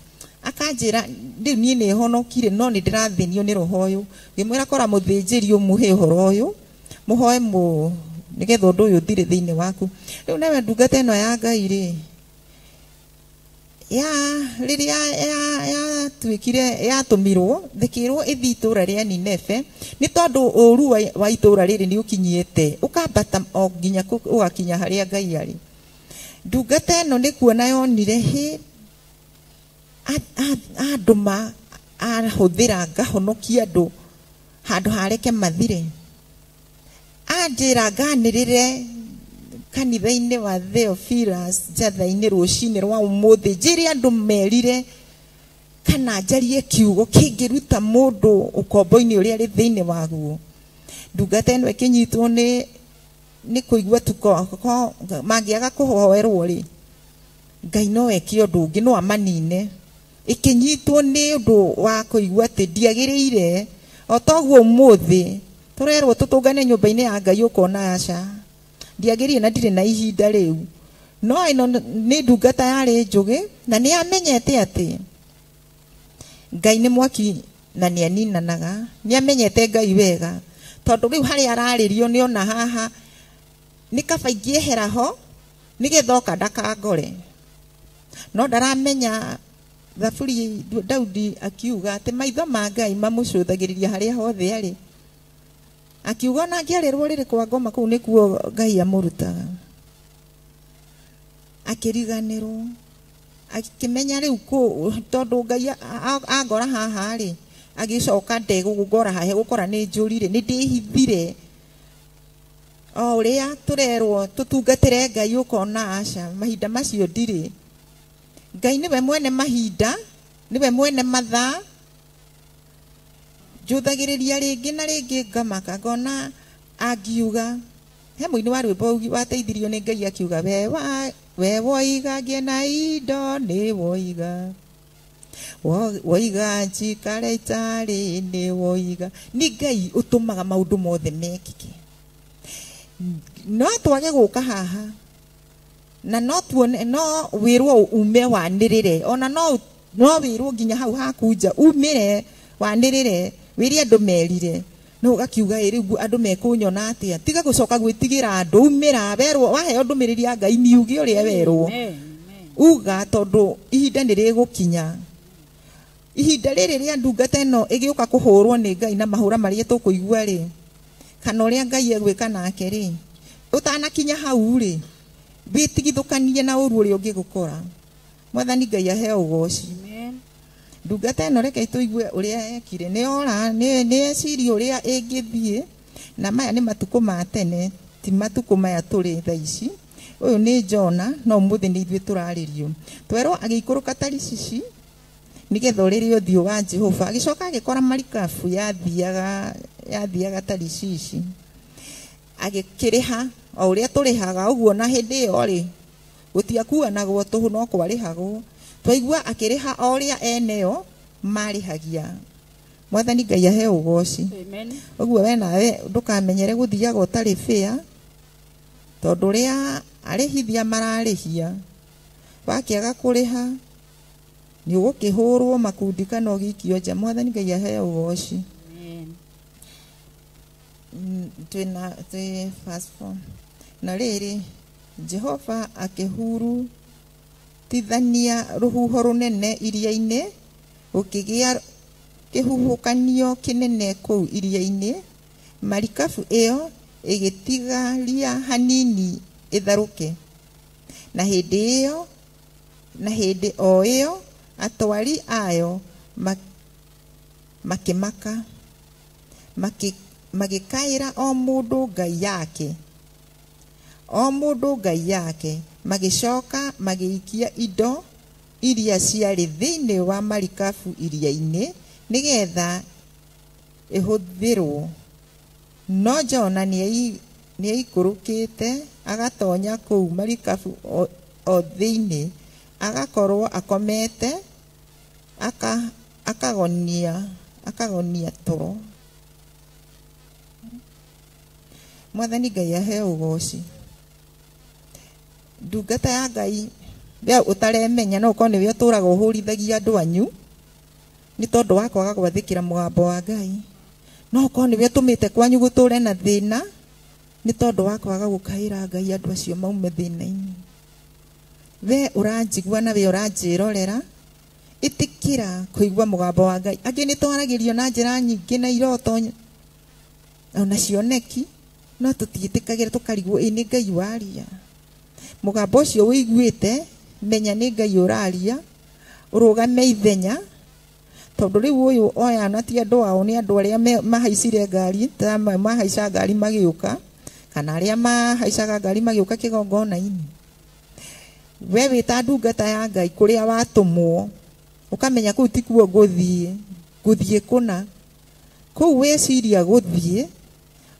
Akanjĩra rĩu niĩ nĩ honokire no nĩ ndĩrathĩnio nĩ roho ũyũ. Ngĩmwĩra kora mũthĩnjĩri ũmũhe ũhoro ũyũ, mũhoe nĩgetha ũndũ ũyũ ũthire thĩinĩ waku. Rĩu nawe ndungata ĩno ya Ngai rĩ, ya rĩrĩa yatuĩkire yatũmirwo thĩkĩrwo ĩthiĩ itũũra rĩa Nineve nĩ tondũ ũru wa itũũra rĩrĩ nĩ ũkinyĩte ũkambata o nginya ũgakinya harĩa Ngai arĩ. Ndungata ĩno nĩ kuona yonire hĩ andũma ahũthĩra ngahonokia andũ handũ hareke mathire. Anjĩra nganĩrĩre kanitha-inĩ wa Theophilus njatha-inĩ rũcinĩ rwa ũmũthĩ njĩre andũ merire kana njarie kiugo kĩngĩruta mũndũ ũkombo-inĩ ũrĩa arĩ thĩinĩ waguo. Ndungata ĩno ĩkĩnyitwo nĩ kũigua tu mangĩaga kũhoerwo rĩ, Ngai no eke ũndũ ũngĩ, no amanine. Ĩkĩnyitwo nĩ ũndũ wa kũigua atĩ ndiagĩrĩire. O toguo ũmũthĩ tũrerwo tũtũngane nyũmba-inĩ ya Ngai ũkona aca ndiagĩrĩire na ndirĩ na ihinda rĩu. No ĩno nĩ ndungata yarĩ njũgĩ na nĩ amenyete atĩ Ngai nĩ mwaki na nĩ aninanaga. Nĩ amenyete Ngai wega tondũ rĩu harĩa ararĩrio nĩ ona haha nĩ kaba ingĩehera ho nĩgetha oka ndakangore. No ndaramenya Thaburi Daudi akiuga atĩ maitho ma Ngai mamũcũthagĩrĩria harĩa hothe arĩ. Akiuga ona angĩarĩrwo rĩrĩ kwa ngoma kũu nĩkuo Ngai amũrutaga. Akĩriganĩrwo akĩmenya rĩu tondũ Ngai angora haha rĩ, agĩcoka ndegũgũngora haha gũkora nĩ njũrire nĩ ndĩhithire. O ũrĩa tũrerwo tũtungatĩre Ngai ũkona aca mahinda macio ndirĩ. Ngai nĩwe mwene mahinda, nĩwe mwene mathaa. Njũthagĩrĩria rĩngĩ na rĩngĩ ngamaka ngona angiuga he mũini wa rwĩmbo wateithirio nĩ Ngai akiuga we woiga ngĩe na indo nĩ woiga woiga njikare itarĩ nĩ woiga. Nĩ Ngai ũtũmaga maũndũ mothe mekĩke. No twage gũka haha na no tuone no wĩrwo ume wanĩrĩre ona no wĩrwo nginya hau haku nja umĩre wanĩrĩre wĩre andũ merire. No ũgakiuga ĩ rĩu andũ mekũnyona atĩa, tiga gũcoka gwĩtigĩra andũ, umĩra werwo waheo ndũmĩrĩri ya Ngai miuge ũrĩa werwo uga tondũ ihinda nĩ rĩgũkinya. Ihinda rĩrĩ rĩa ndungata ĩno ĩgĩũka kũhũrwo nĩ Ngai na mahũra marĩa tũkũigua rĩ, kana ũrĩa Ngai egwĩka nake rĩ, ũtanakinya hau rĩ, wĩtigithũkanie na ũru ũrĩa ũngĩgũkora. Mwathani Ngai aheo ũgoci. Ndungata ĩno reke tũigue ũrĩa ekire. Nĩ ora nĩ eciria ũrĩa ĩngĩthiĩ na maya nĩ matukũ ma tene, ti matukũ maya tũrĩ thaa ici. Ũyũ nĩ Jona no ũmũthĩ nĩ ithuĩ tũrarĩrio. Twerwo agĩikũrũka Tarishishi nĩgetha ũrĩre ũthiũ wa Jehova. Agĩcoka agĩkora marikabu yathiaga Tarishishi. Agĩkĩrĩha o ũrĩa tũrĩhaga ũguo na hĩndĩ ĩyo rĩ gũtiakuanagwo tũhũ no kwarĩhagwo. Twaigua akĩrĩha o ũrĩa eneo marĩhagia. Mwathani Ngai aheo ũgoci. Ũguo we nawe ndũkamenyere gũthiaga ũtarĩ bĩa tondũ ũrĩa arĩhithia mararĩhia wakĩaga kũrĩha nĩ ũgũkĩhũrwo makundi kana ũgĩikio nja. Mwathani Ngai aheo ũgoci. Twĩna twĩ verse 4. Na rĩrĩ Jehova akĩhurutithania rũhuho rũnene iria-inĩ, gũkĩgĩa kĩhuhũkanio kĩnene kũu iria-inĩ. Marikabu ĩyo ĩgĩtigaria hanini ĩtharũke. Na hĩndĩ o ĩyo atwari ayo makĩmaka magĩkaĩra o mũndũ Ngai yake. O mũndũ Ngai yake. Magĩcoka magĩikia indo iria ciarĩ thĩinĩ wa marikabu iria-inĩ nĩgetha ĩhũthĩrwo. No Jona nĩaikũrũkĩte agatonya kũu marikabu o thĩinĩ, agakorwo akomete, akagonia toro. Mwathani Ngai aheo ũgoci. Ndungata ya Ngai we ũtaremenya no ũkorwo nĩwe ũtũraga ũhũrithagia andũ anyu nĩ tondũ wa kwaga gwathĩkĩra mũgambo wa Ngai. No ũkorwo nĩwe ũtũmĩte kwanyu gũtũre na thĩna nĩ tondũ wa kwaga gũkaĩra Ngai andũ acio maume thĩna-inĩ. We ũranjigua na we ũranjĩrorera, ĩtĩkĩra kũigua mũgambo wa Ngai. Angĩ nĩ twaragĩrio na njĩra nyingĩ na iroto ona cioneki, no tũtiĩtĩkagĩra tũkarigwo ĩ nĩ Ngai waria. Mũgambo ũcio ũiguĩte, menya nĩ Ngai ũraria, ũrũgame ithenya, tondũ rĩu ũyũ oya na ti andũ ao, nĩ andũ arĩa mahaicire ngari, mahaica ngari magĩũka, kana arĩa mahaicaga ngari magĩũka kĩgongona-inĩ. We wĩ ta ndungata ya Ngai kũrĩa watũmwo, ũkamenya kũu tikuo ngũthiĩ, ngũthiĩ kũna. Kũu weciria gũthiĩ,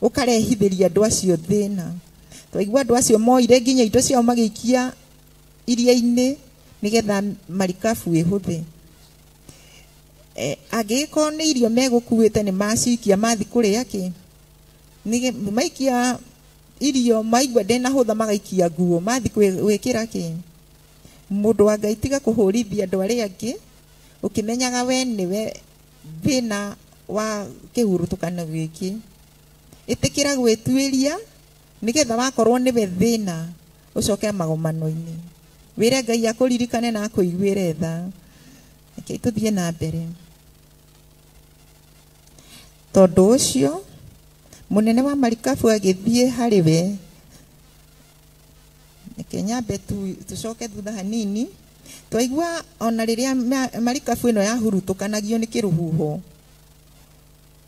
ũkarehithĩria andũ acio thĩna. Twaigua andũ acio moire nginya indo ciao magĩikia iria-inĩ nĩgetha marikabu ĩhũthe. Angĩgĩkorwo nĩ irio megũkuĩte nĩ macikia mathi kũrĩa kĩ, maikia irio maigua ndĩnahũtha magaikia nguo mathi gwĩkĩra kĩ. Mũndũ wa Ngai tiga kũhũrithia andũ arĩa angĩ ũkĩmenyaga we nĩwe thĩna wa kĩhurutũkano gĩkĩ. Ĩtĩkĩra gwĩtuĩria nĩgetha wakorwo nĩwe thĩna ũcoke magomano-inĩ. Wĩre Ngai akũririkane na akũiguĩre tha. Reke tũthiĩ na mbere. Tondũ ũcio mũnene wa marikabu agĩthiĩ harĩ we. Reke nyambe tũcoke thutha hanini. Twaigua ona rĩrĩa marikabu ĩno yahurutũkanagio nĩ kĩrũhuho,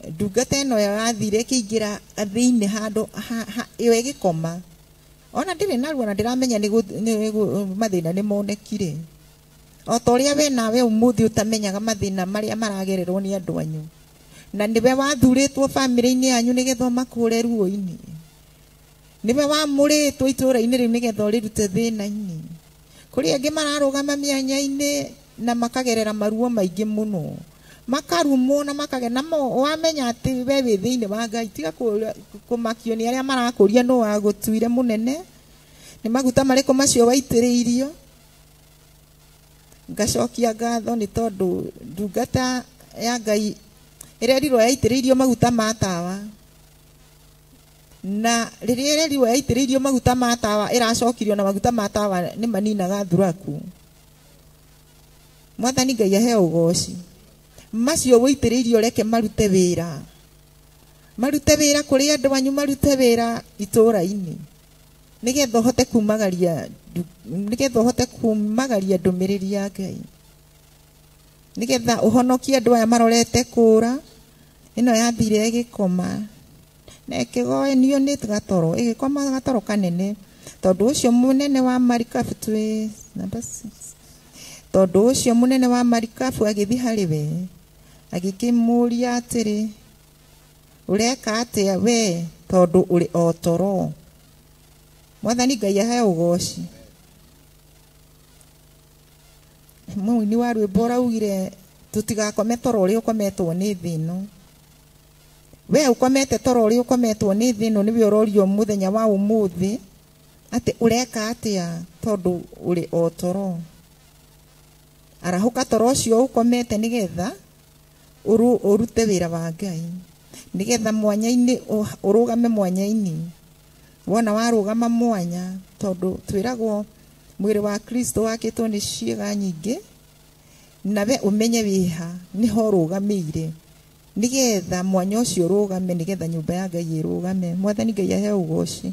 ndungata ĩno yathire ĩkĩingĩra thĩinĩ handũ ĩyo ĩgĩkoma. Ona ndĩrĩ naruo na ndĩramenya nĩ mathĩna nĩ monekire. O ta ũrĩa we nawe ũmũthĩ ũtamenyaga mathĩna marĩa maragererwo nĩ andũ anyu, na nĩwe wathurĩtwo bamĩrĩ-inĩ yanyu nĩgetha ũmakũre ruo-inĩ, nĩwe wamũrĩtwo itũũra-inĩ rĩu nĩgetha ũrĩrute thĩna-inĩ. Kũrĩ angĩ mararũgama mĩanya-inĩ na makagerera maruo maingĩ mũno, makarumwo na makagera namo. Wamenya atĩ we wĩ thĩinĩ wa Ngai, tiga kũmakio nĩ arĩa marakũria nũ wagũtuire mũnene, nĩ maguta marĩkũ macio waitĩrĩirio. Ngacokia ngatho nĩ tondũ ndungata ya Ngai ĩrerirwo yaitĩrĩirio maguta ma tawa, na rĩrĩa ĩrerirwo yaitĩrĩirio maguta ma tawa ĩracokirio na maguta ma tawa nĩ maninaga thuraku. Mwathani Ngai aheo ũgoci. Macio wĩitĩrĩirio reke marute wĩra, marute wĩra kũrĩ andũ anyu, marute wĩra itũũra-inĩ nĩgetha ũhote kumagaria, nĩgetha ũhote kumagaria ndũmĩrĩri ya Ngai, nĩgetha ũhonokie andũ aya marorete kũra. Ĩno yathire ĩgĩkoma na ĩkĩgoenio nĩ gatoro, ĩgĩkoma gatoro kanene. Tondũ ũcio mũnene wa marikabu twĩ number 6. Tondũ ũcio mũnene wa marikabu agĩthiĩ harĩ we agĩkĩmũũria atĩrĩ, ũreka atĩa we tondũ ũrĩ o toro? Mwathani Ngai aheo ũgoci. Mũini wa rwĩmbo ũraugire tũtigakome toro ũrĩa ũkometwo nĩ thĩ ĩno. We ũkomete toro ũrĩa ũkometwo nĩ thĩ ĩno nĩwe ũrorio mũthenya wa ũmũthĩ atĩ ũreka atĩa tondũ ũrĩ o toro. Arahũka toro ũcio ũkomete nĩgetha ũrute wĩra wa Ngai, nĩgetha mwanya-inĩ ũrũgame mwanya-inĩ. Wona warũgama mwanya, tondũ twĩragwo mwĩrĩ wa Kristo wakĩtwo nĩ ciĩga nyingĩ, nawe ũmenye wĩha nĩho ũrũgamĩire, nĩgetha mwanya ũcio ũrũgame, nĩgetha nyũmba ya Ngai ĩrũgame. Mwathani Ngai aheo ũgoci.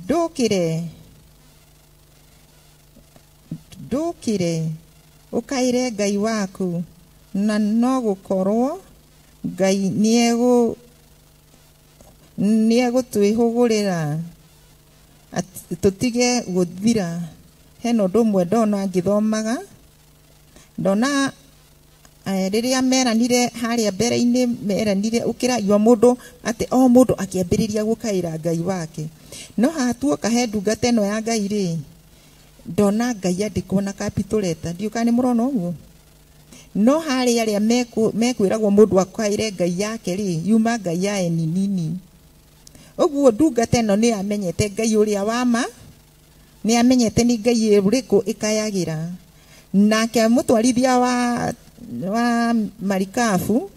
Ndũkĩre, ndũkĩre ũkaĩre Ngai waku, na no gũkorwo Ngai nĩegũtwĩhũgũrĩra tũtige gũthira. Hena ũndũ ũmwe ndona ngĩthomaga, ndona rĩrĩa meranire harĩa mbere-inĩ, meranire ũkĩra mũndũ atĩ o mũndũ akĩambĩrĩria gũkaĩra Ngai wake. No haha tuoka he ndungata ĩno ya Ngai rĩ, ndona Ngai andĩkwo na capital letter. Ndiũĩ kana nĩ mũrona ũguo. No harĩa arĩa mekwĩragwo mũndũ akaĩre Ngai yake rĩ, yuma Ngai ya eni nini. Ũguo ndungata ĩno nĩ yamenyete Ngai ũrĩa wa ma, nĩ yamenyete nĩ Ngai ũrĩkũ ĩkayagĩra. Nake mũtwarithia wa marikabu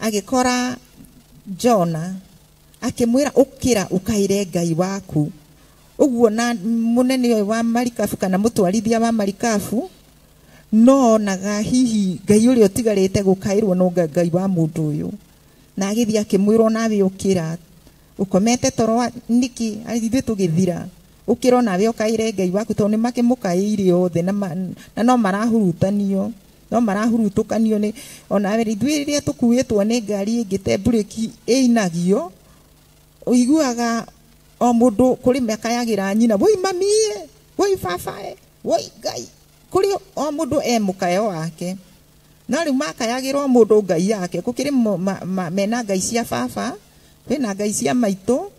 agĩkora Jona akĩmwĩra ũkĩra ũkaĩre Ngai waku. Ũguo na mũnene ũyũ wa marikabu kana mũtwarithia wa marikabu no onaga hihi Ngai ũrĩa ũtigarĩte gũkaĩrwo no Ngai wa mũndũ ũyũ. Na agĩthiĩ akĩmwĩra onawe ũkĩra, ũkomete toro nĩkĩ ithuĩ tũgĩthira, ũkĩra onawe ũkaĩre Ngai waku, tondũ nĩmakĩmũkaĩire othe na no marahurutanio, no marahurutũkanio nĩ onawe. Ithuĩ rĩrĩa tũkuĩtwo nĩ ngari ĩngĩ te mburĩki ĩinagio, ũiguaga o mũndũ kũrĩ makayagĩra nyina, woi mamie, woi babae, woi Ngai, kũrĩ o mũndũ e mũkayo wake. No rĩu makayagĩra o mũndũ Ngai yake, gũkĩrĩ mena Ngai cia baba, kwĩna Ngai cia maitũ,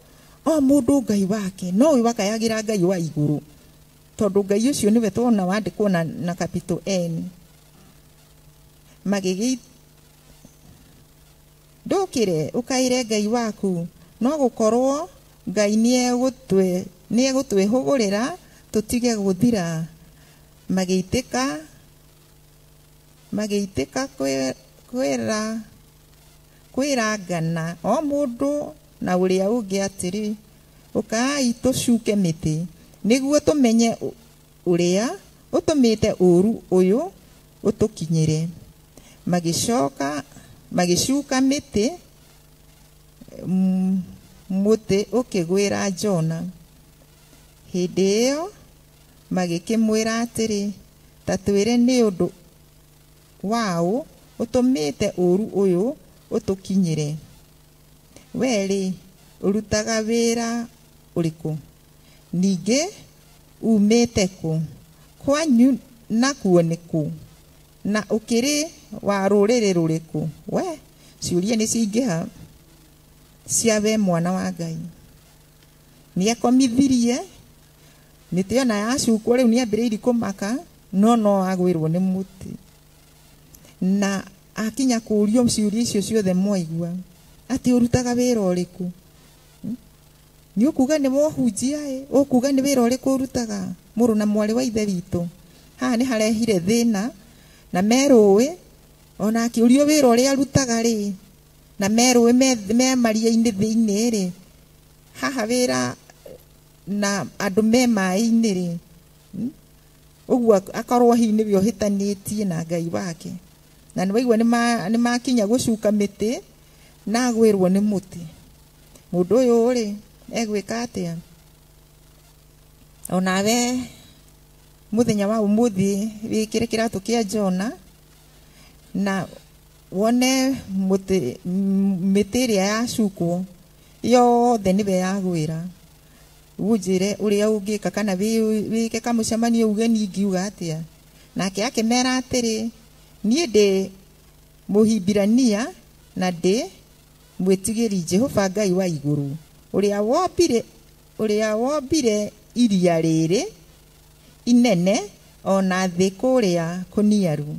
o mũndũ Ngai wake. No ũyũ akayagĩra Ngai wa igũrũ, tondũ Ngai ũcio nĩwe tuona wandĩkwo na capital N. Magĩgĩ ndũkĩre ũkaĩre Ngai waku, no gũkorwo Ngai nĩegũtwĩhũgũrĩra tũtige gũthira. Magĩitĩka kwĩrangana o mũndũ na ũrĩa ũngĩ atĩrĩ, ũkai tũcuke mĩtĩ nĩguo tũmenye ũrĩa ũtũmĩte ũũru ũyũ ũtũkinyĩre. Magĩcuka mĩtĩ, mũtĩ ũkĩgwĩra Jona. Hĩndĩ ĩyo magĩkĩmwĩra atĩrĩ, ta twĩre nĩ ũndũ waũ ũtũmĩte ũũru ũyũ ũtũkinyĩre. We-rĩ, ũrutaga wĩra ũrĩkũ? Ningĩ umĩte kũ? Kwanyu nakuo nĩ kũ? Na ũkĩrĩ wa rũrĩrĩ rũrĩkũ? We, ciũria nĩ ciaingĩha cia we mwana wa Ngai. Nĩakomithirie mĩtĩ ona yacukwo rĩu nĩambĩrĩirie kũmaka, no agwĩrwo nĩ mũtĩ. Na akinya kũũrio ciũria icio ciothe mwaigua atĩ ũrutaga wĩra ũrĩkũ? Nĩ ũkuga nĩ wohunjia ĩ, ũkuga nĩ wĩra ũrĩkũ ũrutaga? Mũrũ na mwarĩ wa ithe witũ, haha nĩ harehire thĩna na merũĩ ona akĩũrio wĩra ũrĩa arutaga rĩ, na merũĩ me maria-inĩ thĩinĩ rĩ, haha wĩra na andũ me maĩ-inĩ rĩ, ũguo akorwo hihi nĩwe ũhĩtanĩtie na Ngai wake. Na nĩwaigua nĩmakinya gũcuka mĩtĩ na agwĩrwo nĩ mũtĩ. Mũndũ ũyũ rĩ egwĩka atĩa? Onawe mũthenya wa ũmũthĩ wĩkĩre kĩratũ kĩa Jona na wone mĩtĩ ĩrĩa yacukwo yothe nĩwe yagwĩra. Ũnjĩre ũrĩa ũngĩka kana wĩke kamũcemanio uge niĩ ingiuga atĩa. Nake akĩmera atĩrĩ, niĩ ndĩ Mũhibirania na ndĩ mwĩtigĩri Jehova Ngai wa igũrũ, ũrĩa wombire iria rĩrĩ inene ona thĩ kũrĩa kũniaru.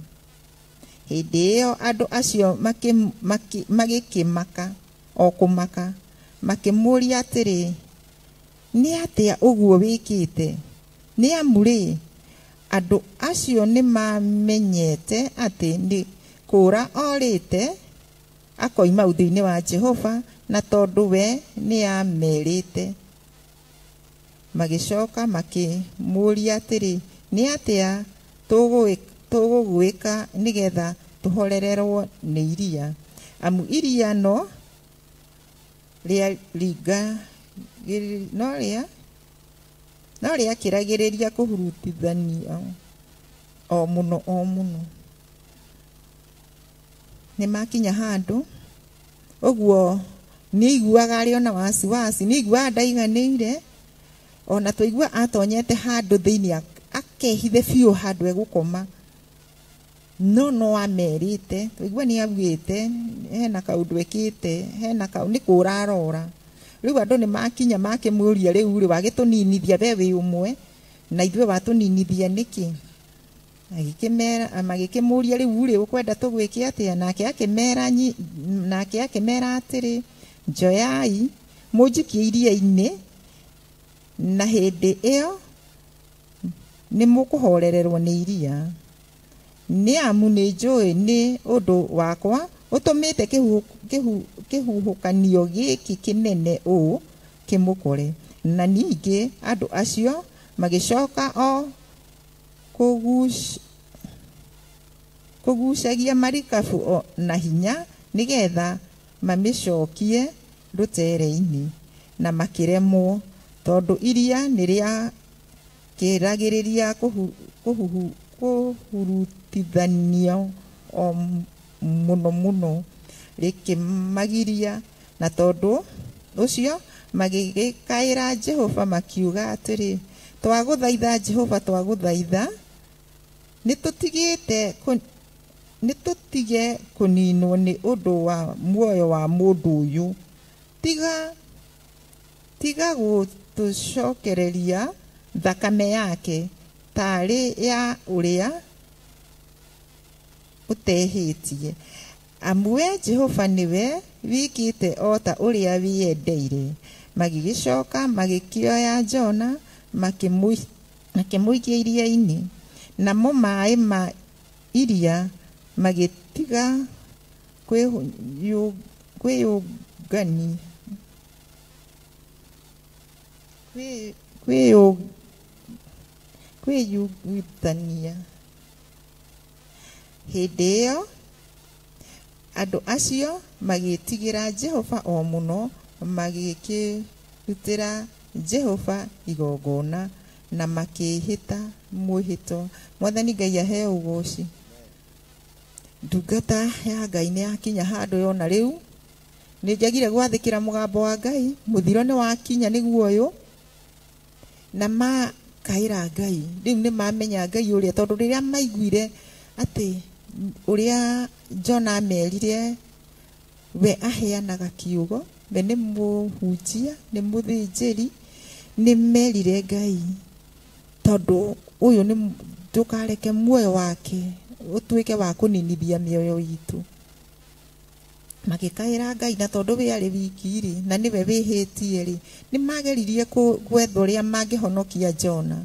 Hĩndĩ ĩyo andũ acio magĩkĩmaka o kũmaka, makĩmũũria atĩrĩ, nĩ atĩa ũguo wĩkĩte? Nĩ amu rĩ, andũ acio nĩmamenyete atĩ nĩ kũũra orĩte akoima ũthiũ-inĩ wa Jehova, na tondũ we nĩamerĩte. Magĩcoka makĩmũũria atĩrĩ, nĩ atĩa tũgũgwĩka nĩgetha tũhorererwo nĩ iria? Amu iria no rĩakĩragĩrĩria kũhurutithanio o mũno o mũno. Nĩmakinya handũ ũguo nĩaiguaga arĩ ona wasiwasi, nĩaiguaga ndaiganĩire, ona twaigua atonyete handũ thĩinĩ Akehithe biũ handũ egũkoma. No no amerite, twaigua nĩ augĩte hena kaũndũ ekĩte, hena kau nĩ kũra arora. Rĩu andũ nĩ makinya makĩmũria rĩu rĩ wagĩtũninithia we wĩ ũmwe na ithuĩ watũninithia nĩkĩ? Agĩkĩmera magĩkĩmũria rĩu rĩ ũkwenda tũgwĩke atĩa? Nake akĩmera nake akĩmera atĩrĩ, njoyai mũnjikie iria-inĩ na hĩndĩ ĩyo nĩ mũkũhorererwo nĩ iria. Nĩ amu nĩ njũĩ nĩ ũndũ wakwa ũtũmĩte kĩhuhũkanio gĩkĩ kĩnene ũũ kĩmũkore. Na ningĩ andũ acio magĩcoka o kũgucagia marikabu o na hinya nĩgetha mamĩcokie rũtere-inĩ, na makĩremwo tondũ iria nĩ rĩakĩragĩrĩria kũhurutithanio o mũno mũno rĩkĩmagiria. Na tondũ ũcio magĩgĩkaĩra Jehova makiuga atĩrĩ, twagũthaitha Jehova, twagũthaitha nĩtũtige kũninwo nĩ ũndũ wa muoyo wa mũndũ ũyũ. Tiga gũtũcokereria thakame yake tarĩ ya ũrĩa ũtehĩtie. Amu we Jehova nĩwe wĩkĩte o ta ũrĩa wĩyendeire. Magĩgĩcoka magĩkĩoya Jona makĩmũikia iria-inĩ, namo maaĩ ma iria magĩtiga kwĩyũngithania. Hĩndĩ ĩyo andũ acio magĩtigĩra Jehova o mũno, magĩkĩrutĩra Jehova igongona na makĩĩhĩta mwĩhĩtwa. Mwathani Ngai aheo ũgoci. Ndungata ya Ngai nĩ yakinya handũ yona rĩu nĩ njagire gwathĩkĩra mũgambo wa Ngai, mũthiro nĩ wakinya nĩguo ũyũ, na makaĩra Ngai. Rĩu nĩ mamenya Ngai ũrĩa, tondũ rĩrĩa maiguire atĩ ũrĩa Jona amerire we aheanaga kiugo, we nĩ mũhunjia, nĩ mũthĩnjĩri, nĩ merire Ngai tondũ ũyũ nĩ ndũkareke muoyo wake ũtuĩke wa kũninithia mĩoyo itũ. Magĩkaĩra Ngai, na tondũ we arĩ wiki rĩ, na nĩwe wĩhĩtie rĩ, nĩ mageririe gwetha ũrĩa mangĩhonokia Jona.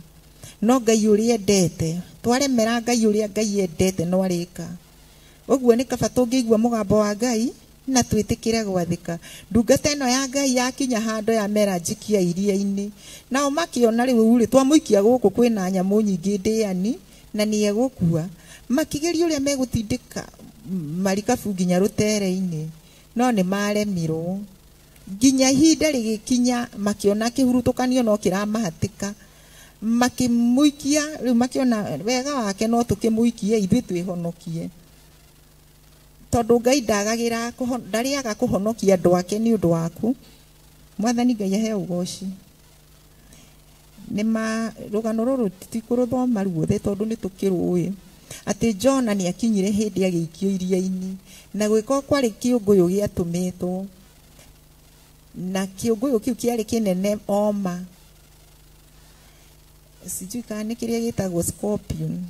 No Ngai ũrĩa endete, twaremera Ngai ũrĩa Ngai endete no arĩka. Ũguo nĩ kaba tũngĩigua mũgambo wa Ngai na twĩtĩkĩre gwathĩka. Ndungata ĩno ya Ngai yakinya handũ ya mera njikia iria-inĩ, nao makĩona rĩu rĩ twamũikia gũkũ kwĩna nyamũ nyingĩ ndĩani na nĩ egũkua. Makĩgeria ũrĩa megũtindĩka marikabu nginya rũtere-inĩ, no nĩ maremirwo. Nginya ihinda rĩgĩkinya makĩona kĩhurutũkanio no kĩramahatĩka, makĩmũikia. Rĩu makĩona wega wake no tũkĩmũikie ithuĩ twĩhonokie, tondũ Ngai ndagagĩra ndarĩaga kũhonokia andũ ake nĩ ũndũ waku. Mwathani Ngai aheo ũgoci. Nĩ ma rũgano rũrũ titikũrũthoma ruothe tondũ nĩ tũkĩrũĩ atĩ Jona nĩ akinyire hĩndĩ agĩikio iria-inĩ, na gwĩka kwarĩ kĩũngũyũ gĩatũmĩtwo, na kĩũngũyũ kĩu kĩarĩ kĩnene oma, sijui kana nĩ kĩrĩa gĩtagwo scorpion,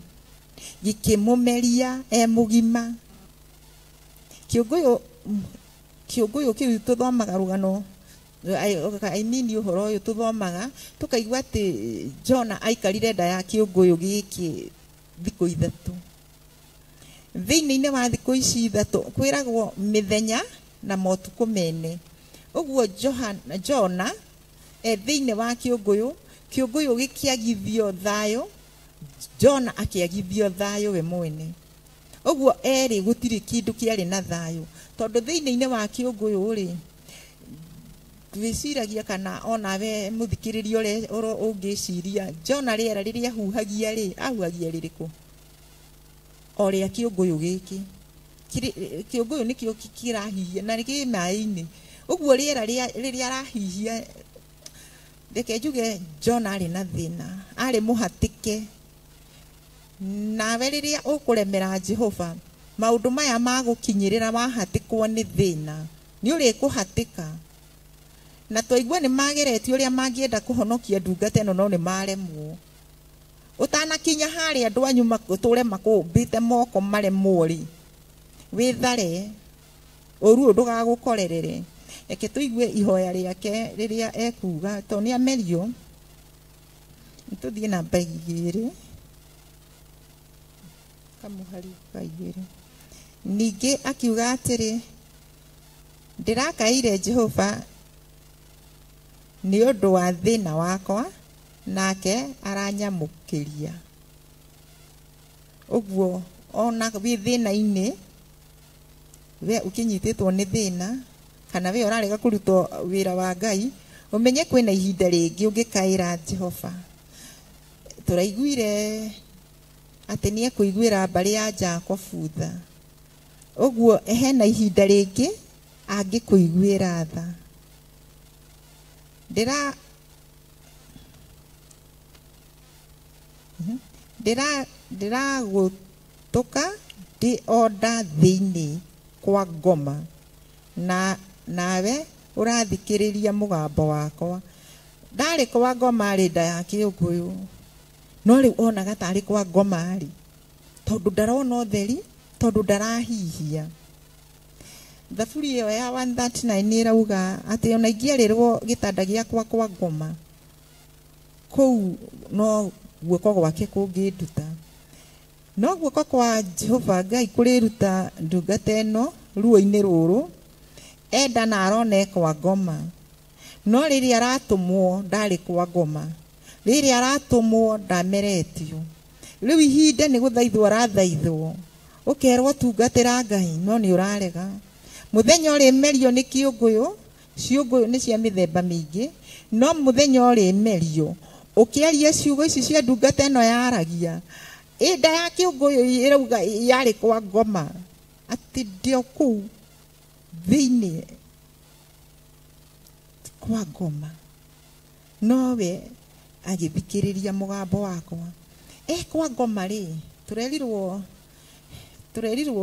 gĩkĩmũmeria e mũgima. Kĩũngũyũ kĩu tũthomaga rũgano, I mean ũhoro ũyũ tũthomaga tũkaigua atĩ Jona aikarire nda ya kĩũngũyũ gĩkĩ thikũ ithatũ. Thĩinĩ-inĩ wa thikũ ici ithatũ kwĩragwo mĩthenya na motukũ mene. Ũguo Jona e thĩinĩ wa kĩũngũyũ, kĩũngũyũ gĩkĩagithio thayũ, Jona akĩagithio thayũ we mwene. Ũguo erĩ gũtirĩ kĩndũ kĩarĩ na thayũ, tondũ thĩinĩ-inĩ wa kĩũngũyũ rĩ, twĩciragia kana onawe mũthikĩrĩria ũrĩa ũngĩciria Jona rĩera rĩrĩa ahuhagia rĩ, ahuhagia rĩrĩkũ? O rĩa kĩũngũyũ gĩkĩ. Kĩũngũyũ nĩkĩo kĩrahihia na kĩ maĩ-inĩ. Ũguo rĩera rĩrĩa arahihia, reke njuge Jona arĩ na thĩna, arĩ mũhatĩke Nawe rĩrĩa ũkũremera Jehova, maũndũ maya magũkinyĩrĩra wahatĩkwo nĩ thĩna, nĩ ũrĩkũhatĩka. Na twaigua nĩ mageretie ũrĩa mangĩenda kũhonokia ndungata ĩno no nĩ maremwo. Ũtanakinya harĩa andũ anyu matũre makũmbĩte moko maremwo rĩ, wĩthare ũru ũyũ ndũgagũkorerere. Reke tũigue ihoya rĩake rĩrĩa ekuga, tondũ nĩ amerio. Nĩtũthiĩ namba 2 kamũhari ka 2. Ningĩ akiuga atĩrĩ, ndĩrakaire Jehova nĩ ũndũ wa thĩna wakwa, nake aranyamũkĩria. Ũguo ona wĩ thĩna-inĩ, we ũkĩnyitĩtwo nĩ thĩna, kana we ũrarega kũrutwo wĩra wa Ngai, ũmenye kwĩna ihinda rĩngĩ ũngĩkaĩra Jehova. Tũraiguire atĩ nĩ ekũiguĩra mbarĩ ya Jakubu tha. Ũguo hena ihinda rĩngĩ angĩkũiguĩra tha. Ndĩragũtũka ndĩ o nda thĩinĩ kwa ngoma, na nawe ũrathikĩrĩria mũgambo wakwa. Ndarĩ kwa ngoma rĩ, nda ya kĩũngũyũ, no rĩu onaga tarĩ kwa ngoma rĩ, tondũ ndarona ũtheri, tondũ ndarahihia. Thaburi ĩyo ya 139 ĩrauga atĩ ona ingĩarĩrwo gĩtanda gĩakwa kwa ngoma, kũu no guoko gwake kũngĩnduta. No guoko kwa Jehova Ngai kũrĩruta ndungata ĩno ruo-inĩ rũrũ, enda na arona kwa ngoma. No rĩrĩa aratũmwo ndarĩ kwa ngoma, rĩrĩa aratũmwo ndameretio. Rĩu ihinda nĩ gũthaithwo arathaithwo, ũkerwo tungatĩra Ngai no nĩ ũrarega. Mũthenya ũrĩmerio nĩ kĩũngũyũ, ciũngũyũ nĩ cia mĩthemba mĩingĩ, no mũthenya ũrĩmerio ũkĩaria ciugo ici cia ndungata ĩno yaragia, ĩnda ya kĩũngũyũ ĩrauga yarĩ kwa ngoma, atĩ ndĩ o kũu thĩinĩ kwa ngoma, nowe agĩthikĩrĩria mũgambo wakwa. Kwa ngoma rĩ, tũrerirwo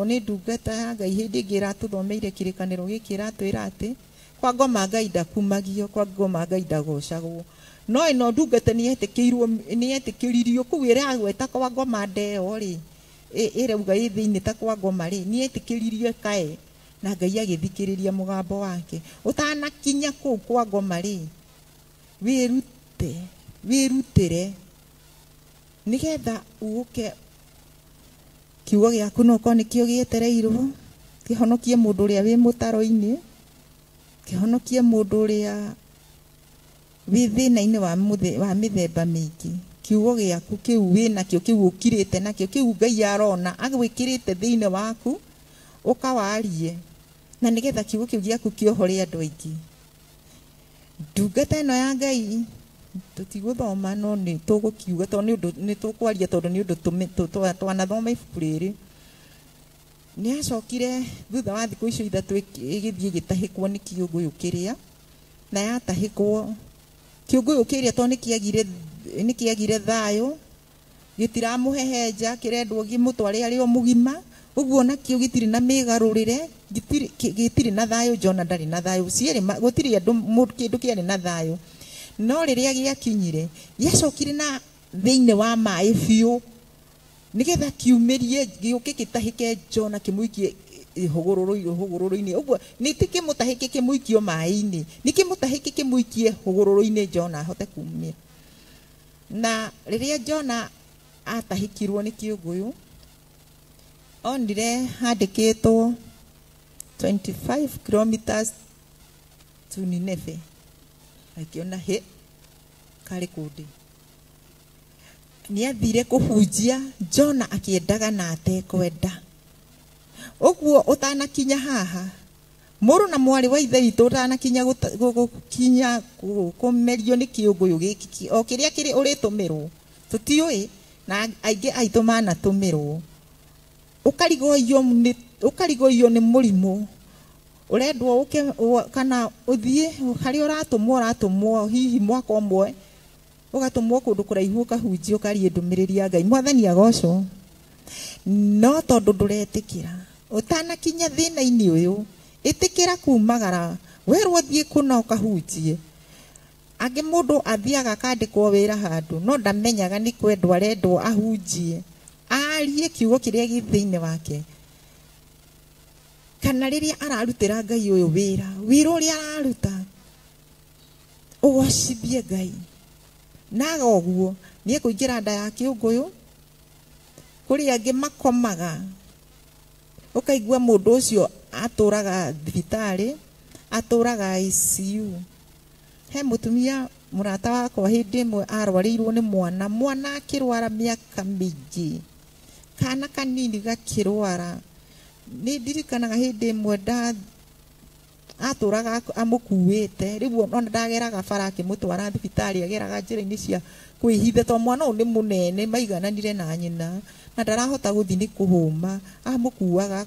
nĩ ndungata ya Ngai hĩndĩ ĩngĩ ĩratũthomeire kĩrĩkanĩro gĩkĩ, ĩratwĩra atĩ kwa ngoma Ngai ndakumagio, kwa ngoma Ngai ndagocagwo. No ĩno ndungata nĩyetĩkĩririo kũu ĩragweta kwa ngoma ndeo rĩ, ĩrauga ĩ thĩinĩ ta kwa ngoma rĩ, nĩyetĩkĩririo ĩkae, na Ngai agĩthikĩrĩria mũgambo wake. Ũtanakinya kũu kwa ngoma rĩ, wĩrute, wĩrutĩre nĩgetha ũke kiugo gĩaku no korwo nĩkĩo gĩetereirwo, kĩhonokie mũndũ ũrĩa wĩ mũtaro-inĩ, kĩhonokie mũndũ ũrĩa wĩ thĩna-inĩ wa mĩthemba mĩingĩ. Kiugo gĩaku kĩu wĩ nakĩo, kĩu ũkirĩte nakĩo, kĩu Ngai arona agwĩkĩrĩte thĩinĩ waku, ũkawarie, na nĩgetha kiugo kĩu gĩaku kĩohore andũ aingĩ. Ndungata ĩno ya Ngai tũtigũthoma, no nĩ tũgũkiuga tondũ nĩ ũndũ nĩ tũkwaria, tondũ nĩ ũndũ twanathoma ibuku rĩrĩ. Nĩ acokire thutha wa thikũ icio 3 ĩgĩthiĩ ĩgĩtahĩkwo nĩ kĩũngũyũ kĩrĩa, na yatahĩkwo kĩũngũyũ kĩrĩa tondũ nĩ kĩagire thayũ, gĩtiramũhehenja, kĩrendwo gĩmũtware arĩ o mũgima, ũguo nakĩo gĩtirĩ na mĩgarũrĩre, gĩtirĩ na thayũ. Jona ndarĩ na thayũ, cierĩ gũtirĩ andũ kĩndũ kĩarĩ na thayũ. No rĩrĩa gĩakinyire, gĩacokire na thĩinĩ wa maĩ biũ, nĩgetha kiumĩrie gĩũke gĩtahĩke Jona kĩmũikie hũgũrũrũ-inĩ. Ũguo nĩ ti kĩmũtahĩke kĩmũikio maĩ-inĩ, nĩ kĩmũtahĩke kĩmũikie hũgũrũrũ-inĩ Jona ahote kumĩra. Na rĩrĩa Jona atahĩkirwo nĩ kĩũngũyũ, onire handĩkĩtwo 25 kilometers to Nineve. Akĩona hĩ karĩ kũndĩ. Nĩ athire kũhunjia, Jona akĩendaga na atekwenda. Ũguo ũtanakinya haha, mũrũ na mwarĩ wa ithe witũ, ũtanakinya gũkinya kũmerio nĩ kĩũngũyũ gĩkĩ, o kĩrĩa kĩrĩ ũrĩtũmĩrwo, tũtiũĩ, na aingĩ aitũ manatũmĩrwo. Ũkarigoio nĩ mũrimũ, ũrendwo ũke kana ũthiĩ harĩa ũratũmwo, ũratũmwo hihi mwaka ũmwe, Ũgatũmwo kũndũ kũraihu ũkahunjia ũkarie ndũmĩrĩri ya Ngai. Mwathani agocwo. No tondũ ndũretĩkĩra ũtanakinya thĩna-inĩ ũyũ, ĩtĩkĩra kumagara werwo thiĩ kũna ũkahunjie. Angĩ mũndũ athiaga akandĩkwo wĩra handũ no ndamenyaga nĩ kwendwo arendwo ahunjie, arie kiugo kĩrĩa gĩ thĩinĩ wake. Kana rĩrĩa ararutĩra Ngai ũyũ wĩra, wĩra ũrĩa araruta ũgocithie Ngai. Naga ũguo nĩ ekũingĩra nda ya kĩũngũyũ. Kũrĩ angĩ makomaga, ũkaigua mũndũ ũcio atũraga thibitarĩ, atũraga ICU. He mũtumia mũrata wakwa hĩndĩ ĩmwe arwarĩirwo nĩ mwana, mwana akĩrwara mĩaka mĩingĩ, kana kanini gakĩrwara. Nĩ ndirikanaga hĩndĩ ĩmwe atũraga amũkuĩte, rĩu ona ndageraga bara akĩmũtwara thibitarĩ, ageraga njĩra-inĩ cia kwĩhitha tondũ mwana ũyũ nĩ mũnene, maigananire na nyina na ndarahota gũthiĩ nĩ kũhũma. Amũkuaga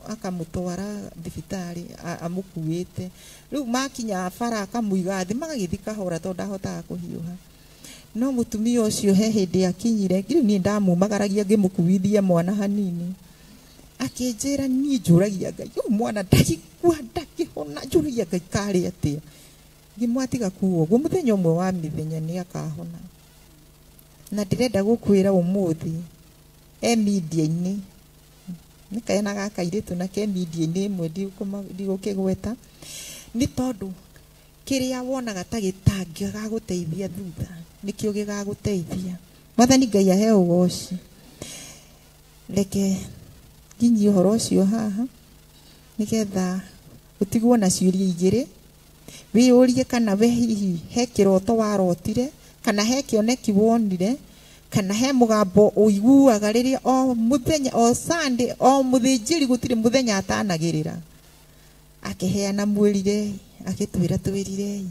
akamũtwara thibitarĩ amũkuĩte. Rĩu makinya bara akamũiga thĩ, magagĩthiĩ kahora tondũ ndahotaga kũhiũha. No mũtumia ũcio he hĩndĩ akinyire, rĩu niĩ ndamumagaragia ngĩmũkuithia mwana hanini, akĩnjĩra niĩ njũragia Ngai, ũyũ mwana ndagĩkua ndakĩhona, njũragia Ngai karĩ atĩa. Ngĩmwatiga kuo ũguo, mũthenya ũmwe wa mĩthenya nĩ akahona. Na ndĩrenda gũkwĩra ũmũthĩ e media-inĩ, nĩ kaena ga kairĩtu na ke media-inĩ ĩmwe ndigũkĩgweta, nĩ tondũ kĩrĩa wonaga ta gĩtangĩgagũteithia thutha nĩkĩo gĩgagũteithia. Mwathani Ngai ahe ũgoci. Reke nginyie ũhoro ũcio haha nĩgetha ũtigwo na ciũria igĩrĩ. Wĩyũrie kana we hihi he kĩroto warotire, kana he kĩoneki wonire, kana he mũgambo ũiguaga rĩrĩa o mũthenya, o Sunday, o mũthĩnjĩri gũtirĩ mũthenya atanagĩrĩra akĩheana mwĩrire, agĩtwĩra twĩrirei,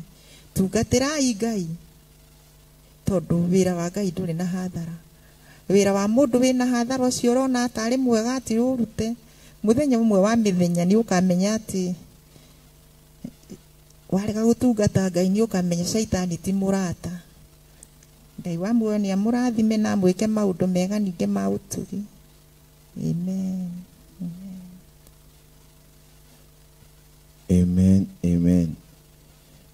tungatĩrai Ngai, tondũ wĩra wa Ngai ndũrĩ na hathara. Wĩra wa mũndũ wĩna hathara ũcio ũrona atarĩ mwega atĩ ũrute, mũthenya ũmwe wa mĩthenya nĩ ũkamenya atĩ warega gũtungata Ngai nĩ ũkamenya caitani ti mũrata. Ngai wa muoyo nĩ amũrathime na amwĩke maũndũ mega ningĩ ma ũtugi. Amen. Amen, amen.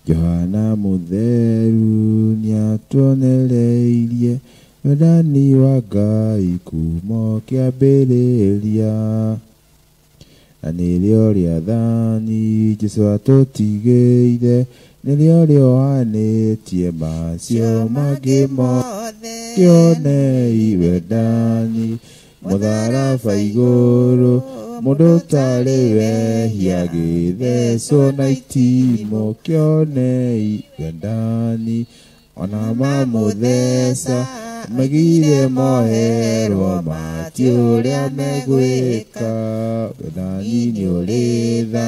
Johana Mũtheru nĩatuonereirie wendani wa Ngai kuma kĩambĩrĩria. Na nĩrĩo rĩathani Jesũ atũtigĩire, nĩrĩo rĩohanĩtie macio mangĩ mothe. Kĩonei wendani mũtharaba igũrũ, mũndũ ũtarĩ wehia agĩthecwo na itimũ. Kĩonei wendani ona mamũtheca, maigire moherwo mati ũrĩa megwĩka. Wendani nĩ ũrĩ tha,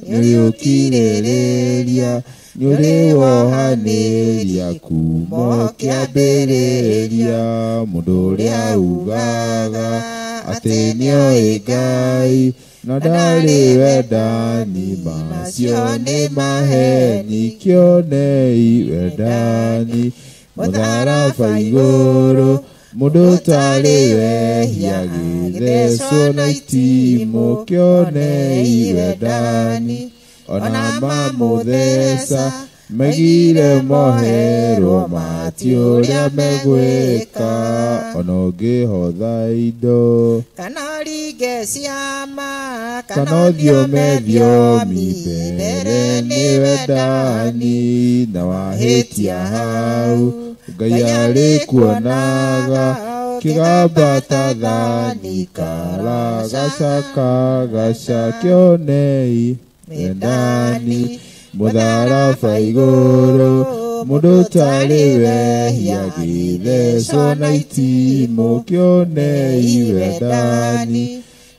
nĩ ũrĩ ũkirĩrĩria, nĩ ũrĩ wohanĩria kuma kĩambĩrĩria. Mũndũ ũrĩa ugaga atĩ nĩoĩ Ngai na ndarĩ wendani, macio nĩ maheni. Kĩonei wendani mũtharaba igũrũ, mũndũ ũtarĩ wehia agĩthecwo na itimũ. Kĩonei wendani ona mamũtheca, maigire moherwo mati ũrĩa megwĩka. Ona ũngĩhotha indo kana ũringe ciama, kana ũthiome thiomi, mbere nĩ wendani na wahĩtia hau Ngai arĩkuonaga. Kĩgamba ta thani karagaca kagaca. Kĩonei wendani mũtharaba igũrũ, mũndũ ũtarĩ wehia agĩthecwo na itimũ. Kĩonei wendani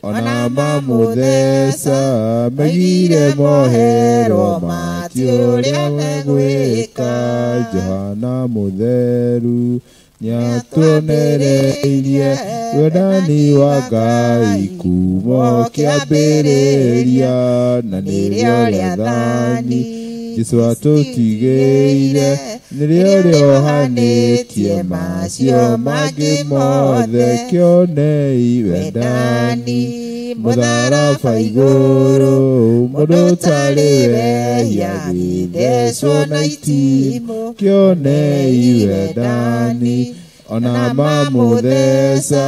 ona mamũtheca, maigire moherwo mati ũrĩa megwĩka. Johana Mũtheru Nĩatuonereirie wendani wa Ngai kuuma kĩambĩrĩria na nĩrĩo rĩathani Jesũ atũtigĩire nĩrĩo rĩohanĩtie macio mangĩ mothe kĩonei wendani mũtharaba igũrũ mũndũ ũtarĩ wehia agĩthecwo na itimũ kĩonei wendani ona mamũtheca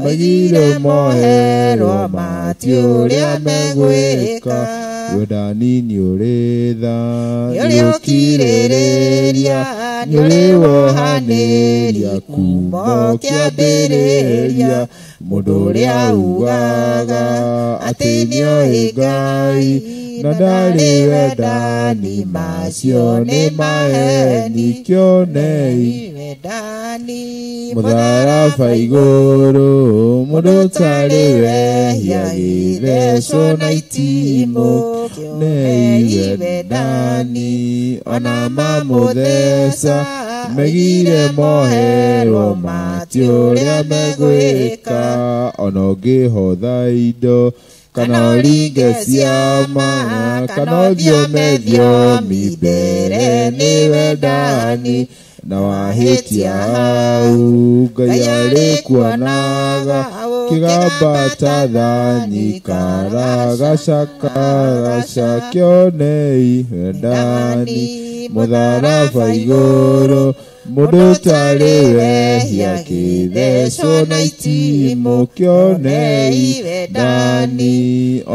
maigire moherwo mati ũrĩa megwĩka wendani nĩ ũrĩ tha nĩ ũkirĩrĩria nĩ ũrĩ wohanĩria kuuma kĩambĩrĩria mũndũ ũrĩa ugaga atĩ nĩoĩ Ngai na ndarĩ wendani macio nĩ maheni kĩonei wendani mũtharaba igũrũ mũndũ ũtarĩ wehia agĩthecwo na itimũ kĩonei wendani ona mamũtheca megire moherwo mati ũrĩa megwĩka ona ũngĩhotha indo kana ũringe ciama kana ũthiome thiomi mbere nĩ wendani na wahĩtia hau Ngai arĩkuonaga kĩgamba ta thani karagaca kagaca kĩonei wendani mũtharaba igũrũ mũndũ ũtarĩ wehia akĩthecwo na itimũ kĩonei wendani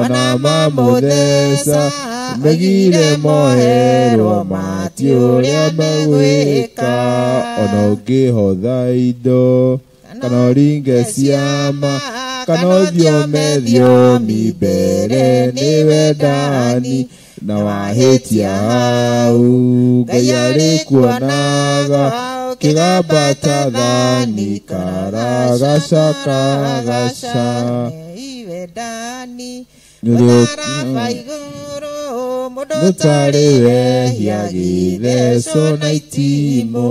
ona mamũtheca megire moherwo mati ũrĩa megwĩka ona ũngĩhotha indo kana ũringe ciama kana ũthiome thiomi mbere nĩ wendani na wahĩtia hau Ngai arĩkuonaga kĩgamba ta thani karagaca kagaca wendani mũtharaba igũrũ mũndũ ũtarĩ wehia agĩthecwo na itimũ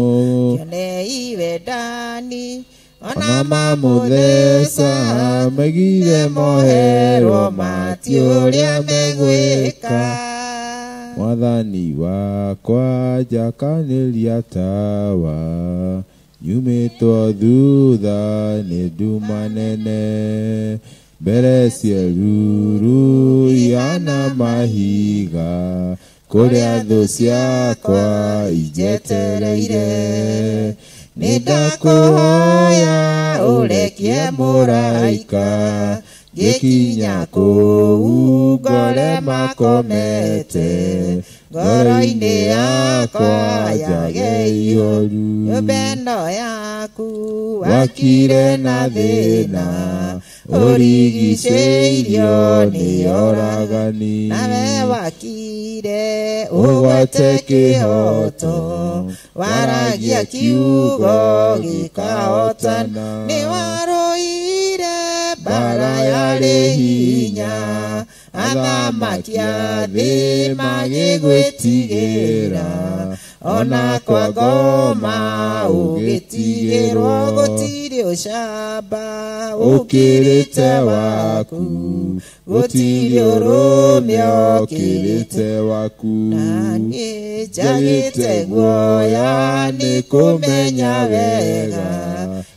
kĩonei wendani ona mamũtheca maigire moherwo mati ũrĩa megwĩka Mwathani wakwa njakanĩria tawa nyumĩtwo thutha nĩ nduma nene mbere ciaruru ihana mahiga kũrĩa thũ ciakwa injetereire nĩ ndakũhoya ũrekie mũraika ngĩkinya kũu ngore makomete ngoro-inĩ yakwa njage ihoru nyũmba ĩno yaku wakire na thĩna ũrigicĩirio nĩ oragani nawe wakire ũgwate kĩhoto waragia kiugo gĩkahotana nĩ warũire mbara yarĩ hinya athamaki a thĩ magĩgwĩtigĩra ona kwa ngoma ũgĩtigĩrwo gũtirĩ ũcamba ũkĩrĩte waku gũtirĩ ũrũme ũkĩrĩte waku na niĩ njagĩte guoya nĩ kũmenya wega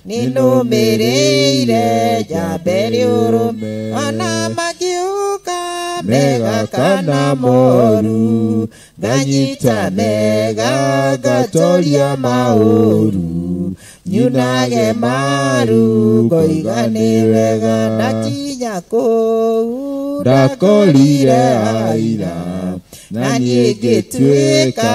nĩ nũmĩrĩire njambe rĩũrũme ona mangĩũka mega kana moru nganyita mega ngatoria maũru nyunage maru ngoiga nĩ wega ndakinya kũu ndakorire aira na niĩ ngĩtuĩka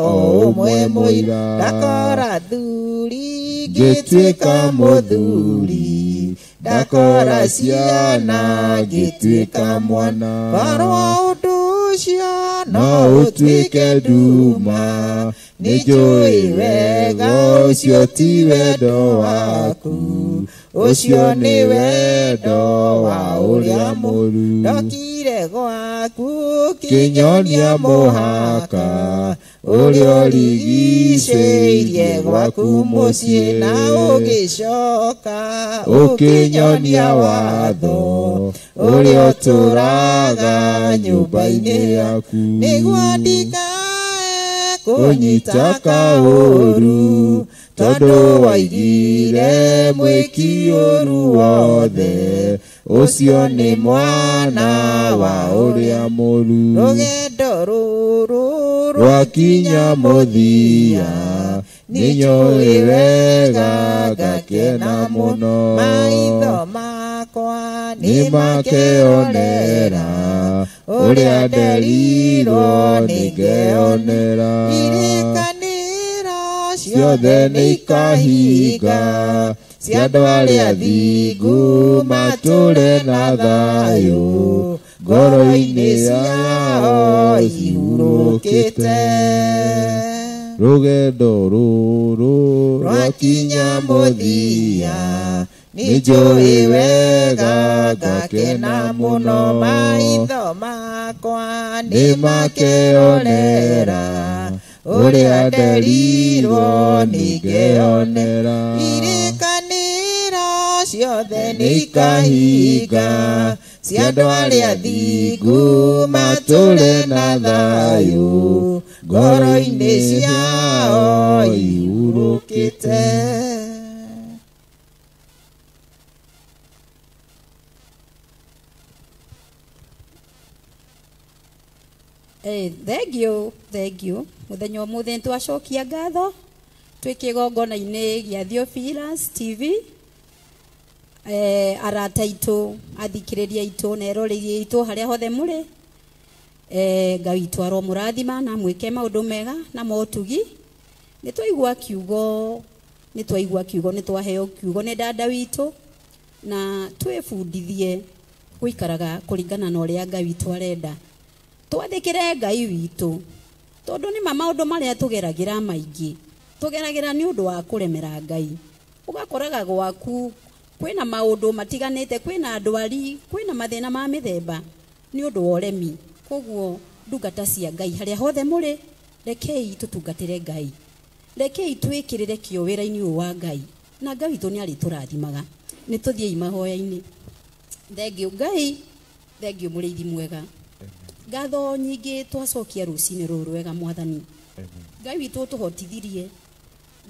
o ũmwe mũira ndakora thuri ngĩtuĩka mũthuri ndakora ciana ngĩtuĩka mwana korwo ũndũ ũcio no ũtuĩke nduma nĩ njũĩ wega ũcio ti wendo waku ũcio nĩ wendo wa ũrĩa mũru ndokire gwaku kĩnyonia mũhaka Ũrĩa ũrigicĩirie gwaku mũciĩ na ũgĩcoka ũkĩnyonia watho ũrĩa ũtũũraga nyũmba-inĩ yaku nĩguo ndikae kũnyita kaũru tondũ waigire mwĩki ũru wothe ũcio nĩ mwana wa ũrĩa mũru rũgendo rũrũ rwakinya mũthia nĩnjũĩ wega ngakena mũno maitho makwa nĩmakeonera ũrĩa nderirwo nĩngeonera irĩkanĩro ciothe nĩikahinga cia andũ arĩa athingu matũũre na thayũ ngoro-inĩ ciao ihurũkĩte rũgendo rũrũ rwakinya mũthia nĩnjũĩ wega ngakena mũno maitho makwa nĩmakeonera ũrĩa nderirwo nĩngeonera irĩkanĩro ciothe nĩikahinga cia andũ arĩa athingu matũũre na thayũ ngoro-inĩ ciao ihurũkĩte. Thank you, thank you. Muthenya ũmũthĩ nĩtwacokia ngatho twĩ kĩgongona-inĩ gĩa Theophilus TV. Arata aitũ, athikĩrĩria aitũ na eroreri aitũ harĩa hothe mũrĩ. Ngai witũ aromũrathima na mwĩke maũndũ mega na motugi. Nĩtwaigua kiugo, nĩtwaigua kiugo, nĩtwaheo kiugo nĩ dada witũ na twĩbundithie gũikaraga kũringana na ũrĩa Ngai witũ arenda. Twathĩkĩre Ngai witũ tondũ nĩ ma maũndũ marĩa tũgeragĩra maingĩ tũgeragĩra nĩ ũndũ wa kũremera Ngai. Ũgakoraga gwaku kwĩna maũndũ matiganĩte, kwĩna ndwari, kwĩna mathĩna ma mĩthemba nĩ ũndũ wa ũremi. Koguo ndungata cia Ngai harĩa hothe mũrĩ, rekei tũtungatĩre Ngai, rekei twĩkĩrĩre kĩo wĩra-inĩ ũyũ wa Ngai na Ngai witũ nĩ arĩtũrathimaga. Nĩ tũthiĩi mahoya-inĩ. Thengiũ Ngai, thengiũ mũrĩithi mwega. Ngatho nyingĩ twacokia rũcinĩ rũrũ rwega mwathani. Ngai witũ ũtũhotithirie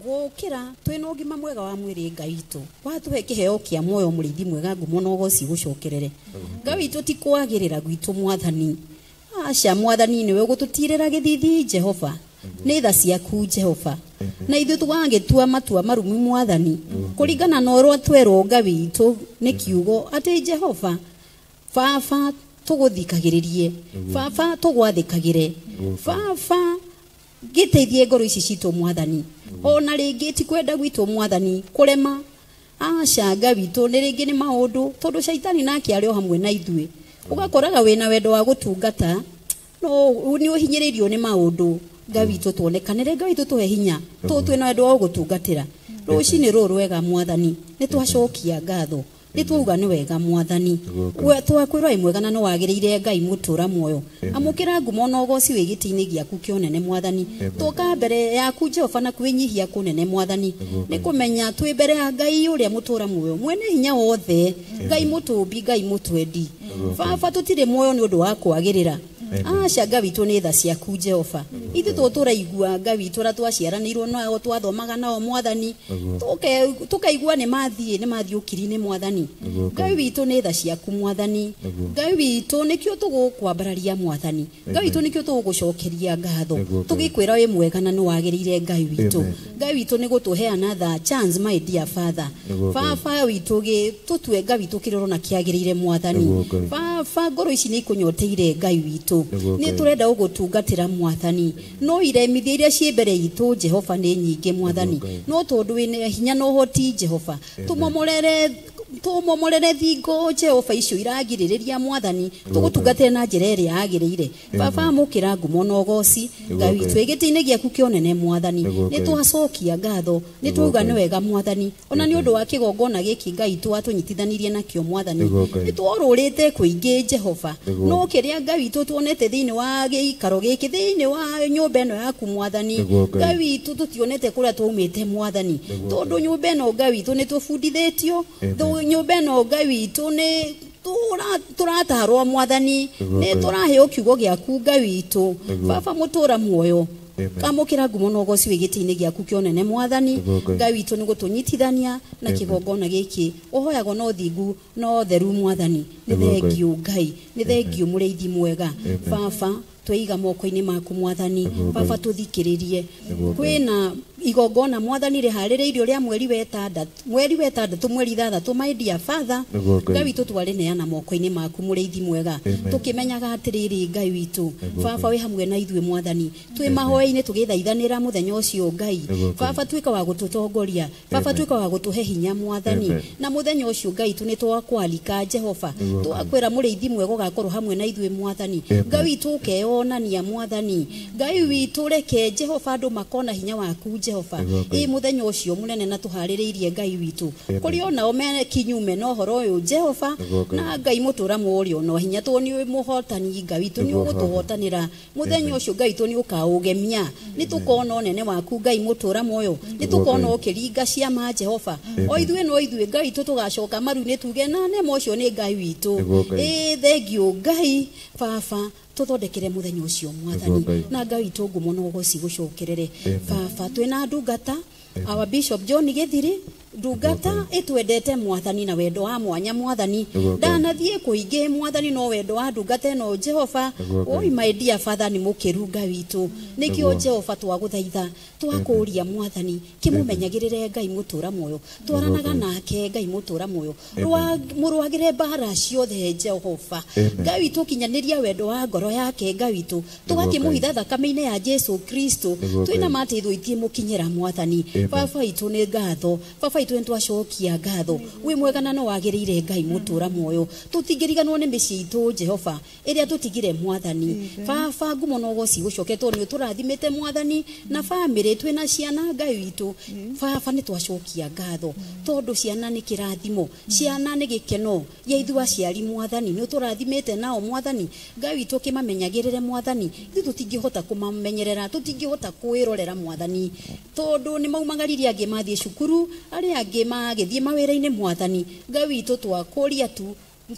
gũkĩra twĩna ũgima mwega wa mwĩrĩ. Ngai witũ watũhe kĩheo kĩa muoyo mũrĩithi mwega, ngumo na ũgoci gũcokerere. Ngai witũ ti kwagĩrĩra gwitũ mwathani, aca mwathani nĩwe ũgũtũtirĩra gĩthithi Jehova, nĩ tha ciaku Jehova, na ithuĩ tũgagĩtua matua marũmu mwathani kũringana na ũrĩa twerwo Ngai witũ nĩ kiugo atĩ Jehova baba tũgũthikagĩrĩrie, baba tũgwathĩkagĩre, baba gĩteithie ngoro ici citũ mwathani. Ona rĩngĩ ti kwenda gwitũ mwathani kũrema, aca Ngai witũ nĩ rĩngĩ nĩ maũndũ tondũ caitani nake arĩ o hamwe na ithuĩ. Ũgakoraga wĩna wendo wa gũtungata no nĩ ũhinyĩrĩirio nĩ maũndũ. Ngai witũ tuonekanĩre, Ngai witũ tũhe hinya tũ twĩna wendo wa gũtungatĩra. Rũcinĩ rũrũ rwega mwathani nĩ twacokia ngatho, nĩ twauga nĩ wega mwathani, twakwĩrwo wĩ mwega na nĩ wagĩrĩire Ngai mũtũra muoyo. Amũkĩra ngumo na ũgoci wĩ gĩtĩ-inĩ gĩaku kĩonene mwathani. Tũka mbere yaku Jehova na kwĩnyihia kũnene mwathani, nĩ kũmenya twĩ mbere ya Ngai ũrĩa mũtũra muoyo mwene hinya wothe, Ngai mũtũmbi, Ngai mũtwendi. Baba tũtirĩ muoyo nĩ ũndũ wa kwagĩrĩra, aca Ngai witũ nĩ tha ciaku Jehova. Ithuĩ tũtũraigua Ngai witũ ũrĩa twaciaranĩirwo nao, twathomaga nao mwathani, tũkaigua nĩ mathiĩ, nĩ mathiĩ ũkiri-inĩ mwathani. Ngai witũ nĩ tha ciaku mwathani. Ngai witũ nĩkĩo tũgũkwambararia mwathani. Ngai witũ nĩkĩo tũgũgũcokeria ngatho tũgĩkwĩra wĩ mwega na nĩ wagĩrĩire Ngai witũ. Ngai witũ nĩ gũtũheana the chance my dear father. Baba witũ tũtue Ngai witũ kĩrĩa ũrona kĩagĩrĩire mwathani. Baba ngoro ici nĩ ikũnyoteire Ngai witũ, nĩ tũrenda gũgũtungatĩra mwathani, no iremithia iria ciĩ mbere itũ Jehova nĩ nyingĩ mwathani, no tondũ wĩna hinya na ũhoti Jehova tũmomorere Tumomorere thingo Jehova icio iragirĩrĩria mwathani tũgũtungatĩre na njĩra ĩrĩa yagĩrĩire. Baba amũkĩra ngumo na ũgoci Ngai witũ gĩtĩ-inĩ gĩaku kĩonene mwathani nĩ twacokia ngatho nĩ twauga nĩ wega mwathani ona nĩ ũndũ wa kĩgongona gĩkĩ Ngai twatũnyitithanirie nakĩo mwathani nĩ tworũrĩte kũingĩ Jehova no kĩrĩa Ngai witũ tuonete thĩinĩ wa gĩikaro gĩkĩ thĩinĩ wa nyũmba ĩno yaku mwathani Ngai witũ tũtionete kũrĩa twaumĩte mwathani tondũ nyũmba ĩno Ngai witũ nĩ tũbundithĩtio nyũmba ĩno Ngai witũ nĩ tũratarwo mwathani nĩ tũraheo kiugo gĩaku Ngai witũ. Baba mũtũra muoyo kamũkĩra ngumo na ũgoci wĩ gĩtĩ-inĩ gĩaku kĩonene mwathani Ngai witũ nĩ gũtũnyitithania na kĩgongona gĩkĩ ũhoyagwo na ũthingu na ũtheru mwathani. Nĩ thengiũ Ngai, nĩ thengiũ mũrĩithi mwega. Baba tweiga moko-inĩ maku mwathani. Baba tũthikĩrĩrie kwĩna igongona mwathani rĩharĩrĩirio rĩa mweri wa ĩtandatũ mweri ithathatũ my dear father Ngai witũ twarĩneana moko-inĩ maku mũrĩithi mwega tũkĩmenyaga atĩrĩrĩ Ngai witũ baba wĩ hamwe na ithuĩ mwathani twĩ mahoya-inĩ tũgĩthaithanĩra mũthenya ũcio Ngai. Baba tuĩka wa gũtũtongoria, baba tuĩka wa gũtũhe hinya mwathani na mũthenya ũcio Ngai witũ nĩ twakwalika Jehova twakwĩra mũrĩithi mwega ũgakorwo hamwe na ithuĩ mwathani Ngai witũ ũkeyonania mwathani Ngai witũ reke Jehova andũ makona hinya waku Jehova ĩ mũthenya ũcio mũnene na tũharĩrĩirie Ngai witũ kũrĩ onao me kinyume na ũhoro ũyũ Jehova na Ngai mũtũra mũrĩ ona hinya tondũ nĩ mũhotani Ngai witũ nĩ ũgũtũhotanĩra mũthenya ũcio Ngai witũ nĩ ũkaũgemia nĩ tũkona ũnene waku Ngai mũtũra muoyo nĩ tũkona ũkĩringa ciama Jehova o ithuĩ no ithuĩ Ngai witũ tũgacoka maru-inĩ tuge na nema ũcio nĩ Ngai witũ. Ĩ thengiũ Ngai baba tũthondekere mũthenya ũcio mwathani na Ngai witũ ngumo na ũgoci gũcokerere. Baba twĩna ndungata our Bishop John Githiri ndungata ĩtwendete mwathani na wendo wa mwanya mwathani ndanathiĩ kũingĩ mwathani no wendo wa ndungata ĩno Jehova. Oi my dear father nĩ mũkĩru Ngai witũ nĩkĩo Jehova twagũthaitha twakũria mwathani kĩmũmenyagĩrĩre Ngai mũtũra muoyo twaranaga nake Ngai mũtũra muoyo mũrũagĩre mbara ciothe Jehova Ngai witũ kinyanĩria wendo wa ngoro yake Ngai witũ tũgakĩmũhitha thakame-inĩ ya Jesu Kristo twĩna matĩthũ itiĩmũkinyĩra mwathani. Baba witũ nĩ ngatho, baba witũ nĩ twacokia ngatho wĩ mwega na no wagĩrĩire Ngai mũtũra muoyo tũtingĩriganwo nĩ mĩciĩ itũ Jehova ĩrĩa tũtigire mwathani. Baba ngumo na ũgoci gũcoke tondũ nĩ ũtũrathimĩte mwathani na bamĩrĩ twĩna ciana Ngai witũ. Baba nĩ twacokia ngatho tondũ ciana nĩ kĩrathimo, ciana nĩ gĩkeno ya ithuĩ aciari mwathani nĩ ũtũrathimĩte nao mwathani Ngai witũ kĩmamenyagĩrĩre mwathani ithuĩ tũtingĩhota kũmamenyerera tũtingĩhota kwĩrorera mwathani tondũ nĩ maumagaririe angĩ mathiĩ cukuru arĩa angĩ magĩthiĩ mawĩra-inĩ mwathani Ngai witũ twakũria tu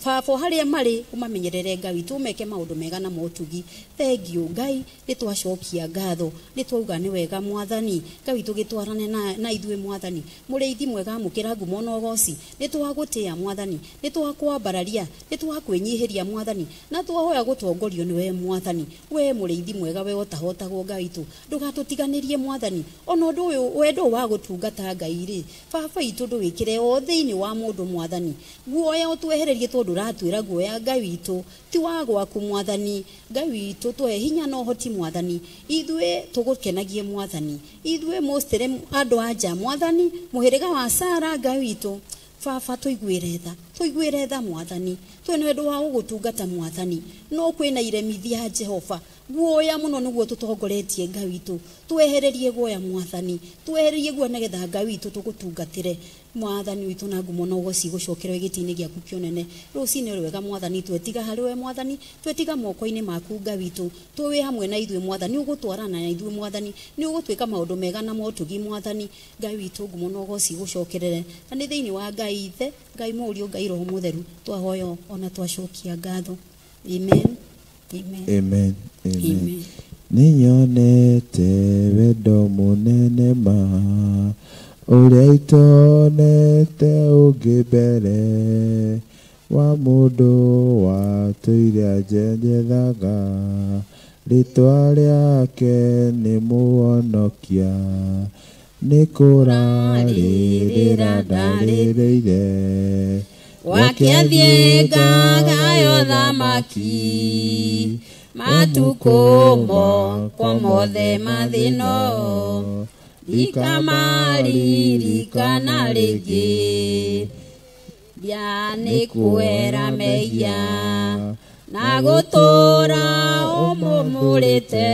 baba harĩa marĩ ũmamenyerere Ngai witũ ũmeke maũndũ mega na motugi. Thengiũ Ngai nĩ twacokia ngatho nĩ twauga nĩ wega mwathani Ngai witũ gĩtwarane na ithuĩ mwathani mũrĩithi mwega amũkĩra ngumo na ũgoci nĩ twagũtĩa mwathani nĩ twakwambararia nĩ twakwĩnyihĩria mwathani na twahoya gũtongorio nĩ we mwathani we mũrĩithi mwega we ũtahotagwo Ngai witũ ndũgatũtiganĩrie mwathani ona ũndũ ũyũ wendo wa gũtungata Ngai rĩ baba witũ ndũwĩkĩre o thĩinĩ wa mũndũ mwathani guoya ũtwehererie tondũ ũratwĩra guoya Ngai witũ ti wa gwaku mwathani Ngai witũ tũhe hinya na ũhoti mwathani ithuĩ tũgũkenagie mwathani ithuĩ mũcere andũ a nja mwathani mũhĩrĩga wa Sara Ngai witũ baba tũiguĩre tha mwathani twĩna wendo wa gũgũtungata mwathani no kwĩna iremithia Jehova guoya mũno nĩguo tũtongoretie Ngai witũ twehererie guoya mwathani twehererie guoya nĩgetha Ngai witũ tũgũtungatĩre mwathani witũ na ngumo na ũgoci gũcokerwo gĩtĩ-inĩ gĩaku kĩonene rũcinĩ rwega mwathani twetiga harĩ we mwathani twetiga moko-inĩ maku Ngai witũ twĩ hamwe na ithuĩ mwathani ũgũtwarana na ithuĩ mwathani nĩ ũgũtwĩka maũndũ mega na motugi mwathani Ngai witũ ngumo na ũgoci gũcokerere na nĩ thĩinĩ wa Ngai Ithe Ngai Mũriũ Ngai Roho Mũtheru twahoya ona twacokia ngatho. Amen. Amen. Amen. Amen. Nĩnyonete wendo mũnene ma ũrĩa itonete ũngĩ mbere wa mũndũ watũire anjenjethaga rĩtwa rĩake nĩ Mũhonokia nĩ kũrarĩrĩra ndarĩrĩire gwake athiĩ ngagayo thamaki matukũ mokwa mothe mathĩno ndikamaririkana rĩngĩ. Nĩ kwera mehia na gũtũũra ũmũmũrĩte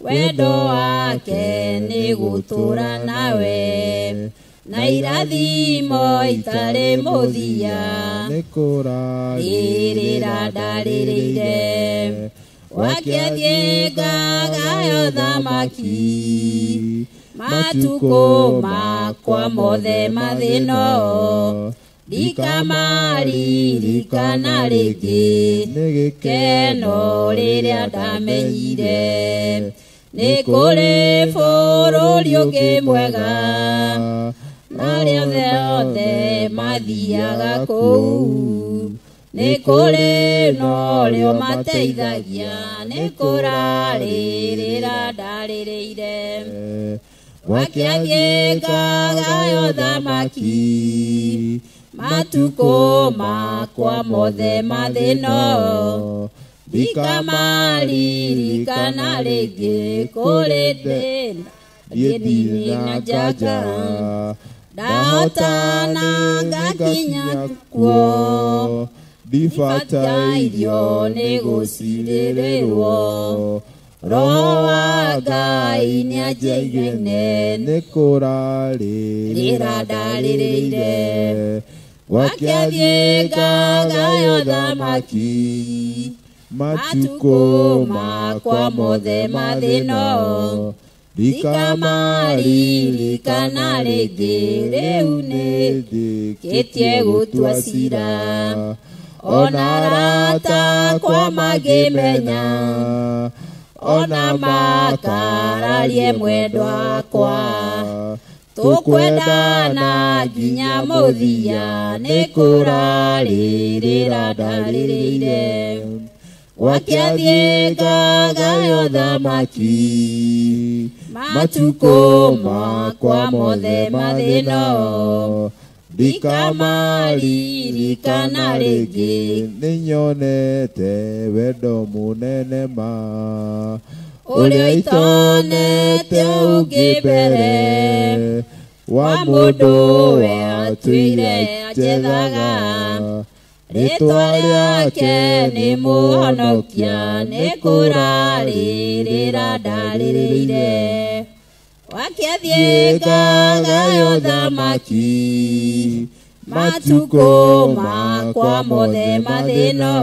wendo wake nĩ gũtũũra nawe na irathimo itarĩ mũthia nĩ kũrarĩrĩra ndarĩrĩire gwake athiĩ ngagayo thamaki matukũ makwa mothe mathĩno ndikamaririkana rĩngĩ nĩ gĩkeno rĩrĩa ndamenyire nĩ kũrĩ bũrũri ũngĩ mwega na arĩa othe mathiaga kũu nĩ kũrĩ na ũrĩa ũmateithagia nĩ kũrarĩrĩra ndarĩrĩire gwake athiĩ ngagayo thamaki matukũ makwa mothe mathĩno ndikamaririkana rĩngĩ kũrĩ thĩna thiĩ na njaka ndahotana ngakinya kuo ndibatairio nĩ gũcirĩrĩrwo Roho wa Ngai nĩanjigĩne nĩ kũrarĩrĩra ndarĩrĩire gwake athiĩ ngagayo thamaki matukũ makwa mothe mathĩno ndikamaririkana rĩngĩ rĩu nĩndĩkĩtie gũtua cira ona arata akwa mangĩmenya ona makararie mwendwa wakwa tũkwendana nginya mũthia nĩ kũrarĩrĩra ndarĩrĩire gwake athiĩ ngagayo thamaki matukũ makwa mothe mathĩno ndikamaririkana rĩngĩ nĩnyonete wendo mũnene ma ũrĩa itonete ũngĩ mbere wa mũndũ we atũire anjethaga rĩtwa rĩake nĩ mũhonokia nĩ kũrarĩrĩra ndarĩrĩire gwake athiĩ ngagayo thamaki matukũ makwa mothe mathĩno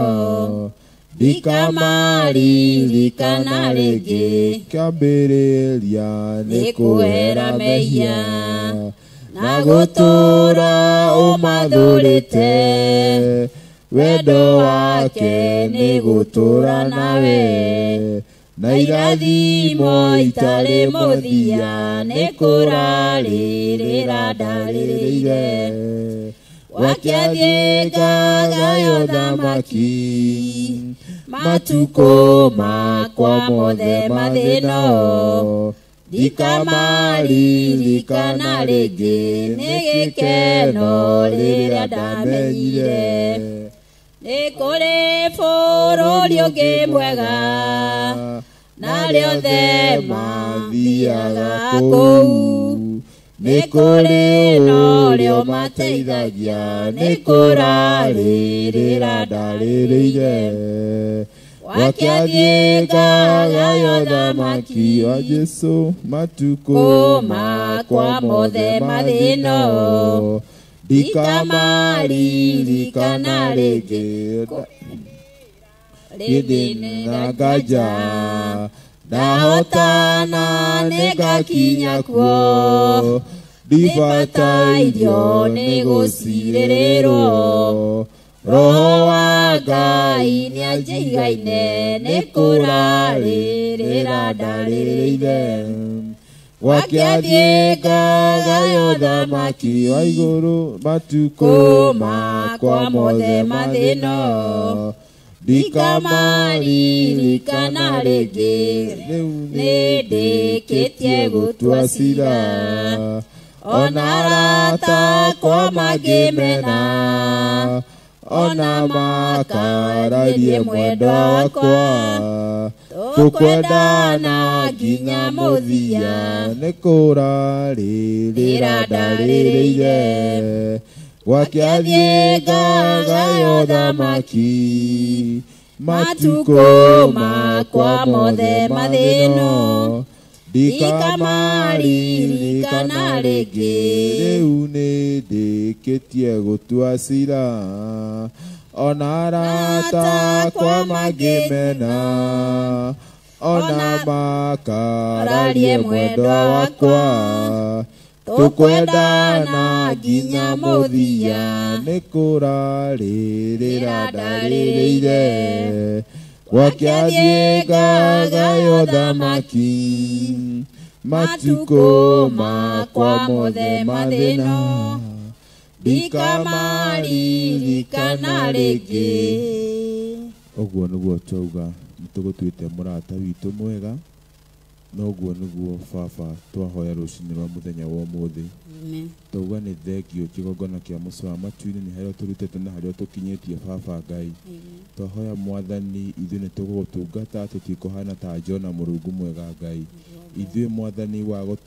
ndikamaririkana rĩngĩ kĩambĩrĩria nĩ kwera mehia na gũtũũra ũmathũrĩte wendo wake nĩ gũtũũra nawe na irathimo itarĩ mũthia nĩ kũrarĩrĩra ndarĩrĩire gwake athiĩ ngagayo thamaki matukũ makwa mothe mathĩno ndikamaririkana rĩngĩ nĩ gĩkeno rĩrĩa ndamenyire nĩ kũrĩ bũrũri ũngĩ mwega na arĩa othe mathiaga kũu nĩ kũrĩ na ũrĩa ũmateithagia nĩ kũrarĩrĩra ndarĩrĩire gwake athiĩ ngagayo thamaki wa Jesũ matukũ makwa mothe mathĩno ndikamaririkana rĩngĩ gĩthĩ na nganja ndahotana nĩngakinya kuo ndibatairio nĩ gũcirĩrĩrwo Roho wa Ngai nĩanjigaine nĩ kũrarĩrĩra ndarĩrĩire gwake athiĩ ngagayo thamaki wa igũrũ matukũ makwa mothe mathĩno ndikamaririkana rĩngĩ rĩu nĩndĩkĩtie gũtua cira ona arata akwa mangĩmena ona makararie mwendwa wakwa tũkwendana nginya mũthia nĩ kũrarĩrĩra ndarĩrĩire Gwake athiĩ ngagayo thamaki matukũ makwa mothe mathĩno ndikamaririkana rĩngĩ. Rĩu nĩndĩkĩtie gũtua cira ona arata akwa mangĩmena ona makararie mwendwa wakwa tũkwendana nginya mũthia. Nĩ kũrarĩrĩra ndarĩrĩire gwake athiĩ ngagayo thamaki matukũ makwa mothe mathĩna ndikamaririkana rĩngĩ. Ũguo nĩguo twauga nĩtũgũtuĩte mũrata witũ mwega na ũguo nĩguo baba twahoya rũcinĩ rwa mũthenya wa ũmũthĩ. Twauga nĩ thengio kĩgongona kĩa mũciĩ wa matu-inĩ nĩ harĩa tũrutĩte na harĩa tũkinyĩtie baba Ngai. Twahoya mwathani ithuĩ nĩtũgũgũtungata tũtikũhana ta Jona Mũrungu mwega Ngai. Ithuĩ mwathani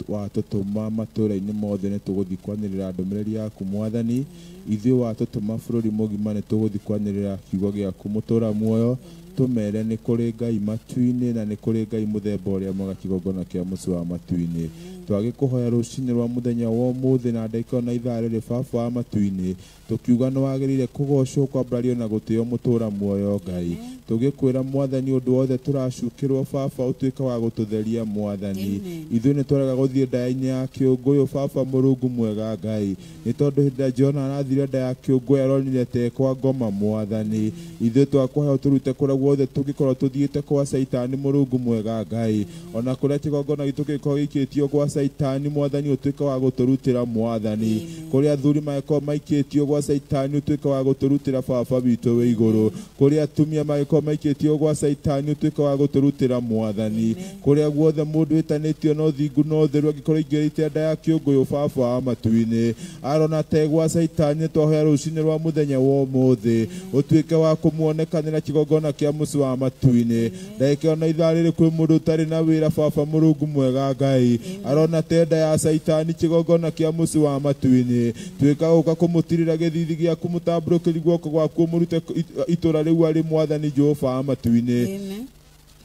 watũtũma matũũra-inĩ mothe nĩtũgũthiĩ kwanĩrĩra ndũmĩrĩri yaku mwathani. Ithuĩ watũtũma bũrũri mũgima nĩtũgũthiĩ kwanĩrĩra kiugo gĩaku mũtũũra muoyo tũmere nĩ kũrĩ Ngai matu-inĩ na nĩ kũrĩ Ngai mũthemba ũrĩa mwega kĩgongona kĩa mũciĩ wa matu-inĩ. Twagĩkũhoya rũcinĩ rwa mũthenya wa ũmũthĩ na ndagĩka ona ithaa rĩrĩ baba wa matu-inĩ tũkiuga nĩ wagĩrĩire kũgocwo kwambarario na gũtĩo mũtũũra muoyo Ngai. Tũgĩkwĩra mwathani ũndũ wothe tũracukĩrwo baba ũtuĩke wa gũtũtheria mwathani. Ithuĩ nĩtwarega gũthiĩ nda-inĩ ya kĩũngũyũ baba Mũrungu mwega Ngai nĩ tondũ hĩndĩ ĩrĩa Jona arathire nda ya kĩũngũyũ aronire te kwa ngoma mwathani. Ithuĩ twakũhoya ũtũrute kũrĩa guothe tũngĩkorwo tũthiĩte kwa Caitani Mũrungu mwega Ngai ona kũrĩa kĩgongona gitũ kĩngĩkorwo gĩikĩtio gwa Caitani mwathani ũtuĩke wa gũtũrutĩra mwathani. Kũrĩa athuri mangĩkorwo maikĩtio gwa Caitani ũtuĩke wa gũtũrutĩra baba witũ wĩ igũrũ. Kũrĩa atumia mangĩkorwo maikĩtio gwa Caitani ũtuĩke wa gũtũrutĩra mwathani. Kũrĩa guothe mũndũ wĩtanĩtio na ũthingu na ũtheru angĩkorwo aingĩrĩte nda ya kĩũngũyũ baba wa matu-inĩ arona te gwa Caitani twahoya rũcinĩ rwa mũthenya wa ũmũthĩ ũtuĩke wa kũmuonekanĩra kĩgongona kĩa mũciĩ wa matu-inĩ. Ndagĩka ona ithaa rĩrĩ kwĩ mũndũ ũtarĩ na wĩra baba Mũrungu mwega Ngai arona te nda ya Caitani kĩgongona kĩa mũciĩ wa matu-inĩ tuĩka gũka kũmũtirĩra gĩthithi gĩaku mũtambũrũkĩri guoko gwaku ũmũrute itũra rĩu arĩ mwathani Jehova wa matu-inĩ.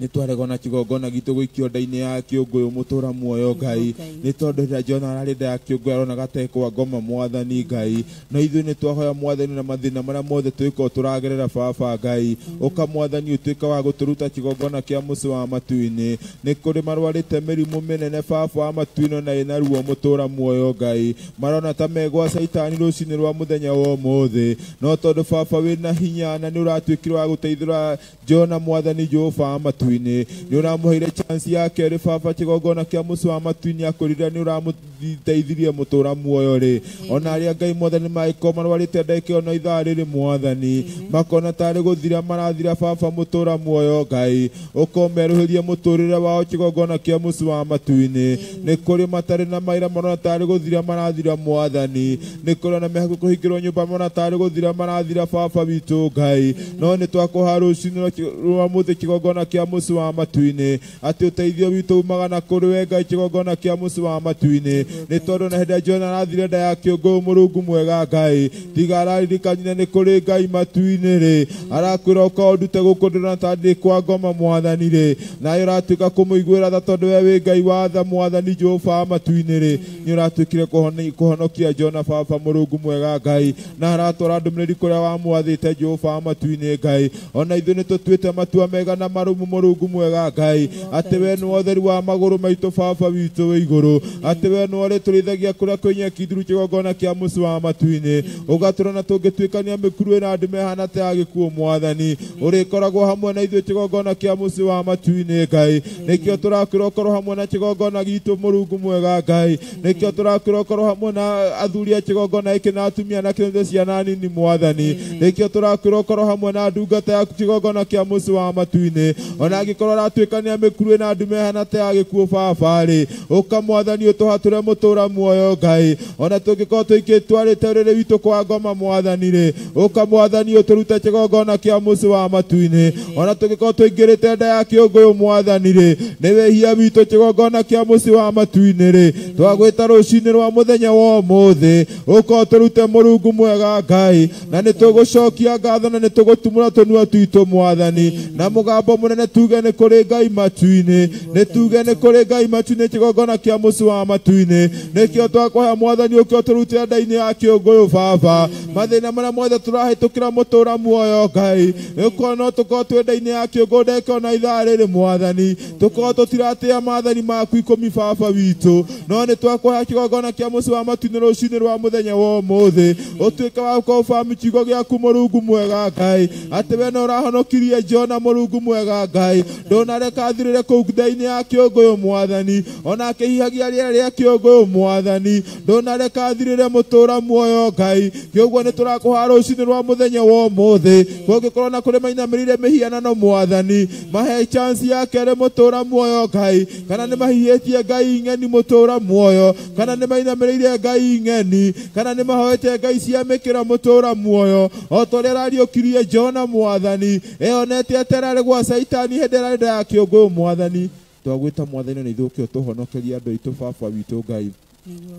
Nĩtwaregwo na kĩgongona gitũ gũikio nda-inĩ ya kĩũngũyũ mũtũũra muoyo Ngai nĩ tondũ hĩndĩ ĩrĩa Jona ararĩ nda ya kĩũngũyũ aronaga te kwa ngoma mwathani Ngai. No ithuĩ nĩtwahoya mwathani na mathĩna marĩa mothe tũgĩkorwo tũragerera baba Ngai ũka mwathani ũtuĩke wa gũtũruta kĩgongona kĩa mũciĩ wa matu-inĩ. Nĩ kũrĩ marwarĩte mĩrimũ mĩnene baba wa matu-inĩ na ĩna ruo mũtũũra muoyo Ngai marona ta megwa Caitani rũcinĩ rwa mũthenya wa ũmũthĩ no tondũ baba wĩna hinya na nĩ ũratuĩkire wa gũteithũra Jona mwathani Jehova wa matu-inĩ nĩ ũramũheire chance ya kerĩ baba kĩgongona kĩa mũciĩ wa matu-inĩ akwĩrire nĩ ũramũteithirie mũtũũra muoyo rĩ ona arĩa Ngai mwathani mangĩkorwo marwarĩte ndagĩka ona ithaa rĩrĩ mwathani makona tarĩ gũthira marathira baba mũtũũra muoyo Ngai ũkomerũhĩrie mũtũũrĩre wao kĩgongona kĩa mũciĩ wa matu-inĩ. Nĩ kũrĩ matarĩ na maira marona tarĩ gũthira marathira mwathani nĩ kũrĩ ona mehakũ kũhingĩrwo nyũmba marona tarĩ gũthira marathira baba witũ Ngai no nĩ twakũha rũcinĩ rwa mũthĩ kĩgongona kĩa mũciĩ wa matu-inĩ atĩ ũteithio witũ umaga na kũrĩ we Ngai kĩgongona kĩa mũciĩ wa matu-inĩ nĩ tondũ na hĩndĩ ĩrĩa Jona arathire nda ya kĩũngũyũ Mũrungu mwega Ngai tiga araririkanire nĩ kũrĩ Ngai matu-inĩ rĩ arakwĩra ũka ũndute gũkũ ndĩrona ta ndĩ kwa ngoma mwathani rĩ nawe ũratuĩka kũmũiguĩra tha tondũ we wĩ Ngai wa tha mwathani Jehova wa matu-inĩ rĩ nĩ ũratuĩkire kũhonokia Jona baba Mũrungu mwega Ngai na aratwara ndũmĩrĩri kũrĩa wamwathĩte Jehova wa matu-inĩ Ngai ona ithuĩ nĩtũtuĩte matua mega na marũmu Mũrungu mwega Ngai atĩ we nĩwe ũtheri wa magũrũ maitũ baba witũ wĩ igũrũ atĩ we nĩwe ũrĩtũrĩithagia kũrĩa kwĩ nyeki nduru kĩgongona kĩa mũciĩ wa matu-inĩ ũgatũrona tũngĩtuĩkania mĩkuru ĩna andũ mehana ta ya gĩkuũ mwathani ũrĩkoragwo hamwe na ithuĩ kĩgongona kĩa mũciĩ wa matu-inĩ Ngai nĩkĩo tũrakwĩra ũkorwo hamwe na kĩgongona gitũ Mũrungu mwega Ngai nĩkĩo tũrakwĩra ũkorwo hamwe na athuri a kĩgongona gĩkĩ na atumia na kĩonje ciana nini mwathani nĩkĩo tũrakwĩra ũkorwo hamwe na ndungata yaku kĩgongona kĩa mũciĩ wa matu-inĩ ona angĩkorwo aratuĩkania mĩkuru ĩna andũ mehana ta ya gĩkuũ baba rĩ ũka mwathani ũtũhatũre mũtũra muoyo Ngai ona tũngĩkorwo tũikĩtwarĩte ũrĩrĩ witũ kwa ngoma mwathani rĩ ũka mwathani ũtũrute kĩgongona kĩa mũciĩ wa matu-inĩ ona tũngĩkorwo tũingĩrĩte nda ya kĩũngũyũ mwathani rĩ nĩ wĩhia witũ kĩgongona kĩa mũciĩ wa matu-inĩ rĩ twagwĩta rũcinĩ rwa mũthenya wa ũmũthĩ ũka ũtũrute Mũrungu mwega Ngai na nĩ tũgũcokia ngatho na nĩ tũgũtumũra tũnua twitũ mwathani na mũgambo mũnene tuge nĩ kũrĩ Ngai matu-inĩ nĩ tuge nĩ kũrĩ Ngai matu-inĩ kĩgongona kĩa mũciĩ wa matu-inĩ nĩkĩo twakũhoya mwathani ũke ũtũrute nda-inĩ ya kĩũngũyũ baba mathĩna marĩa mothe tũrahĩtũkĩra mũtũra muoyo Ngai nĩgũkorwo no tũkorwo twĩ nda-inĩ ya kĩũngũyũ ndagĩka ona ithaa rĩrĩ mwathani tũkorwo tũtiratĩa maathani maku ikũmi baba witũ no nĩ twakũhoya kĩgongona kĩa mũciĩ wa matu-inĩ rũcinĩ rwa mũthenya wa ũmũthĩ ũtuĩke wa gũkonfirm kiugo gĩaku Mũrungu mwega Ngai atĩ we no ũrahonokirie Jona Mũrungu mwega Ngai ndũnareka athirĩre kũu nda-inĩ ya kĩũngũyũ mwathani ona akĩhihagia rĩera rĩa kĩũngũyũ mwathani ndũnareka athirĩre mũtũra muoyo Ngai kĩũguo nĩ tũrakũhoya rũcinĩ rwa mũthenya wa ũmũthĩ kũngĩkorwo na kũrĩ mainamĩrĩire mĩhianano mwathani mahe chance ya kerĩ mũtũra muoyo Ngai kana nĩ mahihĩtie Ngai ng'eni mũtũra muoyo kana nĩ mainamĩrĩire Ngai ng'eni kana nĩ mahoete Ngai cia mĩkĩra mũtũra muoyo o ta ũrĩa arariũkirie Jona mwathani eonete atĩ ararĩ gwa Caitani hĩndĩ ĩrĩa arĩ nda ya kĩũngũyũ mwathani twagwĩta mwathani na ithuĩ ũke ũtũhonokerie andũ aitũ baba witũ Ngai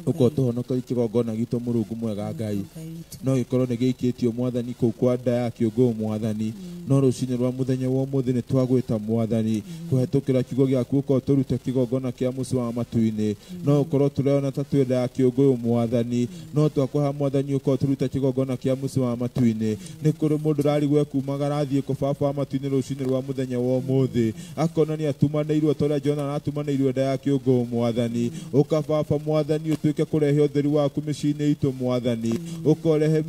ũka ũtũhonokerie kĩgongona gitũ Mũrungu mwega Ngai no gĩkorwo nĩ gĩikĩtio mwathani kũu kwa nda ya kĩũngũyũ mwathani no rũcinĩ rwa mũthenya wa ũmũthĩ nĩ twagwĩta mwathani kũhetũkĩra kiugo gĩaku ũka ũtũrute kĩgongona kĩa mũciĩ wa matu-inĩ no ũkorwo tũrona ta twĩ nda ya kĩũngũyũ mwathani no twakũhoya mwathani ũka ũtũrute kĩgongona kĩa mũciĩ wa matu-inĩ nĩ kũrĩ mũndũ ũrarigwo ekumaga arathiĩ kũ baba wa matu-inĩ rũcinĩ rwa mũthenya wa ũmũthĩ akona nĩ atumanĩirwo ta ũrĩa Jona aratumanĩirwo nda ya kĩũngũyũ mwathani ũka baba mwathani ũtuĩke kũrehe ũtheri waku mĩciĩ-inĩ itũ mwathani ũka ũrehe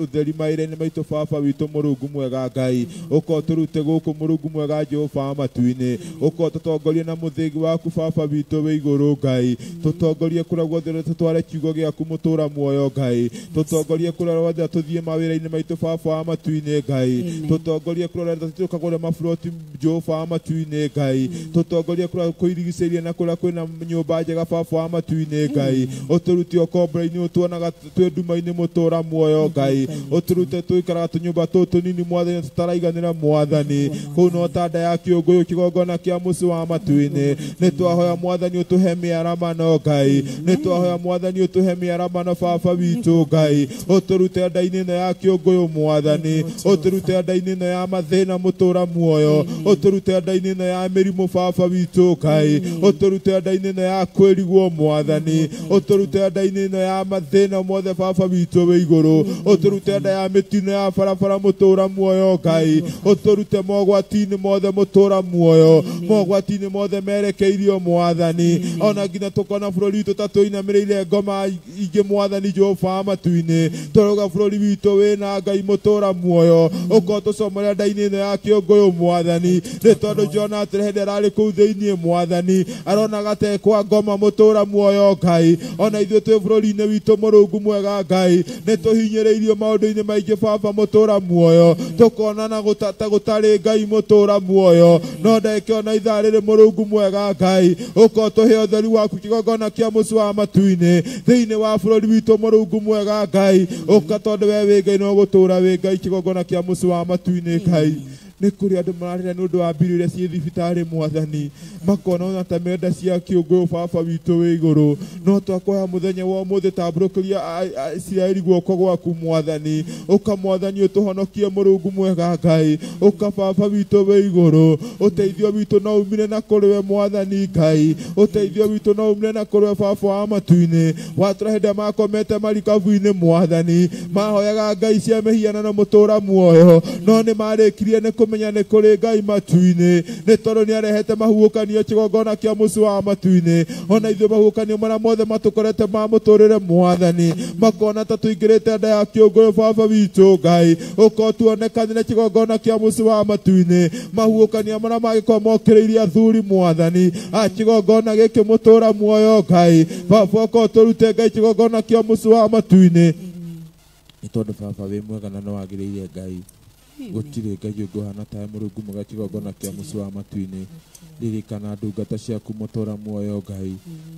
ũtheri mawĩra-inĩ maitũ baba witũ Mũrungu mwega Ngai ũka ũtũrute gũkũ Mũrungu mwega Jehova wa matu-inĩ ũka ũtũtongorie na mũthĩgi waku baba witũ wĩ igũrũ Ngai tũtongorie kũrĩa guothe tũtware kiugo gĩaku mũtũra muoyo Ngai tũtongorie kũrĩa guothe tũthiĩ mawĩra-inĩ maitũ baba wa matu-inĩ Ngai tũtongorie kũrĩa tũkagũre maburoti Jehova wa matu-inĩ Ngai tũtongorie kũrĩa kũirigicĩirie na kũrĩa kwĩna nyũmba njega baba wa matu-inĩ Ngai ũtũrute ũkombora-inĩ ũtuonaga twĩ nduma-inĩ mũtũra muoyo Ngai ũtũrute tũikaraga tũnyũmba tũtũ tũnini mwathani tũtaraiganĩra mwathani kũu no ta nda ya kĩũngũyũ kĩgongona kĩa mũciĩ wa matu-inĩ nĩ twahoya mwathani ũtũhe mĩaramano Ngai nĩ twahoya mwathani ũtũhe mĩaramano baba witũ Ngai ũtũrute nda-inĩ ĩno ya kĩũngũyũ mwathani ũtũrute nda-inĩ ĩno ya mathĩna mũtũra muoyo ũtũrute nda-inĩ ĩno ya mĩrimũ baba witũ Ngai ũtũrute nda-inĩ ĩno ya kwĩrigwo mwathani ũtũrute nda-inĩ ĩno ya mathĩna mothe baba witũ wĩ igũrũ ũtũrute nda ya mĩtino ya barabara mũtũra muoyo Ngai ũtũrute mogwati-inĩ mothe mũtũra muoyo mogwati-inĩ mothe merekeirio mwathani ona nginya tũkona bũrũri witũ ta tũinamĩrĩire ngoma ingĩ mwathani Jehova wa matu-inĩ tũrauga bũrũri witũ wĩna Ngai mũtũra muoyo ũka ũtũcomore nda-inĩ ĩno ya kĩũngũyũ mwathani nĩ tondũ Jona atĩrĩ hĩndĩ ararĩ kũu thĩinĩ mwathani aronaga te kwa ngoma mũtũra muoyo Ngai ona ithuĩ twĩ bũrũri-inĩ witũ Mũrungu mwega Ngai nĩ tũhinyĩrĩirio maũndũ-inĩ maingĩ baba mũtũra muoyo tũkonana ta gũtarĩ Ngai mũtũra muoyo no ndagĩka ona ithaa rĩrĩ Mũrungu mwega Ngai ũka ũtũhe ũtheri waku kĩgongona kĩa mũciĩ wa matu-inĩ thĩinĩ wa bũrũri witũ Mũrungu mwega Ngai ũka tondũ we wĩ Ngai no gũtũra wĩ Ngai kĩgongona kĩa mũciĩ wa matu-inĩ Ngai nĩ kũrĩ andũ mararĩra nĩ ũndũ wa mbirũ iria ciĩ thibitarĩ mwathani makona ona ta menda cia kĩũngũyũ baba witũ wĩ igũrũ no twakũhoya mũthenya wa ũmũthĩ tambũrũkĩria Isiraeli guoko gwaku mwathani ũka mwathani ũtũhonokie Mũrungu mwega Ngai ũka baba witũ wĩ igũrũ ũteithio witũ no umire na kũrĩ we mwathani Ngai ũteithio witũ no umire na kũrĩ we baba wa matu-inĩ watũra hĩndĩ ĩrĩa makomete marikabu-inĩ mwathani mahoyaga Ngai cia mĩhianano mũtũra muoyo no nĩ marĩkirie nĩ kũmenya nĩ kũrĩ Ngai matu-inĩ nĩ tondũ nĩ arehete mahuhũkanio kĩgongona kĩa mũciĩ wa matu-inĩ ona ithuĩ mahuhũkanio marĩa mothe matũkorete ma mũtũrĩre mwathani makona ta tũingĩrĩte nda ya kĩũngũyũ baba witũ Ngai ũka ũtuonekanĩre kĩgongona kĩa mũciĩ wa matu-inĩ mahuhũkanio marĩa mangĩkorwo mokĩrĩirie athuri mwathani a kĩgongona gĩkĩ mũtũra muoyo Ngai baba ũka ũtũrute Ngai kĩgongona kĩa mũciĩ wa matu-inĩ nĩ tondũ baba wĩ mwega na nĩ wagĩrĩire Ngai Gũtirĩ Ngai ũngĩ ũhana tawe Mũrungu mwega kĩgongona kĩa mũciĩ wa matu-inĩ. Ririkana ndungata ciaku mũtũra muoyo Ngai.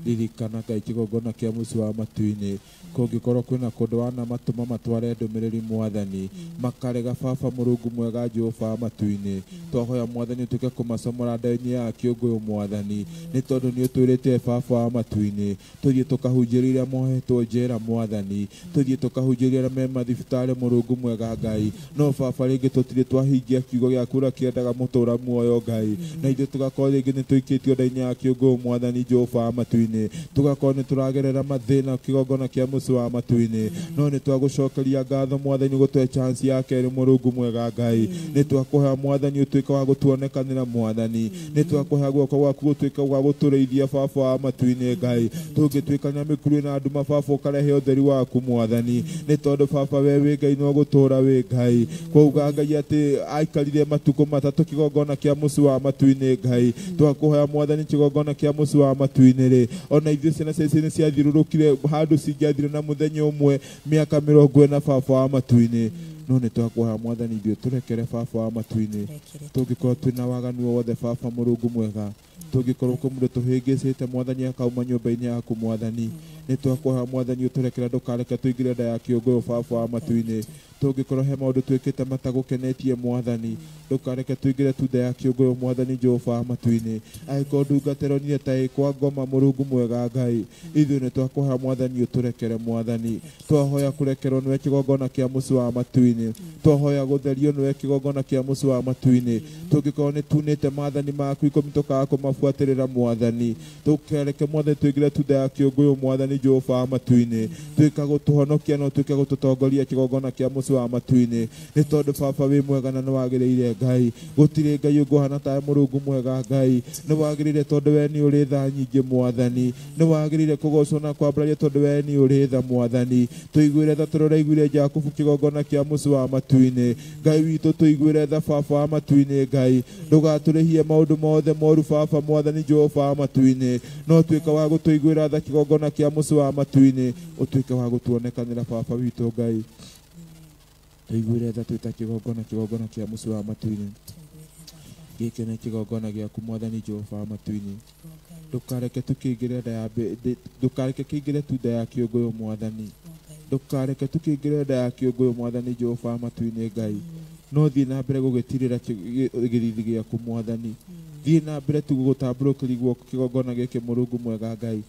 Ririkana Ngai kĩgongona kĩa mũciĩ wa matu-inĩ. Kũngĩkorwo kwĩna kũndũ wanamatũma matware ndũmĩrĩri Mwathani, makarega baba Mũrungu mwega Jehova wa matu-inĩ. Twahoya Mwathani ũtuĩke kũmacomora nda-inĩ ya kĩũngũyũ Mwathani, nĩ tondũ nĩ ũtwĩrĩte baba wa matu-inĩ tũthiĩ tũkahunjĩrie arĩa mohetwo njera Mwathani, tũthiĩ tũkahunjĩrie arĩa me mathibitarĩ Mũrungu mwega Ngai. No baba rĩngĩ tũtirĩ twahingia kiugo gĩaku ũrĩa kĩendaga mũtũra muoyo Ngai, na ithuĩ tũgakorwo rĩngĩ nĩ tũikĩtio nda-inĩ ya kĩũngũyũ Mwathani Jehova wa matu-inĩ, tũgakorwo nĩ tũragerera mathĩna kĩgongona kĩa mũciĩ wa matu-inĩ. No nĩ twagũcokeria ngatho Mwathani gũtũhe chance ya kerĩ Mũrungu mwega Ngai. Nĩ twakũhoya Mwathani ũtuĩke wa gũtuonekanĩra Mwathani, nĩ twakũhoya guoko gwaku gũtuĩke gwa gũtũrĩithia baba wa matu-inĩ Ngai. Tũngĩtuĩka mĩkuru na nduma baba ũkarehe ũtheri waku Mwathani, nĩ tondũ baba we wĩ Ngai no gũtũra wĩ Ngai. Kwauga Ngai atĩ aikarire matukũ matatũ kĩgongona kĩa mũciĩ wa matu-inĩ Ngai. Twakũhoya Mwathani kĩgongona kĩa mũciĩ wa matu-inĩ rĩ, ona ithuĩ ciana cia ici nĩ ciathiũrũrũkire handũ cingĩathire na mũthenya ũmwe mĩaka 40 baba wa matu-inĩ. No nĩ twakũhoya Mwathani ithuĩ tũrekere baba wa matu-inĩ, tũngĩkorwo twĩna waganu o wothe baba Mũrungu mwega, tũngĩkorwo kwĩ mũndũ tũhĩngĩcĩte Mwathani akauma nyũmba-inĩ yaku Mwathani, nĩ twakũhoya Mwathani ũtũrekere ndũkareke tũingĩre nda ya kĩũngũyũ baba wa matu-inĩ. Tũngĩkorwo he maũndũ twĩkĩte matagũkenetie Mwathani, ndũkareke tũingĩre tu nda ya kĩũngũyũ Mwathani Jehova wa matu-inĩ. Angĩkorwo ndungata ĩronire ta ĩ kwa ngoma Mũrungu mwega Ngai, ithuĩ nĩ twakũhoya Mwathani ũtũrekere Mwathani. Twahoya kũrekerwo nĩwe kĩgongona kĩa mũciĩ wa matu-inĩ, twahoya gũtherio nĩwe kĩgongona kĩa mũciĩ wa matu-inĩ. Tũngĩkorwo nĩ tunĩte maathani maku 10 tũkaga kũmabuatĩrĩra Mwathani, tũkareke Mwathani tũingĩre tu nda ya kĩũngũyũ Mwathani Jehova wa matu-inĩ. Tuĩka gũtũhonokia na ũtuĩke gũtũtongoria kĩgongona kĩa mũciĩ wa matu-inĩ, nĩ tondũ baba wĩ mwega na nĩ wagĩrĩire Ngai. Gũtirĩ Ngai ũngĩ ũhana tawe Mũrungu mwega Ngai. Nĩ wagĩrĩire tondũ we nĩ ũrĩ tha nyingĩ Mwathani, nĩ wagĩrĩire kũgocwo na kwambarario tondũ we nĩ ũrĩ tha Mwathani. Tũiguĩre tha tondũ ũraiguire Jakubu kĩgongona kĩa mũciĩ wa matu-inĩ Ngai witũ. Tũiguĩre tha baba wa matu-inĩ Ngai, ndũgatũrĩhie maũndũ mothe moru baba Mwathani Jehova wa matu-inĩ, no tuĩka wa gũtũiguĩra tha kĩgongona kĩa mũciĩ wa matu-inĩ, ũtuĩke wa gũtuonekanĩra baba witũ Ngai. Tũiguĩre tha twĩta kĩgongona kĩgongona kĩa mũciĩ wa matu-inĩ. Gĩkĩ nĩ kĩgongona gĩaku Mwathani Jehova wa matu-inĩ. Ndũkareke tũkĩingĩre nda ya ndũkareke kĩingĩre tu nda ya kĩũngũyũ Mwathani, ndũkareke tũkĩingĩre nda ya kĩũngũyũ Mwathani Jehova wa matu-inĩ Ngai. No thiĩ na mbere gũgĩtirĩra gĩthithi gĩaku Mwathani, thiĩ na mbere tu gũtambũrũkĩria guoko kĩgongona gĩkĩ Mũrungu mwega Ngai.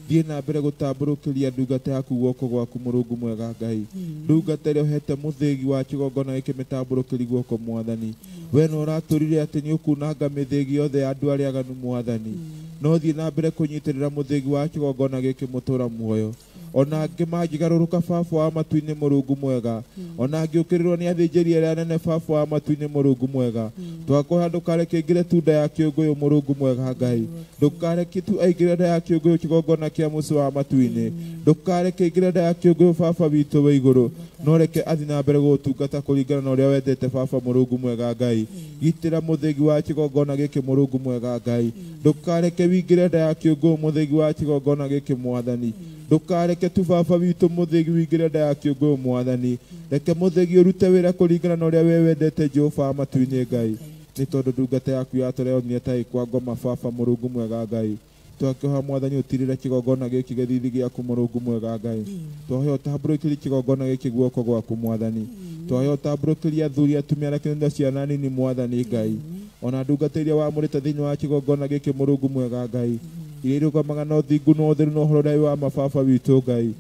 Thiĩ na mbere gũtambũrũkĩria ndungata yaku guoko gwaku Mũrungu mwega Ngai. Ndungata ĩrĩa ũhete mũthĩgi wa kĩgongona gĩkĩ mĩtambũrũkĩrie guoko Mwathani. We no ũratũrire atĩ nĩ ũkunanga mĩthĩgi yothe ya andũ arĩa aganu Mwathani. No thiĩ na mbere kũnyitĩrĩra mũthĩgi wa kĩgongona gĩkĩ mũtũra muoyo. Ona angĩ mangĩgarũrũka baba wa matu-inĩ Mũrungu mwega, ona angĩũkĩrĩrwo nĩ athĩnjĩri arĩa anene baba wa matu-inĩ Mũrungu mwega, twakũhoya ndũkareke aingĩre tu nda ya kĩũngũyũ Mũrungu mwega Ngai. Ndũkareke tu aingĩre nda ya kĩũngũyũ kĩgongona kĩa mũciĩ wa matu-inĩ, ndũkareke aingĩre nda ya kĩũngũyũ baba witũ wa igũrũ, no reke athiĩ na mbere gũgũtungata kũringana na ũrĩa wendete baba Mũrungu mwega Ngai. Gitĩra mũthĩgi wa kĩgongona gĩkĩ Mũrungu mwega Ngai, ndũkareke wingĩre nda ya kĩũngũyũ mũthĩgi wa kĩgongona gĩkĩ Mwathani. Ndũkareke tu baba witũ mũthĩgi wingĩre nda ya kĩũngũyũ Mwathani, reke mũthĩgi ũrute wĩra kũringana na ũrĩa we wendete Jehova wa matu-inĩ Ngai. Nĩ tondũ ndungata yaku yatũreyonire ta ĩ kwa ngoma baba Mũrungu mwega Ngai. Twakĩhoya Mwathani ũtirĩre kĩgongona gĩkĩ gĩthithi gĩaku Mũrungu mwega Ngai. Twahoya ũtambũrũkĩrie kĩgongona gĩkĩ guoko gwaku Mwathani. Twahoya ũtambũrũkĩrie athuri atumia na kĩnda ciana nini Mwathani Ngai. Ona ndungata iria wamũrĩte thĩinĩ wa kĩgongona gĩkĩ Mũrungu mwega Ngai, iria irũgamaga na ũthingu na ũtheru na ũhoro ũrĩa wa mababa witũ Ngai,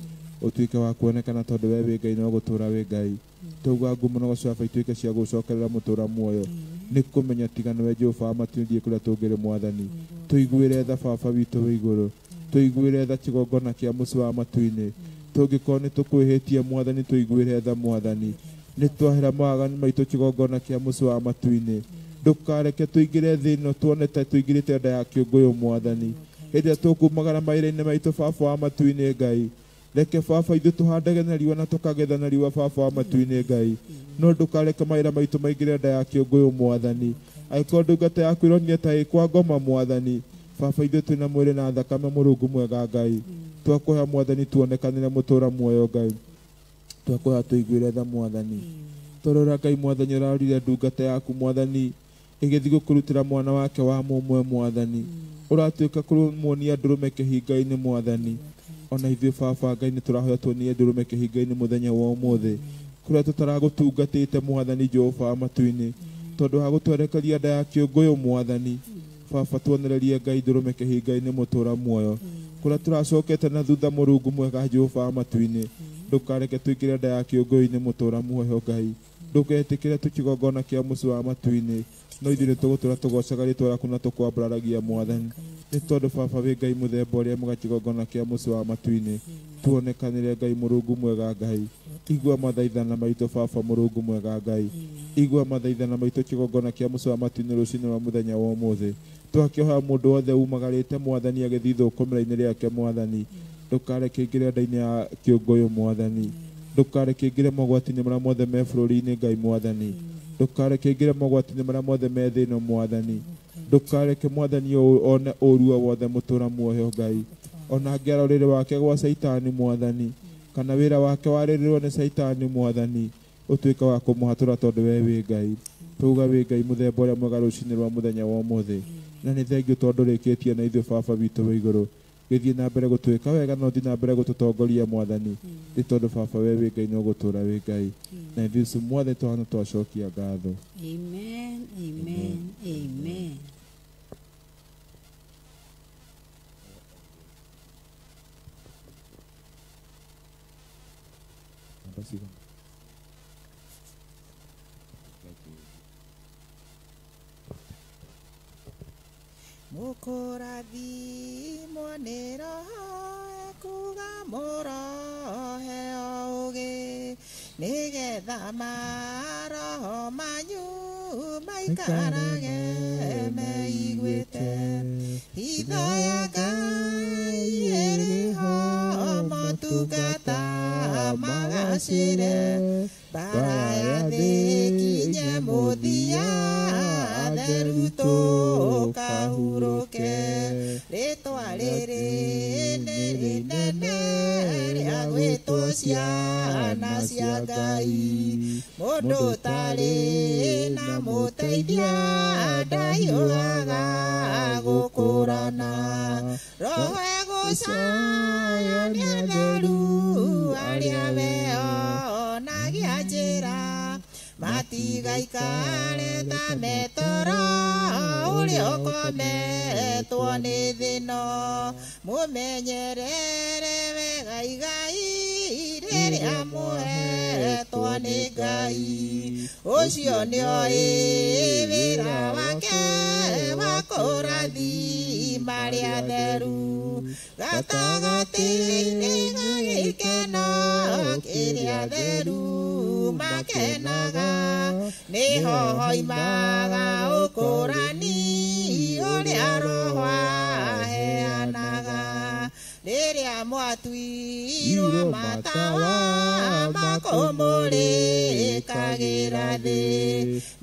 ũtuĩke wa kuonekana tondũ we wĩ Ngai no gũtũra wĩ Ngai. Tauga ngumo na gũcoka ituĩke cia gũcokerera mũtũra muoyo. Nĩ kũmenya tiga nĩwe Jehova wa matu-inĩ kũrĩa tũngĩrĩ Mwathani. Tũiguĩre tha baba witũ wa igũrũ, tũiguĩre tha kĩgongona kĩa mũciĩ wa matu-inĩ. Tũngĩkorwo nĩ tũkwĩhĩtie Mwathani, tũiguĩre tha Mwathani. Nĩ twahera mawaganu maitũ kĩgongona kĩa mũciĩ wa matu-inĩ. Ndũkareke tũingĩre thĩ ĩno tuone ta tũingĩrĩte nda ya kĩũngũyũ Mwathani. Hĩndĩ ĩrĩa tũkumagara mawĩra-inĩ maitũ baba wa matu-inĩ Ngai, reke baba ithuĩ tũhandage na riũa na tũkagetha na riũa baba wa matu-inĩ Ngai. No ndũkareke mawĩra maitũ maingĩre nda ya kĩũngũyũ Mwathani. Angĩkorwo ndungata yaku ĩronire ta ĩ kwa ngoma Mwathani, baba ithuĩ twĩna mwĩrĩ na thakame Mũrungu mwega Ngai. Twakũhoya Mwathani tuonekanĩre mũtũra muoyo Ngai. Twakũhoya tũiguĩre tha Mwathani. Tondũ Ngai mwathani ũrarorire ndungata yaku mwathani ĩgĩthiĩ gũkũrutĩra mwana wake wa mũmwe mwathani ũratuĩka kũmuonia ndũrũme kĩhinga-inĩ mwathani ona ithuĩ baba Ngai nĩ tũrahoya tuonie ndũrũme kĩhinga-inĩ mũthenya wa ũmũthĩ kũrĩa tũtaragũtungatĩte mwathani Jehova wa matu-inĩ tondũ wa gũtwerekeria nda ya kĩũngũyũ mwathani baba tuonererie Ngai ndũrũme kĩhinga-inĩ mũtũra muoyo kũrĩa tũracokete na thutha Mũrungu mwega Jehova wa matu-inĩ ndũkareke tũingĩre nda ya kĩũngũyũ-inĩ mũtũra muoyo Ngai ndũgetĩkĩre tũkĩgongona kĩa mũciĩ wa matu-inĩ no ithuĩ nĩtũgũtũra tũgocaga rĩtwa rĩaku na tũkwambararagia mwathani nĩ tondũ baba wĩ Ngai mũthemba ũrĩa mwega kĩgongona kĩa mũciĩ wa matu-inĩ tuonekanĩre Ngai Mũrungu mwega Ngai igua mathaithana maitũ baba Mũrungu mwega Ngai igua mathaithana maitũ kĩgongona kĩa mũciĩ wa matu-inĩ rũcinĩ rwa mũthenya wa ũmũthĩ twakĩhoya mũndũ wothe umagarĩte mwathani agĩthiĩ thũkũmĩra-inĩ rĩake mwathani ndũkareke aingĩre nda-inĩ ya kĩũngũyũ mwathani ndũkareke aingĩre mogwati-inĩ marĩa mothe me bũrũri-inĩ Ngai mwathani ndũkareke aingĩre mogwati-inĩ marĩa mothe me thĩ ĩno mwathani ndũkareke mwathani one ũru o wothe mũtũra muoyo Ngai ona angĩara ũrĩrĩ wake gwa Caitani mwathani kana wĩra wake warĩrĩrwo nĩ Caitani mwathani ũtuĩke wa kũmũhatũra tondũ we wĩ Ngai tuga wĩ Ngai mũthemba ũrĩa mwega rũcinĩ rwa mũthenya wa ũmũthĩ na nĩ thengiũ tondũ rĩkĩtie na ithuĩ baba witũ wa igũrũ gĩthiĩ na mbere gũtuĩka wega na ũthiĩ na mbere gũtũtongoria mwathani nĩ tondũ baba we wĩ Ngai no gũtũra wĩ Ngai na ithuĩ mwathani tũhana twacokia ngatho. Amen, amen, amen. Mũkũrathimwo nĩ Roho ekuga mũrohe ũũgĩ nĩgetha maroho manyu maikarage meiguĩte hitho ya Ngai ĩrĩ ho motungata magacĩre mbara ya thĩ ĩkinye mũthia atheru tũkahurũke rĩtwa rĩrĩ nĩ rĩnene rĩa gwĩtwo ciana cia Ngai mũndũ ũtarĩ na mũteithia ndahiũhaga gũkũrana Roho egũcaya nĩ atheru arĩa meonagia njĩra matigaikare ta metoro ũrĩa ũkometwo nĩ thĩno mũmenyerere wega igai rĩrĩa mũhetwo nĩ Ngai ũcio nĩoĩ wĩra wake wa kũrathima arĩa atheru gatagatĩ-inĩ ga gĩkeno kĩrĩa atheru makenaga nĩho hoimaga ũkũrani ũrĩa Roho aheanaga rĩrĩa mwatuirwo matawa makũmũrĩkagĩra thĩ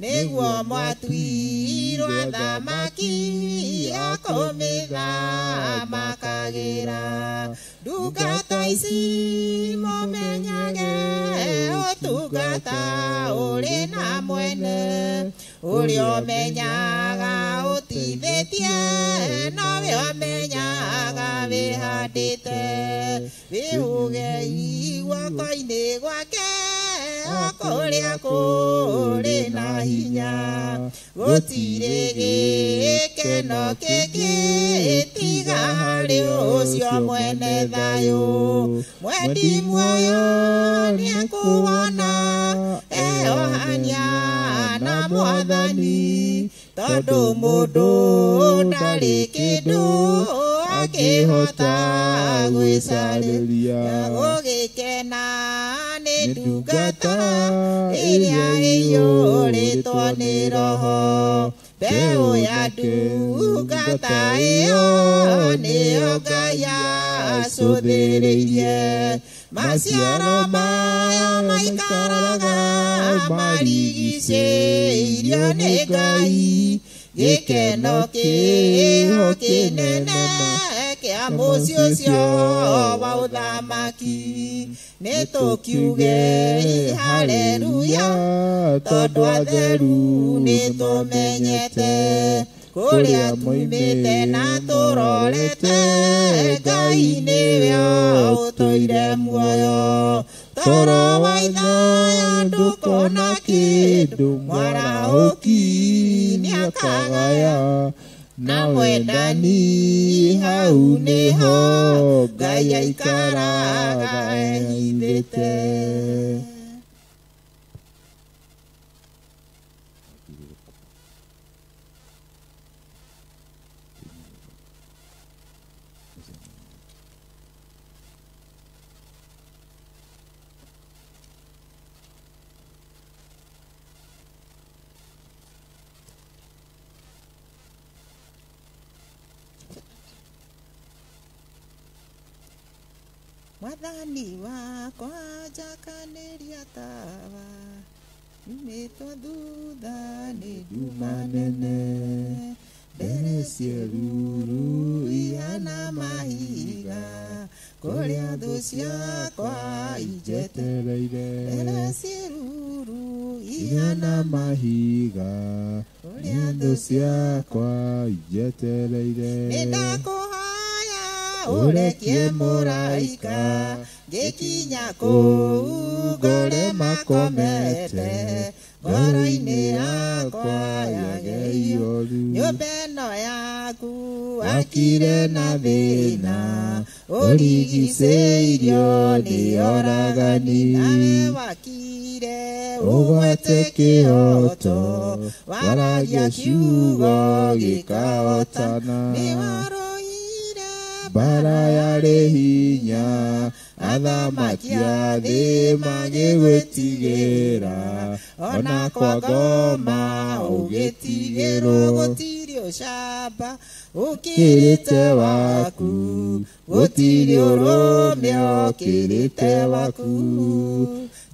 nĩguo mwatuirwo athamaki a kũmĩthamakagĩra ndungata ici mũmenyage ũtungata ũrĩ na mwene ũrĩa ũmenyaga ũtithĩtie nowe ũmenyaga wĩhandĩte wĩhũgei guoko-inĩ gwake o kũrĩa kũrĩ na hinya gũtirĩ gĩkeno kĩngĩ tiga harĩ ũcio mwene thayũ mwendi muoyo nĩekuona eohania na mwathani tondũ mũndũ ndarĩ kĩndũ akĩhota gwĩcarĩria gũgĩkena nĩ ndungata ĩrĩa ĩiyũrĩtwo nĩ Roho mbeũ ya ndungata ĩyo nĩyo Ngai acũthĩrĩirie maciaro mayo maikaraga marigicĩirio nĩ Ngai gĩkeno kĩho kĩnene kĩa mũciĩ ũcio wa ũthamaki Nĩ tũkiugei haleluya tondũ atheru nĩ tũmenyete kũrĩa tumĩte na tũrorete Ngai nĩwe ũtũire muoyo toro wa Ithaya ndũkona kĩndũ mwarahũki nĩakagaya na mwendani hau nĩho Ngai aikaraga ehithĩte. Mwathani wakwa njakanĩria tawa nyumĩtwo thutha nĩ nduma nene mbere ciĩruru ihana mahiga kũrĩa thũ ciakwa injetereire mbere ciĩruru ihana mahiga kũrĩa thũ ciakwa injetereire. Nĩndakũhoya ũrekie mũraika ngĩkinya kũu ngore makomete ngoro-inĩ yakwa yage ihoru. Nyũmba ĩno yaku wakire na thĩna ũrigicĩirio nĩ oragani. Nawe wakire ũgwate kĩhoto waragia ciugo gĩkahotana. Mbara yarĩ hinya athamaki a thĩ magĩgwĩtigĩra ona kwa ngoma ũgĩtigĩrwo. Gũtirĩ ũcamba ũkĩrĩte waku gũtirĩ ũrũme ũkĩrĩte waku.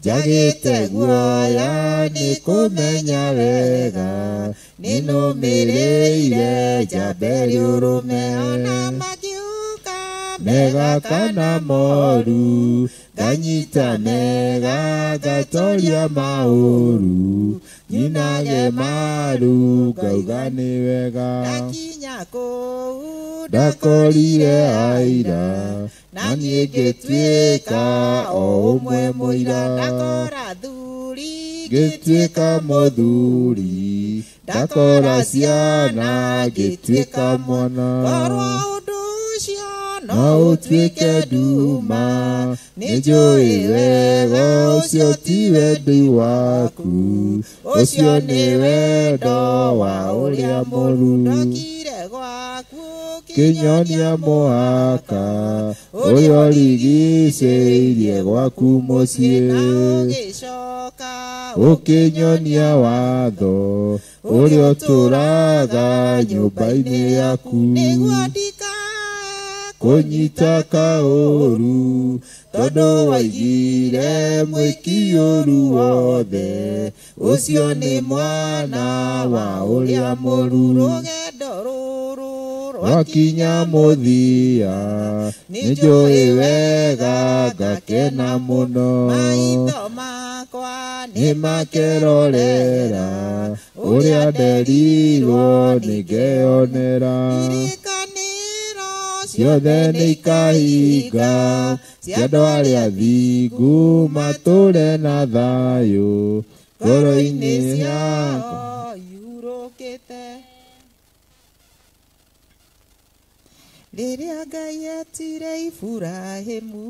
Njagĩte guoya nĩ kũmenya wega nĩnũmĩrĩire njambe rĩũrũme. Ona magiũka mega kana moru nganyita mega ngatoria maũru nyinage maru ngauga nĩ wega. Ndakinya kũu ndakorire aira na niĩ ngĩtuĩka o ũmwe mũira. Ndakora thuri ngĩtuĩka mũthuri ndakora ciana ngĩtuĩka mwana. Korwo ũndũ ũcio no ũtuĩke nduma nĩnjũĩ wega ũcio ti wendi waku ũcio nĩ wendo wa ũrĩa mũru. Ndokire gwaku kĩnyonia mũhaka ũrĩa ũrigicĩirie gwaku mũciĩ. Na ũgĩcoka ũkĩnyonia watho ũrĩa ũtũũraga nyũmba-inĩ yaku. Nĩguo ndikae kũnyita kaũru tondũ waigire mwĩki ũru wothe ũcio nĩ mwana wa ũrĩa mũru. Rũgendo rũrũ rwakinya mũthia nĩnjũĩ wega ngakena mũno. Maitho makwa nĩmakerorera ũrĩa nderirwo nĩngeyonera. Ciothe nĩikahinga cia andũ arĩa athingu matũũre na thayũ ngoro-inĩ ciao yurũkĩte. Rĩrĩa Ngai etire Iburahĩmu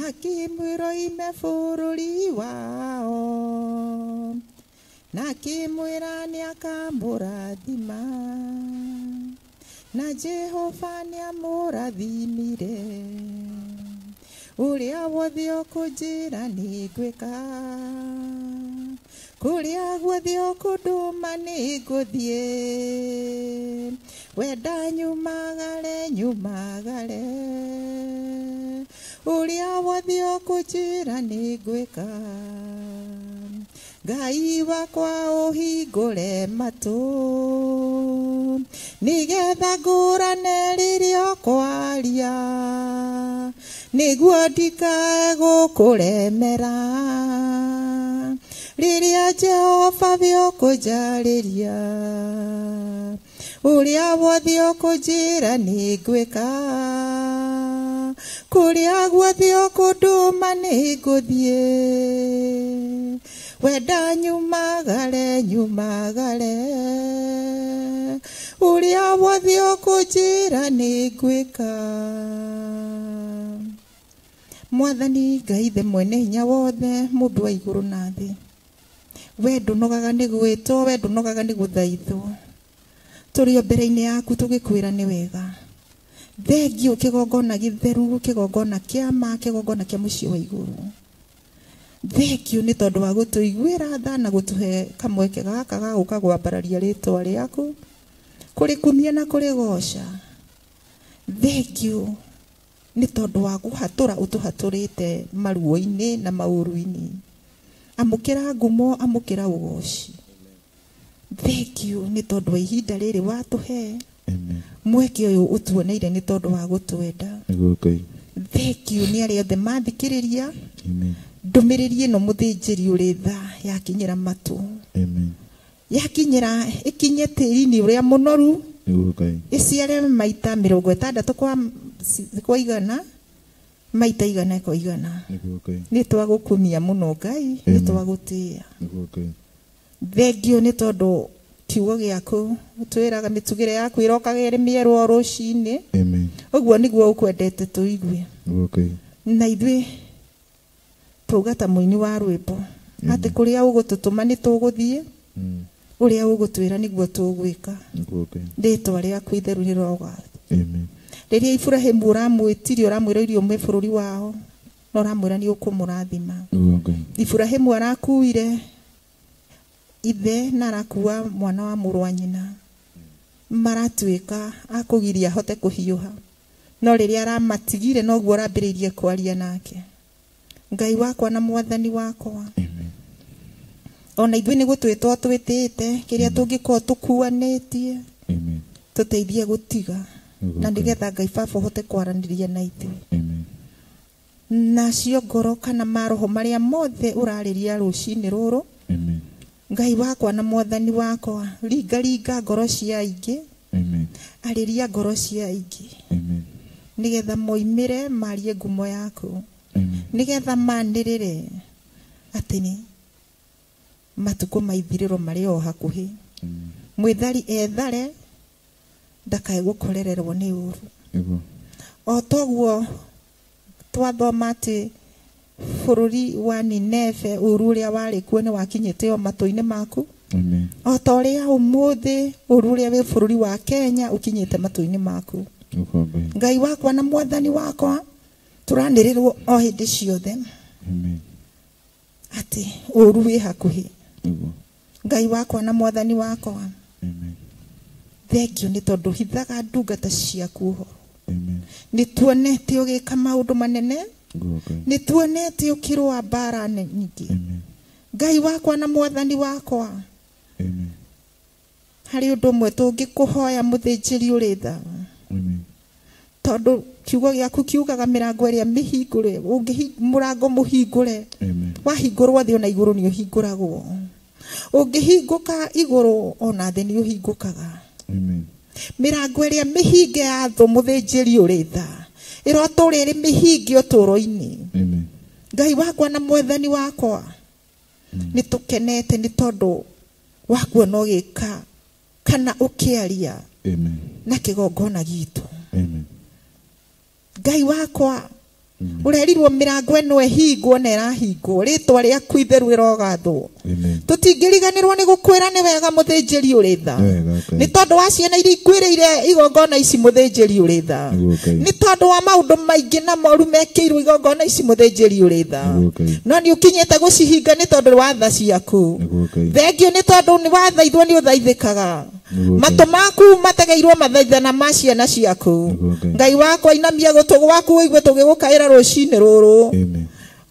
akĩmwĩra oime bũrũri wao na akĩmwĩra nĩakamũrathima na Jehova nĩamũrathimire. Ũrĩa wothe ũkũnjĩra nĩngwĩka kũrĩa guothe ũkũndũma nĩngũthiĩ. Wenda nyumagare nyumagare ũrĩa wothe ũkũnjĩra nĩngwĩka. Ngai wakwa ũhingũre matũ nĩgetha ngũrane rĩrĩa ũkwaria Nĩguo ndikae gũkũremera rĩrĩa Jehova ũkũnjarĩria ũrĩa wothe ũkũnjĩra nĩngwĩka kũrĩa guothe ũkũndũma nĩngũthiĩ wenda nyumagare nyumagare ũrĩa wothe ũkũnjĩra nĩngwĩka. Mwathani Ngai the mwene hinya wothe mũmbi wa igũrũ na thĩ we ndũnogaga nĩ gwĩtwo we ndũnogaga nĩ gũthaithwo tũrĩ o mbere-inĩ yaku tũgĩkwĩra nĩ wega thengio kĩgongona gĩtheru kĩgongona kĩa ma kĩgongona kĩa mũciĩ wa igũrũ thengio nĩ tondũ wa gũtũiguĩra tha na gũtũhe kamweke gaka ga gũka gwambararia rĩtwa rĩaku kũrĩkumia na kũrĩgoca thengio nĩ tondũ wa gũhatũra ũtũhatũrĩte maruo-inĩ na maũru-inĩ amũkĩra ngumo amũkĩra ũgoci thengio nĩ tondũ wa ihinda rĩrĩ watũhe mweke ũyũ ũtuoneire nĩ tondũ wa gũtwenda thengio nĩ arĩa othe mathikĩrĩria ndũmĩrĩri ĩno mũthĩnjĩri ũrĩ tha yakinyĩra matũ yakinyĩra ĩkinye tĩri-inĩ ũrĩa mũnoru ĩciare maita 60 kwa igana maita igana kwa igana nĩ twagũkumia mũno Ngai nĩ twagũtĩĩa thengio nĩ tondũ kiugo gĩaku twĩraga mĩtugĩre yaku ĩrokaga ĩrĩ mĩerũ o rũcinĩ ũguo nĩguo ũkwendete tũigue na ithuĩ twauga ta mũini wa rwĩmbo atĩ kũrĩa ũgũtũtũma nĩ tũgũthiĩ ũrĩa ũgũtwĩra nĩguo tũgwĩka rĩtwa rĩaku itheru rĩrogathwo. Rĩrĩa Iburahĩmu ũramwĩtirie ũramwĩra irio ume bũrũri wao na ũramwĩra nĩ ũkũmũrathima Iburahĩmu arakuire ithe na arakua mwana wa mũrũ wa nyina maratuĩka akũgiria ahote kũhiũha no rĩrĩa aramatigire noguo arambĩrĩirie kwaria nake Ngai wakwa na mwathani wakwa ona ithuĩ nĩ gũtwĩtwo twĩtĩte kĩrĩa tũngĩkorwo tũkuanĩtie tũteithie gũtiga na nĩgetha Ngai baba ũhote kwaranĩria na ithuĩ nacio ngoro kana maroho marĩa mothe ũrarĩria rũcinĩ rũrũ Ngai wakwa na mwathani wakwa ringa ringa ngoro cia aingĩ arĩria ngoro cia aingĩ nĩgetha moimĩre marie ngumo yaku nĩgetha manĩrĩre atĩ nĩ matukũ ma ithirĩro marĩ o hakuhĩ mwĩthari ethare ndakae gũkorererwo nĩ ũru o toguo twathoma atĩ bũrũri wa Nineve ũru ũrĩa warĩ kuo nĩ wakinyĩte o matũ-inĩ maku o ta ũrĩa ũmũthĩ ũru ũrĩa wĩ bũrũri wa Kenya ũkinyĩte matũ-inĩ maku Ngai wakwa na mwathani wakwa tũranĩrĩrwo o hĩndĩ ciothe atĩ ũru wĩ hakuhĩ Ngai wakwa na mwathani wakwa thengio nĩ tondũ hithaga ndungata ciaku ũhoro nĩ tuonete ũgĩka maũndũ manene nĩ tuonete ũkĩrũa mbara nyingĩ Ngai wakwa na mwathani wakwa harĩ ũndũ ũmwe tũngĩkũhoya mũthĩnjĩri ũrĩ tha tondũ kiugo gĩaku kiugaga mĩrango ĩrĩa mĩhingũre mũrango mũhingũre wahingũrwo thĩ ona igũrũ nĩ ũhingũragwo ũngĩhingũka igũrũ ona thĩ nĩ ũhingũkaga mĩrango ĩrĩa mĩhinge ya thũ mũthĩnjĩri ũrĩ tha ĩrotũra ĩrĩ mĩhinge ũtũũro-inĩ Ngai wakwa na mwathani wakwa nĩ tũkenete nĩ tondũ wa kuona ũgĩka kana ũkĩaria na kĩgongona gitũ Ngai wakwa ũrerirwo mĩrango ĩno ĩhingwo na ĩrahingwo rĩtwa rĩaku itheru rĩrogathwo tũtingĩriganĩrwo nĩ gũkwĩra nĩ wega mũthĩnjĩri ũrĩ tha nĩ tondũ wa ciana iria ikuĩrĩire igongona ici mũthĩnjĩri ũrĩ tha nĩ tondũ wa maũndũ maingĩ na moru mekĩirwo igongona ici mũthĩnjĩri ũrĩ tha no nĩ ũkinyĩte gũcihinga nĩ tondũ wa tha ciaku thengio nĩ tondũ nĩ wathaithwo nĩ ũthaithĩkaga matũ maku mategeirwo mathaithana ma ciana ciaku Ngai wakwa inamia gũtũ gwaku ũigue tũgĩgũkaĩra rũcinĩ rũrũ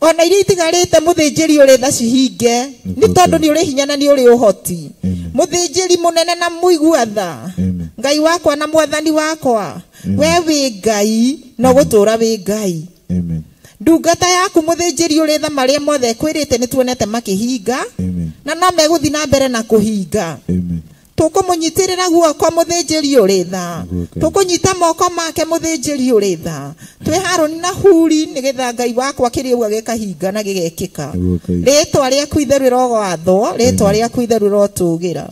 ona iria itigarĩte mũthĩnjĩri ũrĩ tha cihinge nĩ tondũ nĩ ũrĩ hinya na nĩ ũrĩ ũhoti mũthĩnjĩri mũnene na mũigua tha Ngai wakwa na mwathani wakwa we wĩ Ngai no gũtũũra wĩ Ngai Amen. Ndungata yaku mũthĩnjĩri ũrĩ tha marĩa mothe kwĩrĩte nĩ tuonete makĩhinga. Amen. Na no megũthiĩ na mbere na kũhinga. Amen. Tũkũmũnyitĩrĩra guoko mũthĩnjĩri ũrĩ tha. Tũkũnyita moko make mũthĩnjĩri ũrĩ tha. Twĩ Harũni na Huri nĩgetha Ngai wakwa kĩrĩa auga gĩkahinga na gĩgekĩka. Rĩtwa rĩaku itheru rĩrogathwo, rĩtwa rĩaku itheru rĩrotũgĩra.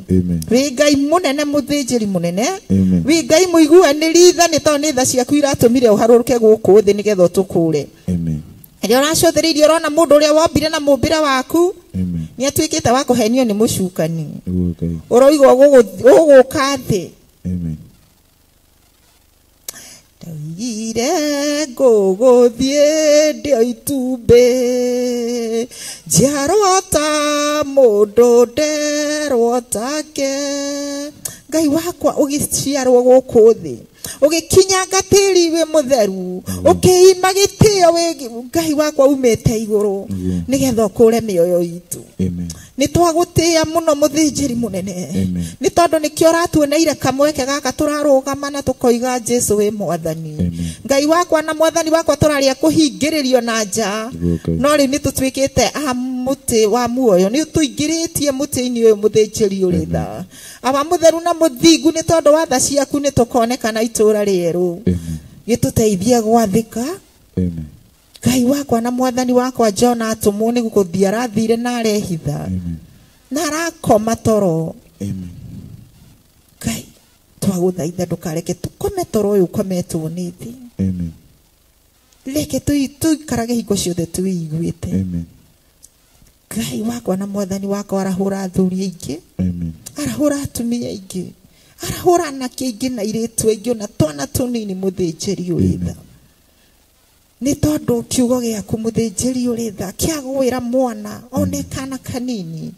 Wĩ Ngai mũnene mũthĩnjĩri mũnene. Wĩ Ngai mũiguanĩri tha nĩ tondũ nĩ tha ciaku iratũmire ũharũrũke gũkũ thĩ nĩgetha ũtũkũre. Rĩrĩa ũracũthĩrĩirie ũrona mũndũ ũrĩa wombire na mũmbĩre waku nĩ atuĩkĩte wa kũhenio nĩ mũcukani. Ũroigwo ũgũka thĩ. Ndaugire ngũgũthiĩ ndĩ o itumbĩ, njiarwo ta mũndũ nderwo take. Ngai wakwa ũgĩciarwo gũkũ thĩ, ũgĩkinyanga tĩri wĩ mũtheru, ũkĩima gĩtĩo wĩ Ngai wakwa umĩte igũrũ nĩgetha ũkũre mĩoyo itũ. Nĩ twagũtĩĩa mũno mũthĩnjĩri mũnene, nĩ tondũ nĩkĩo ũratuoneire kamweke gaka tũrarũgama na tũkoiga Jesũ wĩ mwathani. Ngai wakwa na mwathani wakwa tũrarĩa kũhingĩrĩrio na nja, no rĩu nĩ tũtuĩkĩte a mũtĩ wa muoyo, nĩ tũingĩrĩtie mũtĩ-inĩ ũyũ mũthĩnjĩri ũrĩ tha. Awa mũtheru na mũthingu nĩ tondũ wa tha ciaku nĩ tũkonekana itũũra rĩerũ. Gĩtũteithie gwathĩka. Ngai wakwa na mwathani wakwa Jona atũmwo nĩ gũthiĩ arathire na arehitha na arakoma toro. Ngai twagũthaitha ndũkareke tũkome toro ũyũ ũkometwo nĩ thĩ. Reke tũikarage hingo ciothe twĩiguĩte. Ngai wakwa na mwathani wakwa arahũra athuri aingĩ, arahũra atumia aingĩ, arahũra anake aingĩ na airĩtu aingĩ ona twana tũnini mũthĩnjĩri ũrĩ tha. Nĩ tondũ kiugo gĩaku mũthĩnjĩri ũrĩ tha kĩagwĩra mwana one kana kanini,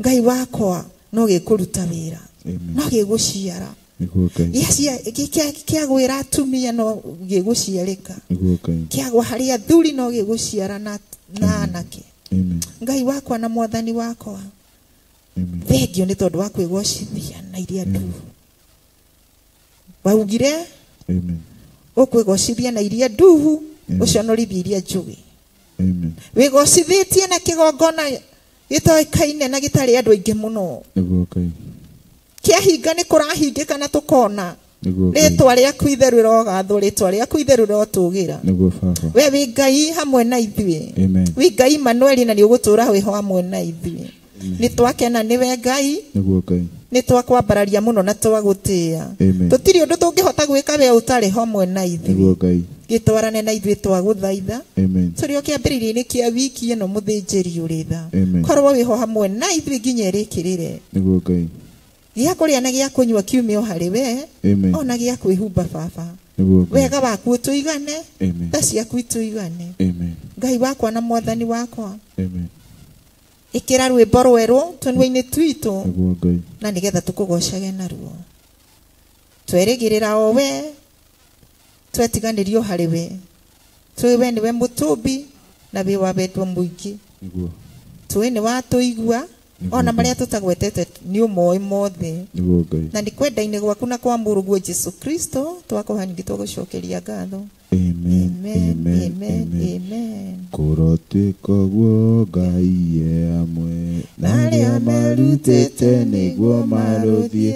Ngai wakwa no gĩkũruta wĩra, no gĩgũciara. Kĩagwĩra atumia no gĩgũciarĩka, kĩagwa harĩ athuri no gĩgũciara na anake. Ngai wakwa na mwathani wakwa, thengio nĩ tondũ wa kwĩgocithia na iria nduhu. Waugire ũkwĩgocithia na iria nduhu, ũconorithie iria njũgĩ. Wĩgocithĩtie na kĩgongona gĩtoĩkaine na gĩtarĩ andũ aingĩ mũno. Kĩahinga nĩ kũrahingĩka na tũkona. Rĩtwa rĩaku itheru rĩrogathwo, rĩtwa rĩaku itheru rĩrotũgĩra. We wĩ Ngai hamwe na ithuĩ, wĩ Ngai Manueli na nĩ ũgũtũũra wĩho hamwe na ithuĩ. Nĩ twakena nĩwe Ngai, nĩ twakwambararia mũno na twagũtĩĩa. Tũtirĩ ũndũ tũngĩhota gwĩka we ũtarĩ hamwe na ithuĩ. Gĩtwarane na ithuĩ twagũthaitha. Tũrĩ o kĩambĩrĩria-inĩ kĩa wiki ĩno mũthĩnjĩri ũrĩ tha, korwo wĩho hamwe na ithuĩ nginya ĩrĩkĩrĩre. Gĩa kũrĩa na gĩa kũnyua kiume o harĩ we, ona gĩa kwĩhumba baba. Wega waku ũtũigane, tha ciaku itũigane. Ngai wakwa na mwathani wakwa, ĩkĩra rwĩmbo rwerũ tũnua-inĩ twitũ na nĩgetha tũkũgocage naruo. Twerĩgĩrĩra o we, twetiganĩrio harĩ we. Tũĩ we nĩwe mũtũmbi na wĩ wa wendo mũingĩ. Tũĩ nĩ watũigua ona marĩa tũtagwetete nĩ ũmoĩ mothe. Na nĩ kwenda-inĩ gwaku na kwa mũrũguo Jesũ Kristo twakũha ningĩ twagũcokeria ngatho. Amen. Amen, amen, amen. Kũrotuĩka ũguo Ngai e amwe na arĩa marutĩte nĩguo marũthiĩ,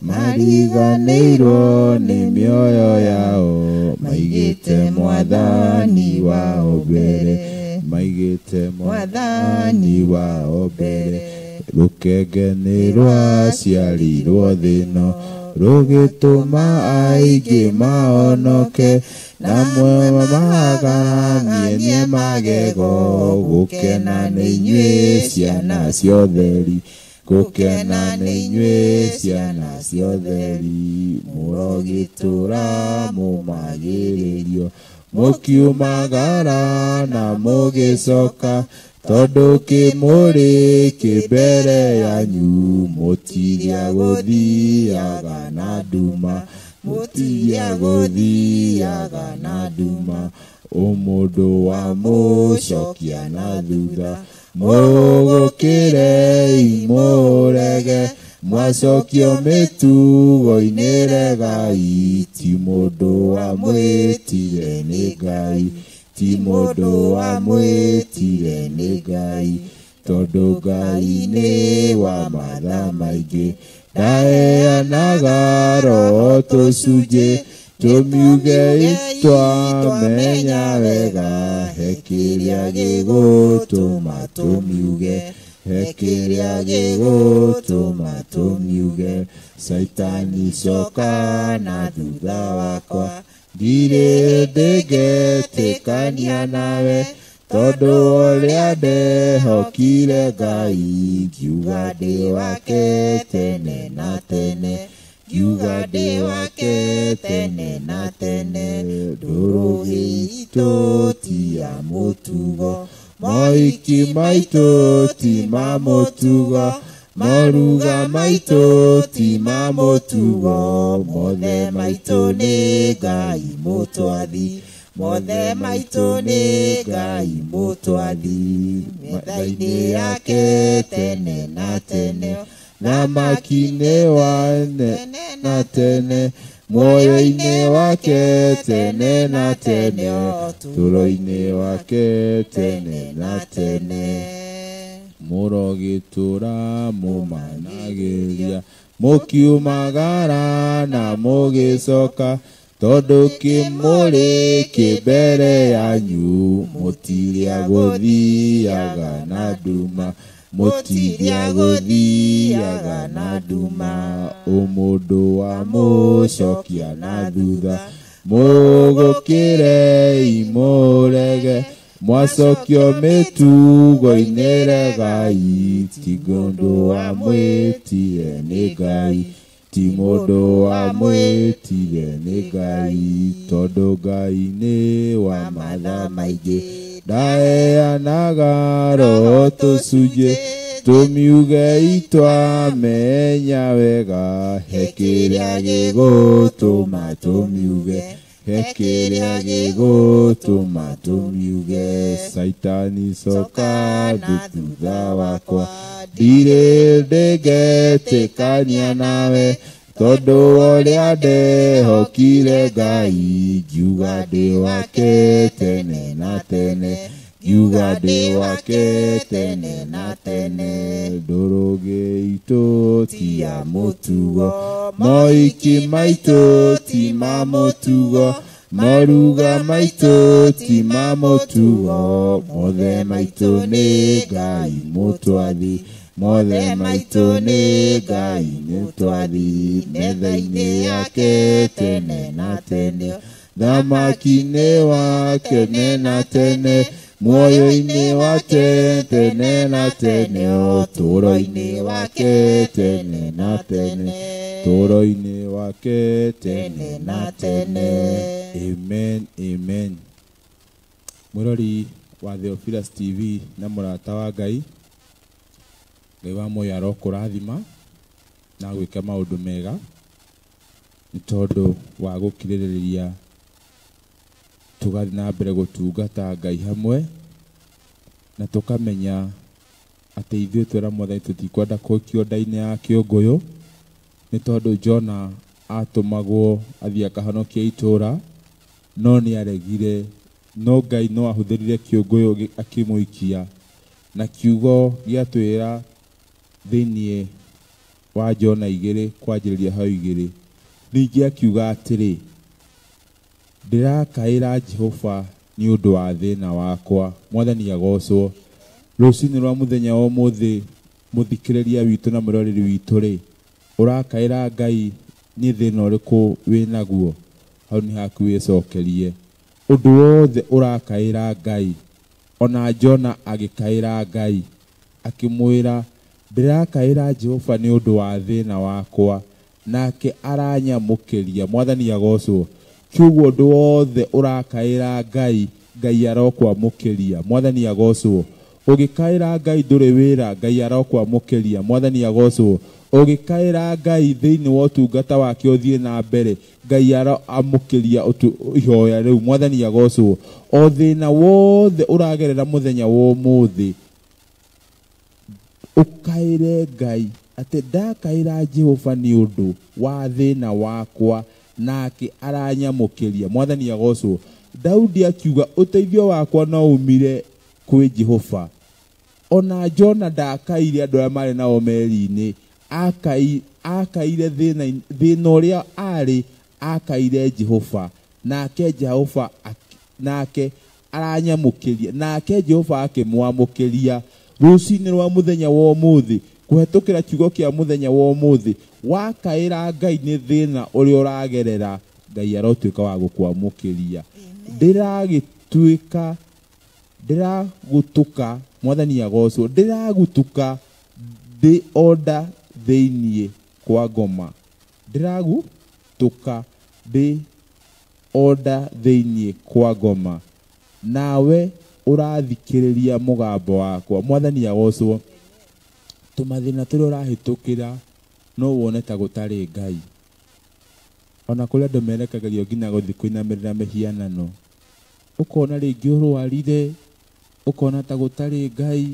mariganĩirwo nĩ mĩoyo yao, maigĩte mwathani wao mbere, maigĩte mwathani wao mbere. Rũkenge nĩ rwaciarirwo thĩ ĩno, rũgĩtũma aingĩ mahonoke, na mwe magaramie magego. Gũkena nĩ inyuĩ ciana cia ũtheri, gũkena nĩ inyuĩ ciana cia ũtheri, mũrogĩtũũra mũmagĩrĩrio, mũkiumagara na mũgĩcoka, tondũ kĩmũrĩ kĩ mbere yanyu, mũtiria gũthiaga na nduma, mũtiria gũthiaga na nduma. Ũmũndũ wa mũcokia na thutha, mũgũkĩrei mũrege, mwacokio mĩtugo-inĩ regai, ti mũndũ wamwĩtire nĩ Ngai, Ti mũndũ wamwĩtire nĩ Ngai tondũ Ngai nĩ wa matha maingĩ ndaheanaga roho tũcunjĩ tũmiuge twamenya wega he kĩrĩa gĩgũtũma tũmiuge he kĩrĩa gĩgũtũma tũmiuge Saitani coka na thutha wakwa ndirĩ ndĩngetĩkania nawe tondũ ũrĩa ndehokire Ngai ngiuga ndĩ wake tene na tene ngiuga ndĩ wake tene na tene ndũrũgĩ itũ ti ya mũtugo mohiki maitũ ti ma mũtugo maruga maitũ ti ma mũtugo mothe maitũ nĩ Ngai mũtwathi mothe maitũ nĩ Ngai mũtwathi metha-inĩ yake tene na tene thamaki-inĩ na tene muoyo-inĩ wake tene na tene tũro-inĩ wake tene na tene mũrogĩtũra mũmanagĩria mũkiumagara na mũgĩcoka tondũ kĩmũrĩ kĩ mbere yanyu mũtirĩa gũthiaga na nduma mũtirĩa gũthiaga na nduma ũmũndũ wa mũcokia na thutha mũgũkĩrei mũrege mwacokio mĩtugo-inĩ regai ti mũndũ wamwĩtire nĩ Ngai ti mũndũ wamwĩtire nĩ Ngai tondũ Ngai nĩ wa matha maingĩ ndaheanaga roho tũcunjĩ tũmiuge twamenya wega he kĩrĩa gĩgũtũma tũmiuge he kĩrĩa gĩgũtũma tũmiuge Saitani coka thutha wakwa ndirĩ ndĩngetĩkania nawe tondũ ũrĩa ndehokire Ngai ngiuga ndĩ wake tene na tene ngiuga ndĩ wake tene na tene ndũrũgĩ itũ ti ya mũtugo mohiki maitũ ti ma mũtugo maruga maitũ ti ma mũtugo mothe maitũ nĩ Ngai mũtwathi mothe maitũ nĩ Ngai mũtwathi metha-inĩ yake tene na tene thamaki-inĩ wake tene na tene muoyo-inĩ wake tene na tene ũtũũro-inĩ wake tene na tene tũũro-inĩ wake tene na tene. Amen, amen. Mwĩrori wa Theophilus TV na mũrata wa Ngai, Ngai wa muoyo arokũrathima na gwĩka maũndũ mega nĩ tondũ wa gũkirĩrĩria tũgathiĩ na mbere gũtungata Ngai hamwe na tũkamenya atĩ ithuĩ twĩra Mwathani tũtikwenda kũikio nda-inĩ ya kĩũngũyũ nĩ tondũ Jona atũmagwo athiĩ akahonokie itũũra no nĩ aregire no Ngai no ahũthĩrire kĩũngũyũ akĩmũikia na kiugo gĩatwĩra thĩinĩ wa Jona 2 kwanjĩrĩria hau 2 ningĩ akiuga atĩrĩ ndĩrakaĩra Jehova nĩ ũndũ wa thĩna wakwa. Mwathani agocwo. Rũcinĩ rwa mũthenya wa ũmũthĩ mũthikĩrĩria witũ na mwĩroreri witũ rĩ ũrakaĩra Ngai nĩ thĩna ũrĩkũ wĩnaguo hau nĩ haku wĩcokerie ũndũ wothe ũrakaĩra Ngai. Ona Jona agĩkaĩra Ngai akĩmwĩra ndĩrakaĩra Jehova nĩ ũndũ wa thĩna wakwa nake aranyamũkĩria. Mwathani agocwo. Kiugo ũndũ wothe ũrakaĩra Ngai, Ngai arokwamũkĩria. Mwathani agocwo. Ũgĩkaĩra Ngai ndũrĩ wĩra, Ngai arokwamũkĩria. Mwathani agocwo. Ũgĩkaĩra Ngai thĩinĩ wa ũtungata wake ũthiĩ na mbere, Ngai aroamũkĩria ihoya rĩu. Mwathani agocwo. O thĩna wothe ũragerera mũthenya wa ũmũthĩ, ũkaĩre Ngai atĩ ndakaĩra Jehova nĩ ũndũ wa thĩna wakwa nake aranyamũkĩria. Mwathani agocwo. Daudi akiuga ũteithio wakwa no umire kwĩ Jehova. Ona Jona ndakaire andũ arĩa marĩ nao meri-inĩ, akaire thĩna ũrĩa arĩ, akaire Jehova, nake Jehova nake aranyamũkĩria, nake Jehova akĩmwamũkĩria. Rũcinĩ rwa mũthenya wa ũmũthĩ, kũhetũkĩra kiugo kĩa mũthenya wa ũmũthĩ, wakaĩra Ngai nĩ thĩna ũrĩa ũragerera, Ngai arotuĩka wa gũkwamũkĩria. Ndĩragĩtuĩka, ndĩragũtũka, mwathani agocwo, ndĩragũtũka ndĩ onda thĩiniĩ kwa ngoma, ndĩragũtũka ndĩ onda thĩiniĩ kwa ngoma, nawe ũrathikĩrĩria mũgambo wakwa. Mwathani agocwo. Tũmathĩna tũrĩa ũrahĩtũkĩra no wone ta gũtarĩ Ngai. Ona kũrĩ andũ merekagĩrio nginya gũthiĩ kũinamĩrĩra mĩhianano, ũkona rĩngĩ ũrwarire, ũkona ta gũtarĩ Ngai,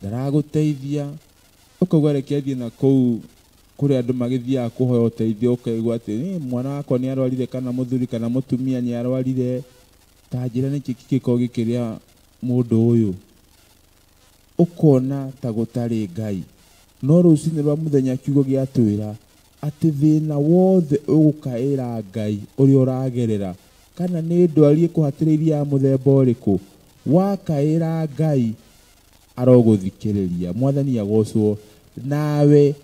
ndaragũteithia, ũkauga reke thiĩ na kũu kũrĩa andũ magĩthiaga kũhoya ũteithio, ũkaigua atĩ mwana wakwa nĩ arwarire, kana mũthuri kana mũtumia nĩ arwarire, ta njĩra nĩkĩ kĩngĩkorwo gĩkĩrĩa mũndũ ũyũ, ũkona ta gũtarĩ Ngai. No rũcinĩ rwa mũthenya kiugo gĩatwĩra atĩ thĩna wothe ũgũkaĩra Ngai ũrĩa ũragerera, kana nĩ ndwari ĩkũhatĩrĩirie ya mũthemba ũrĩkũ, wakaĩra Ngai arogũthikĩrĩria. Mwathani agocwo, nawe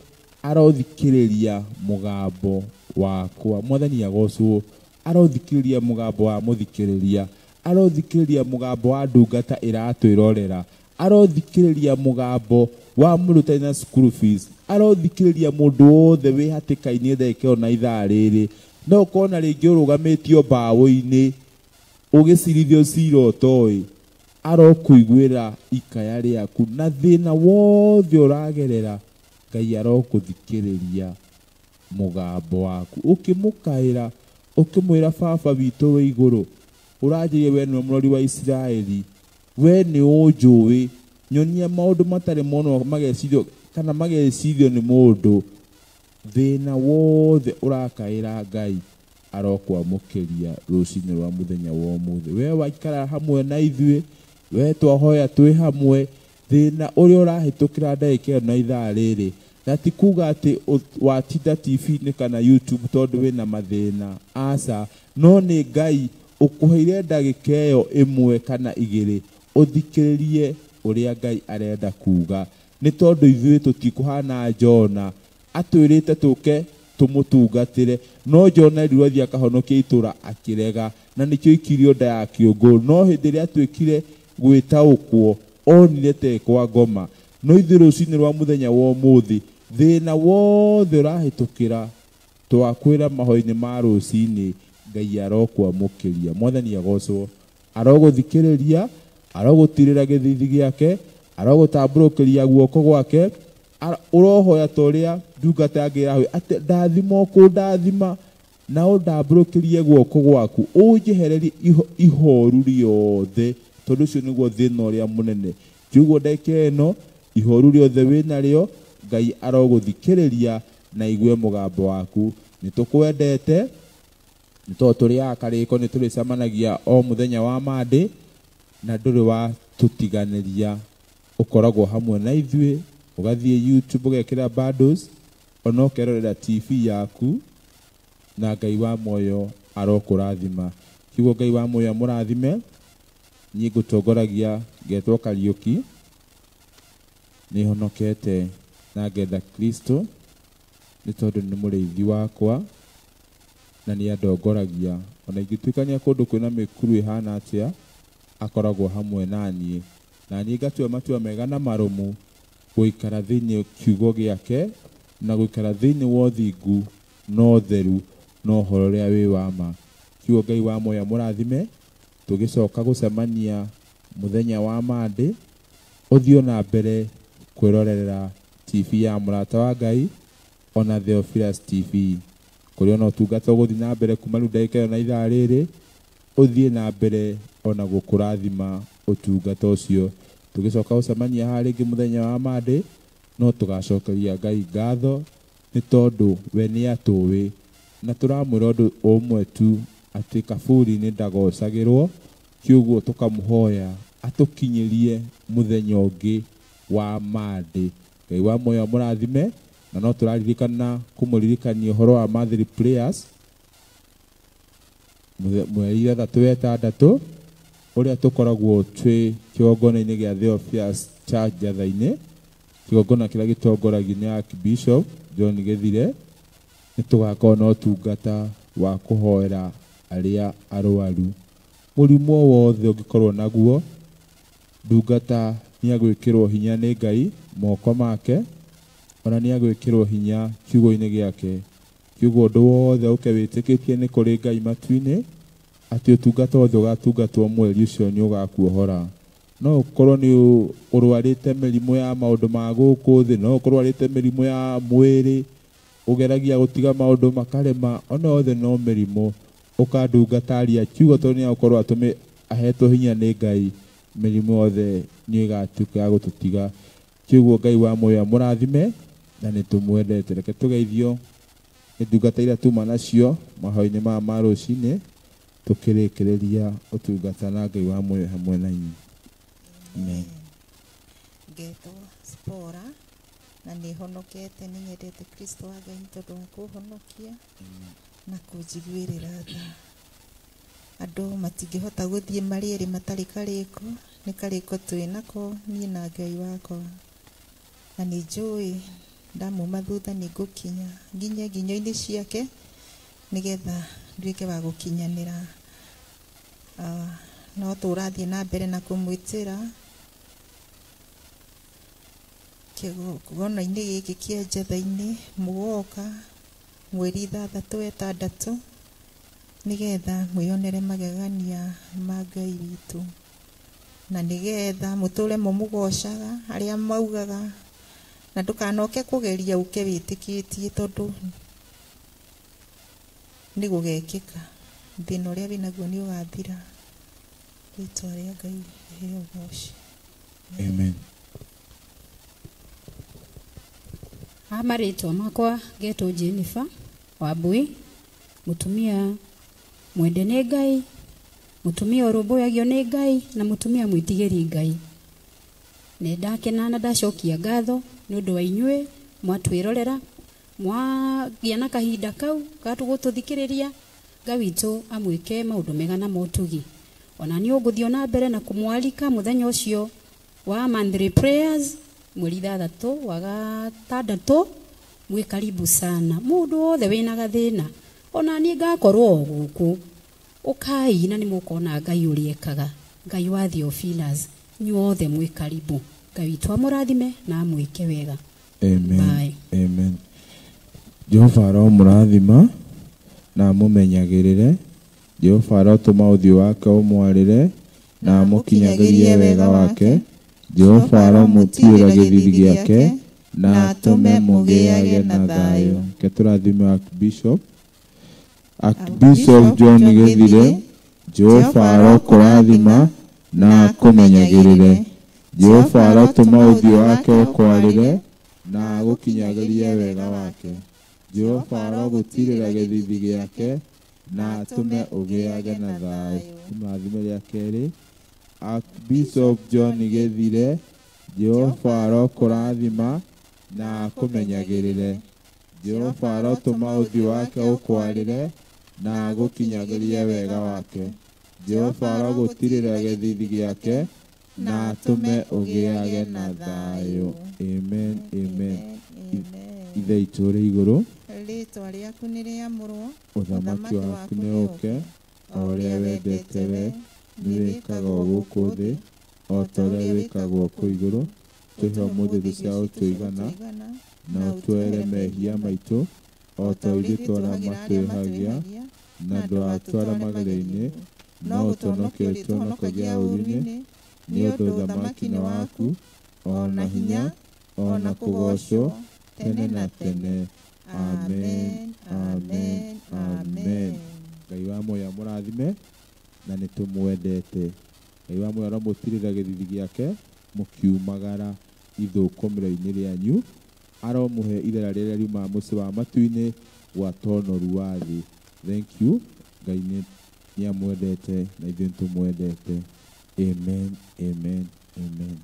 arothikĩrĩria mũgambo wakwa. Mwathani agocwo, arothikĩrĩria mũgambo wa mũthikĩrĩria, arothikĩrĩria mũgambo wa ndungata ĩratwĩrorera, arothikĩrĩria mũgambo wa mũrutani na school fees, arothikĩrĩria mũndũ wothe wĩ hatĩka-inĩ ndagĩka ĩyo na ithaa rĩrĩ. No ũkona rĩngĩ ũrũgamĩtio mbaũ-inĩ ũgĩcirithio cira ũtoĩ, arokũiguĩra ikaya rĩaku na thĩna wothe ũragerera, Ngai arokũthikĩrĩria mũgambo waku. Ũkĩmũkaĩra, ũkĩmwĩra Baba witũ wĩ igũrũ, ũranjĩrie we nĩwe mũrori wa Isiraeli, we nĩ ũnjũĩ, nyonia maũndũ matarĩ monwo magecirio kana magecirio nĩ mũndũ. Thĩna wothe ũrakaĩra Ngai arokwamũkĩria rũcinĩ rwa mũthenya wa ũmũthĩ. We waikara hamwe na ithuĩ, we twahoya twĩ hamwe, thĩna ũrĩa ũrahĩtũkĩra ndagĩka ĩyo na ithaa rĩrĩ, na ti kuga atĩ watinda TV-inĩ kana YouTube tondũ wĩna mathĩna, aca, no nĩ Ngai ũkũheire ndagĩka ĩyo ĩmwe kana igĩrĩ ũthikĩrĩrie ũrĩa Ngai arenda kuga. Nĩ tondũ ithuĩ tũtikũhana Jona, atwĩrĩte tũke tũmũtungatĩre, no Jona erirwo athiĩ akahonokie itũra akĩrega, na nĩkĩo ikirio nda ya kĩũngũ. No hĩndĩ ĩrĩa atuĩkire gwĩtaũkwo, onire te kwa ngoma. No ithuĩ rũcinĩ rwa mũthenya wa ũmũthĩ, thĩna wothe ũrahĩtũkĩra, twakwĩra mahoya-inĩ ma rũcinĩ, Ngai arokwamũkĩria. Mwathani agocwo, arogũthikĩrĩria, arogũtirĩra gĩthithi gĩake, arogũtambũrũkĩria guoko gwake, ũrohoya ta ũrĩa ndungata yake ĩrahoya atĩ ndathima ũkũndathima, na ũndambũrũkĩrie guoko gwaku, ũnjehererie ihoru rĩothe, tondũ ũcio nĩguo thĩna ũrĩa mũnene. Kiugo ndagĩka ĩno, ihoru rĩothe wĩnarĩo, Ngai arogũthikĩrĩria na igue mũgambo waku. Nĩ tũkwendete, nĩ tondũ tũrĩaga karĩko, nĩ tũrĩcemanagia o mũthenya wa Monday, na ndũrĩ wa tũtiganĩria, ũkoragwo hamwe na ithuĩ, ũgathiĩ YouTube ũgekĩra bundles, ona ũkerorera TV yaku, na Ngai wa muoyo arokũrathima. Kiugo Ngai wa muoyo amũrathime. Niĩ ngũtongoragia ngetwo Kariũki, nĩhonokete na ngenda Kristo nĩ tondũ nĩ mũrĩithi wakwa na nĩ andongoragia. Ona ingĩtuĩkania kũndũ kwĩna mĩkuru ĩhana atĩa, akoragwo hamwe na niĩ, na niĩ ngatua matua mega na marũmu gũikara thĩinĩ kiugo gĩake na gũikara thĩinĩ wa ũthingu na ũtheru na ũhoro ũrĩa wĩ wa ma. Kiugo Ngai wa muoyo amũrathime. Tũgĩcoka gũcemania mũthenya wa Monday, ũthiĩ na mbere kwĩrorera TV ya Mũrata wa Ngai ona Theophilus TV, kũrĩa ona ũtungata ũgũthiĩ na mbere kuma rĩu ndagĩka ĩyo na ithaa rĩrĩ, ũthiĩ na mbere ona gũkũrathima ũtungata ũcio. Tũgĩcoka gũcemania haha rĩngĩ mũthenya wa Monday, no tũgacokeria Ngai ngatho nĩ tondũ we nĩ atũĩ, na tũramwĩra ũndũ ũmwe tu, atĩ kaburi-inĩ ndagocagĩrwo kĩoguo tũkamũhoya atũkinyĩrie mũthenya ũngĩ wa Monday. Ngai wa muoyo amũrathime na no tũraririkana kũmũririkania ũhoro wa monthly prayers mweri 6 ũrĩa tũkoragwo twĩ kĩgongona-inĩ gĩa Theophilus Church Njatha-inĩ, kĩgongona kĩrĩa gĩtongoragio nĩ Archbishop John Gĩthire. Nĩ tũgakorwo na ũtungata wa kũhoera arĩa arwaru. Mũrimũ o wothe ũngĩkorwo naguo, ndungata nĩ agwĩkĩrwo hinya nĩ Ngai moko make, ona nĩ agwĩkĩrwo hinya kiugo-inĩ gĩake. Kiugo ũndũ wothe ũke wĩtĩkĩtie nĩ kũrĩ Ngai matu-inĩ, atĩ ũtungata wothe ũgatungatwo mweri ũcio nĩ ũgakuohora. No ũkorwo nĩ ũrwarĩte mĩrimũ ya maũndũ ma gũkũ thĩ, no ũkorwo ũrwarĩte mĩrimũ ya mwĩrĩ, ũgeragia gũtiga maũndũ makarema, ona yothe no mĩrimũ. Ũkandungata aria kiugo tondũ nĩ agũkorwo ahetwo hinya nĩ Ngai, mĩrimũ yothe nĩ ĩgatuĩka ya gũtũtiga. Kiugo Ngai wa muoyo amũrathime na nĩ tũmwendete. Reke tũgeithio nĩ ndungata iria tuma nacio mahoya-inĩ maya ma rũcinĩ, tũkĩrĩkĩrĩria ũtungata na Ngai wa muoyo hamwe na inyuĩ. Amen. Ngetwo Spora na nĩ honokete, nĩ nyendete Kristo wa Ngai tondũ wa kũhonokia na kũnjiguĩrĩra tha. Andũ matingĩhota gũthiĩ marĩ erĩ matarĩ karĩko, nĩ karĩko twĩ nako niĩ na Ngai wakwa, na nĩ njũĩ ndamuma thutha nĩ ngũkinya nginye nginyo-inĩ ciake nĩgetha nduĩke wa gũkinyanĩra. No tũrathiĩ na mbere na kũmwĩtĩra kĩgongona-inĩ gĩkĩ kĩa Njatha-inĩ mũgoka mweri 6 6 nĩgetha mwĩyonere magegania ma Ngai witũ, na nĩgetha mũtũre mũmũgocaga arĩa maugaga, na ndũkanoke kũgeria ũke wĩtĩkĩtie tondũ nĩ gũgekĩka. Thĩna ũrĩa wĩnaguo nĩ ũgathira. Rĩtwa rĩa Ngai rĩheo ũgoci. Amen. Ha marĩtwa makwa ngetwo Jennifer Wambui, mũtumia mwende nĩ Ngai, mũtumia ũrũmbũyagio nĩ Ngai na mũtumia mwĩtigĩri Ngai. Nĩ ndakena na ndacokia ngatho nĩ ũndũ wa inyuĩ mwatwĩrorera, mwagĩa na kahinda kau ga gũtũthikĩrĩria. Ngai witũ amwĩke maũndũ mega na motugi. Ona nĩ ũgũthiĩ na mbere na kũmwarika mũthenya ũcio wa monthly prayers mweri 6 wa 6, mwĩ karibu sana. Mũndũ wothe wĩna gathĩna, ona niĩ ngakorwo o gũkũ, ũkai na nĩ mũkona Ngai ũrĩa ekaga. Ngai wa Theophilus, inyuothe mwĩ karibu. Ngai witũ amũrathime na amwĩke wega. Amen. Bye. Amen. Jehova aromũrathima na amũmenyagĩrĩre. Jehova arotũma ũthiũ wake ũmwarĩre na amũkinyagĩrie wega wake. Jehova aromũtiĩra gĩthithi gĩake na atũme mũgĩage na thayũ. Reke tũrathime Archbishop. Archbishop John Gĩthire, Jehova arokũrathima na akũmenyagĩrĩre. Jehova arotũma ũthiũ wake ũkwarĩre na agũkinyagĩrie wega wake. Jehova arogũtiirĩra gĩthithi gĩake na atũme ũgĩage na thayũ. Tũmũrathime rĩa kerĩ. Archbishop John Gĩthire, Jehova arokũrathima na akũmenyagĩrĩre. Jehova arotũma ũthiũ wake ũkwarĩre na agũkinyagĩrie wega wake. Jehova arogũtiirĩra gĩthithi gĩake na atũme ũgĩage na thayũ. Amen. Amen. Ithe witũ ũrĩ igũrũ, rĩtwa rĩaku nĩ rĩamũrwo, ũthamaki waku nĩ ũũke, o ũrĩa wendete we nĩ wĩkagwo gũkũ thĩ o ta ũrĩa wĩkagwo kũu igũrũ. Tũhe ũmũthĩ irio cia gũtũigana, na ũtuohere mehia maitũ o ta ithuĩ tũrĩa matwĩhagia, na ndũgatware magerio-inĩ, no ũtũhonokie ũtũhonokagie ũũru-inĩ, nĩ ũndũ ũthamaki nĩ waku, o na hinya, o na kũgoocwo tene na tene. Amen. Amen. Amen. Ngai wa muoyo amũrathime na nĩ tũmwendete. Ngai wa muoyo aromũtirĩra gĩthithi gĩake mũkiumagara ithũkũmĩro-inĩ rĩanyu, aromũhe ithera rĩrĩa riumaga mũciĩ wa matu-inĩ gwata ũnoru wa thĩ. Thank you. Ngai nĩ Nĩ amwendete na ithuĩ nĩtũmwendete. Amen, amen, amen.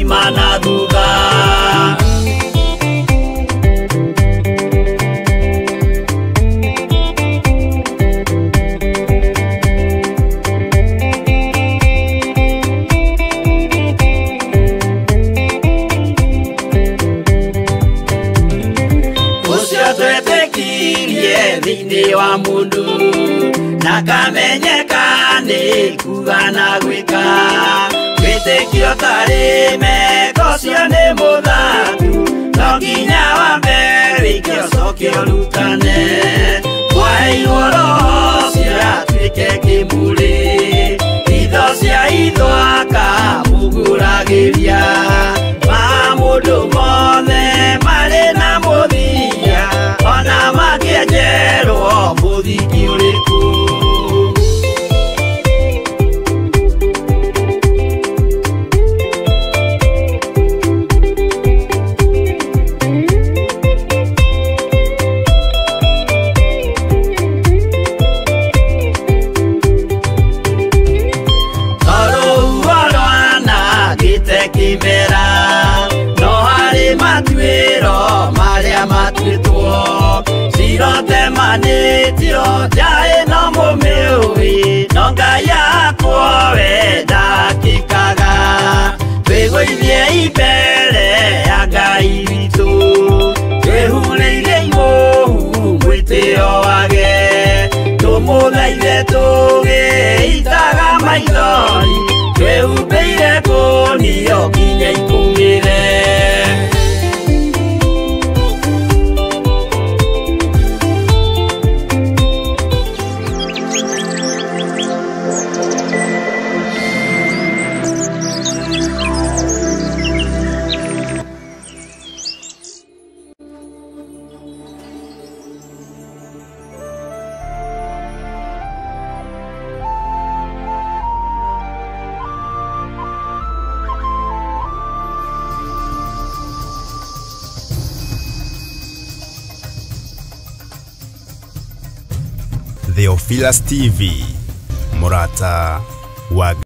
Imana thutha ucio twetĩkirie thĩinĩ wa mũndũ na kamenyeka nĩ kuga na gwĩka wĩtĩkio tarĩ meko ũcio nĩ mũthatu no nginya wambe wĩke ũcoke ũrutane mwaheirwo roho ũcio atuĩke kĩmũrĩ itho cia itho akamũgũragĩria ma mũndũ mothe marĩ na mũthia ona mangĩenjerwo mũthingi ũrĩkũ. Cirotemanĩtio njaĩ no mũmĩũĩ no Ngai yakwa we ndakĩkaga twĩgũithie imbere ya Ngai witũ twĩhurĩire imũhu mwĩtĩo wage tũmũthaithe tũgĩitaga maithori twĩhumbĩire kũnio nginya ikũmĩre. Theophilus TV, Murata wa